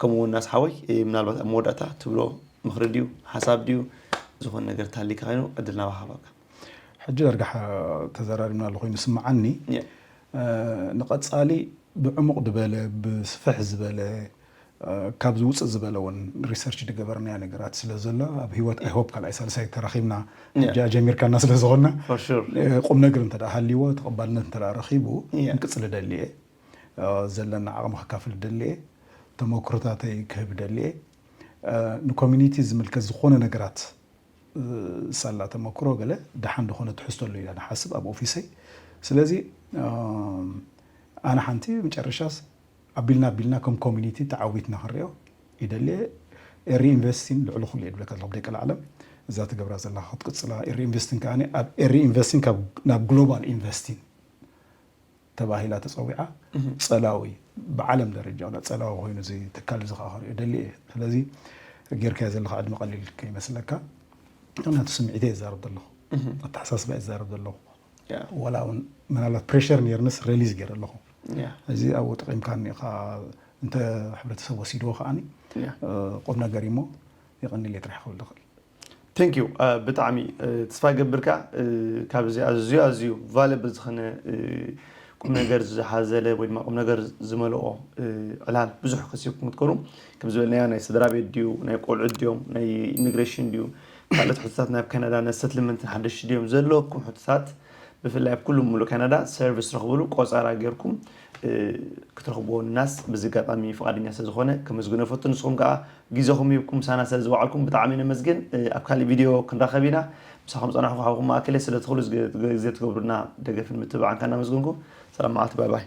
ከምኡ እውን ናስ ሓወይ እ፣ ምናልባት ኣብ መወዳእታ ትብሎ ምኽሪ ድዩ ሓሳብ ድዩ ዝኾነ ነገር ታሊካ ኮይኑ ዕድል ናባኻ ሃበካ። ሕጂ ዳርጋ ሓ- ተዘራሪብና ኣሎ ኮይኑ ስምዓኒ። Yeah. እ፣ ንቐፃሊ ብዕሙቕ ዝበለ ብስፍሕ ዝበለ እ፣ ካብ ዝውፅእ ዝበለ እውን ሪሰርች ዝገበርናዮ ነገራት ስለ ዘሎ ኣብ ህይወት I hope ካልኣይ ሳልሳይ ተራኺብና Yeah. እጃ ጀሚርካና ስለ ዝኾንና For sure. እ፣ ቁም ነገር እንተ ደኣ ሃልይዎ ተቐባልነት እንተ ደኣ ረኺቡ Yeah. ምቅፅል ደሊ እየ። እ፣ ዘለና ዓቕሚ ከካፍል ደሊ እየ። ተመክሮታተይ ክህብ ደሊ እየ። እ፣ ንኮሚኒቲ ዝምልከት ዝኾነ ነገራት እ፣ ሳላ ተመክሮ ገለ ደሓን ዝኾነ ትሕዝቶ ኣሎ ኢለ ንሓስብ ኣብ ኦፊሰይ። ስለዚ እ፣ ኣነ ሓንቲ መጨረሻስ ኣቢልና ኣቢልና ከም ኮሚኒቲ ተዓዊትና ክንሪኦ ይደሊ። ሪኢንቨስቲን ልዕሊ ኩሉ እየ ድብለካ ዘለኹ ደቂ ዓለም እዛ ትገብራ ዘለኻ ክትቅፅላ። ሪኢንቨስቲን ከዓ ኣብ ሪኢንቨስቲን ካብ ናብ ግሎባል ኢንቨስቲን ተባሂላ ተፀዊዓ። ፀላዊ ብዓለም ደረጃ ወላ ፀላዊ ኮይኑ እዚ ትካል እዚ ከዓ ክሪኦ ደሊ እየ። ስለዚ ጌርካዮ ዘለካ ዕድመ ቀሊል ከይመስለካ። ምክንያቱ ስምዒተይ እዛረብ ዘለኹ ኣተሓሳስባ እዛረብ ዘለኹ Yeah. ወላ እውን ምናልባት ፕሬሽር ነርንስ ሬሊዝ ገይረ ኣለኹ። Yeah. እዚ ኣብኡ ጠቂምካኒ ኢኻ። እንተ ሕብረተሰብ ወሲድዎ ከዓኒ Yeah. ቁም ነገር እሞ የቐኒል እየ ጥራሕ ክብል ዝኽእል። Thank you. ብጣዕሚ ተስፋ ይገብር ከዓ ካብዚ ኣዝዩ ኣዝዩ ቫለብል ዝኾነ ቁም ነገር ዝሓዘለ ወይ ድማ ቁም ነገር ዝመልኦ ዕላል ብዙሕ ከሲብኩም ክትኮኑ ከም ዝበልናዮ ናይ ስድራ ቤት ድዩ ናይ ቆልዑት ድዮም ናይ ኢሚግሬሽን ድዩ ካልኦት ሕቶታት ናብ ካናዳ ናይ ሰትልመንትን ሓደሽቲ ድዮም ዘለኩም ሕቶታት ብፍላይ ኣብ ኩሉ ሙሉእ ካናዳ ሰርቪስ ረኽብሉ ቆፀራ ጌርኩም ክትረኽብዎ እናስ በዚ ኣጋጣሚ ፍቓደኛ ስለ ዝኾነ ከመስግኖ ፈቱ ንስኹም ከዓ ግዜኹም ሂብኩም ምሳና ስለ ዝበዓልኩም ብጣዕሚ ነመስግን ኣብ ካሊእ ቪድዮ ክንራኸብ ኢና ምሳኹም ፀናሕኩ ሓውኩም ማእከለ ስለ ትኽሉ ግዜ ትገብሩና ደገፍን ምትብባዕን ከናመስግንኩም ሰላም መዓልቲ ባይ ባይ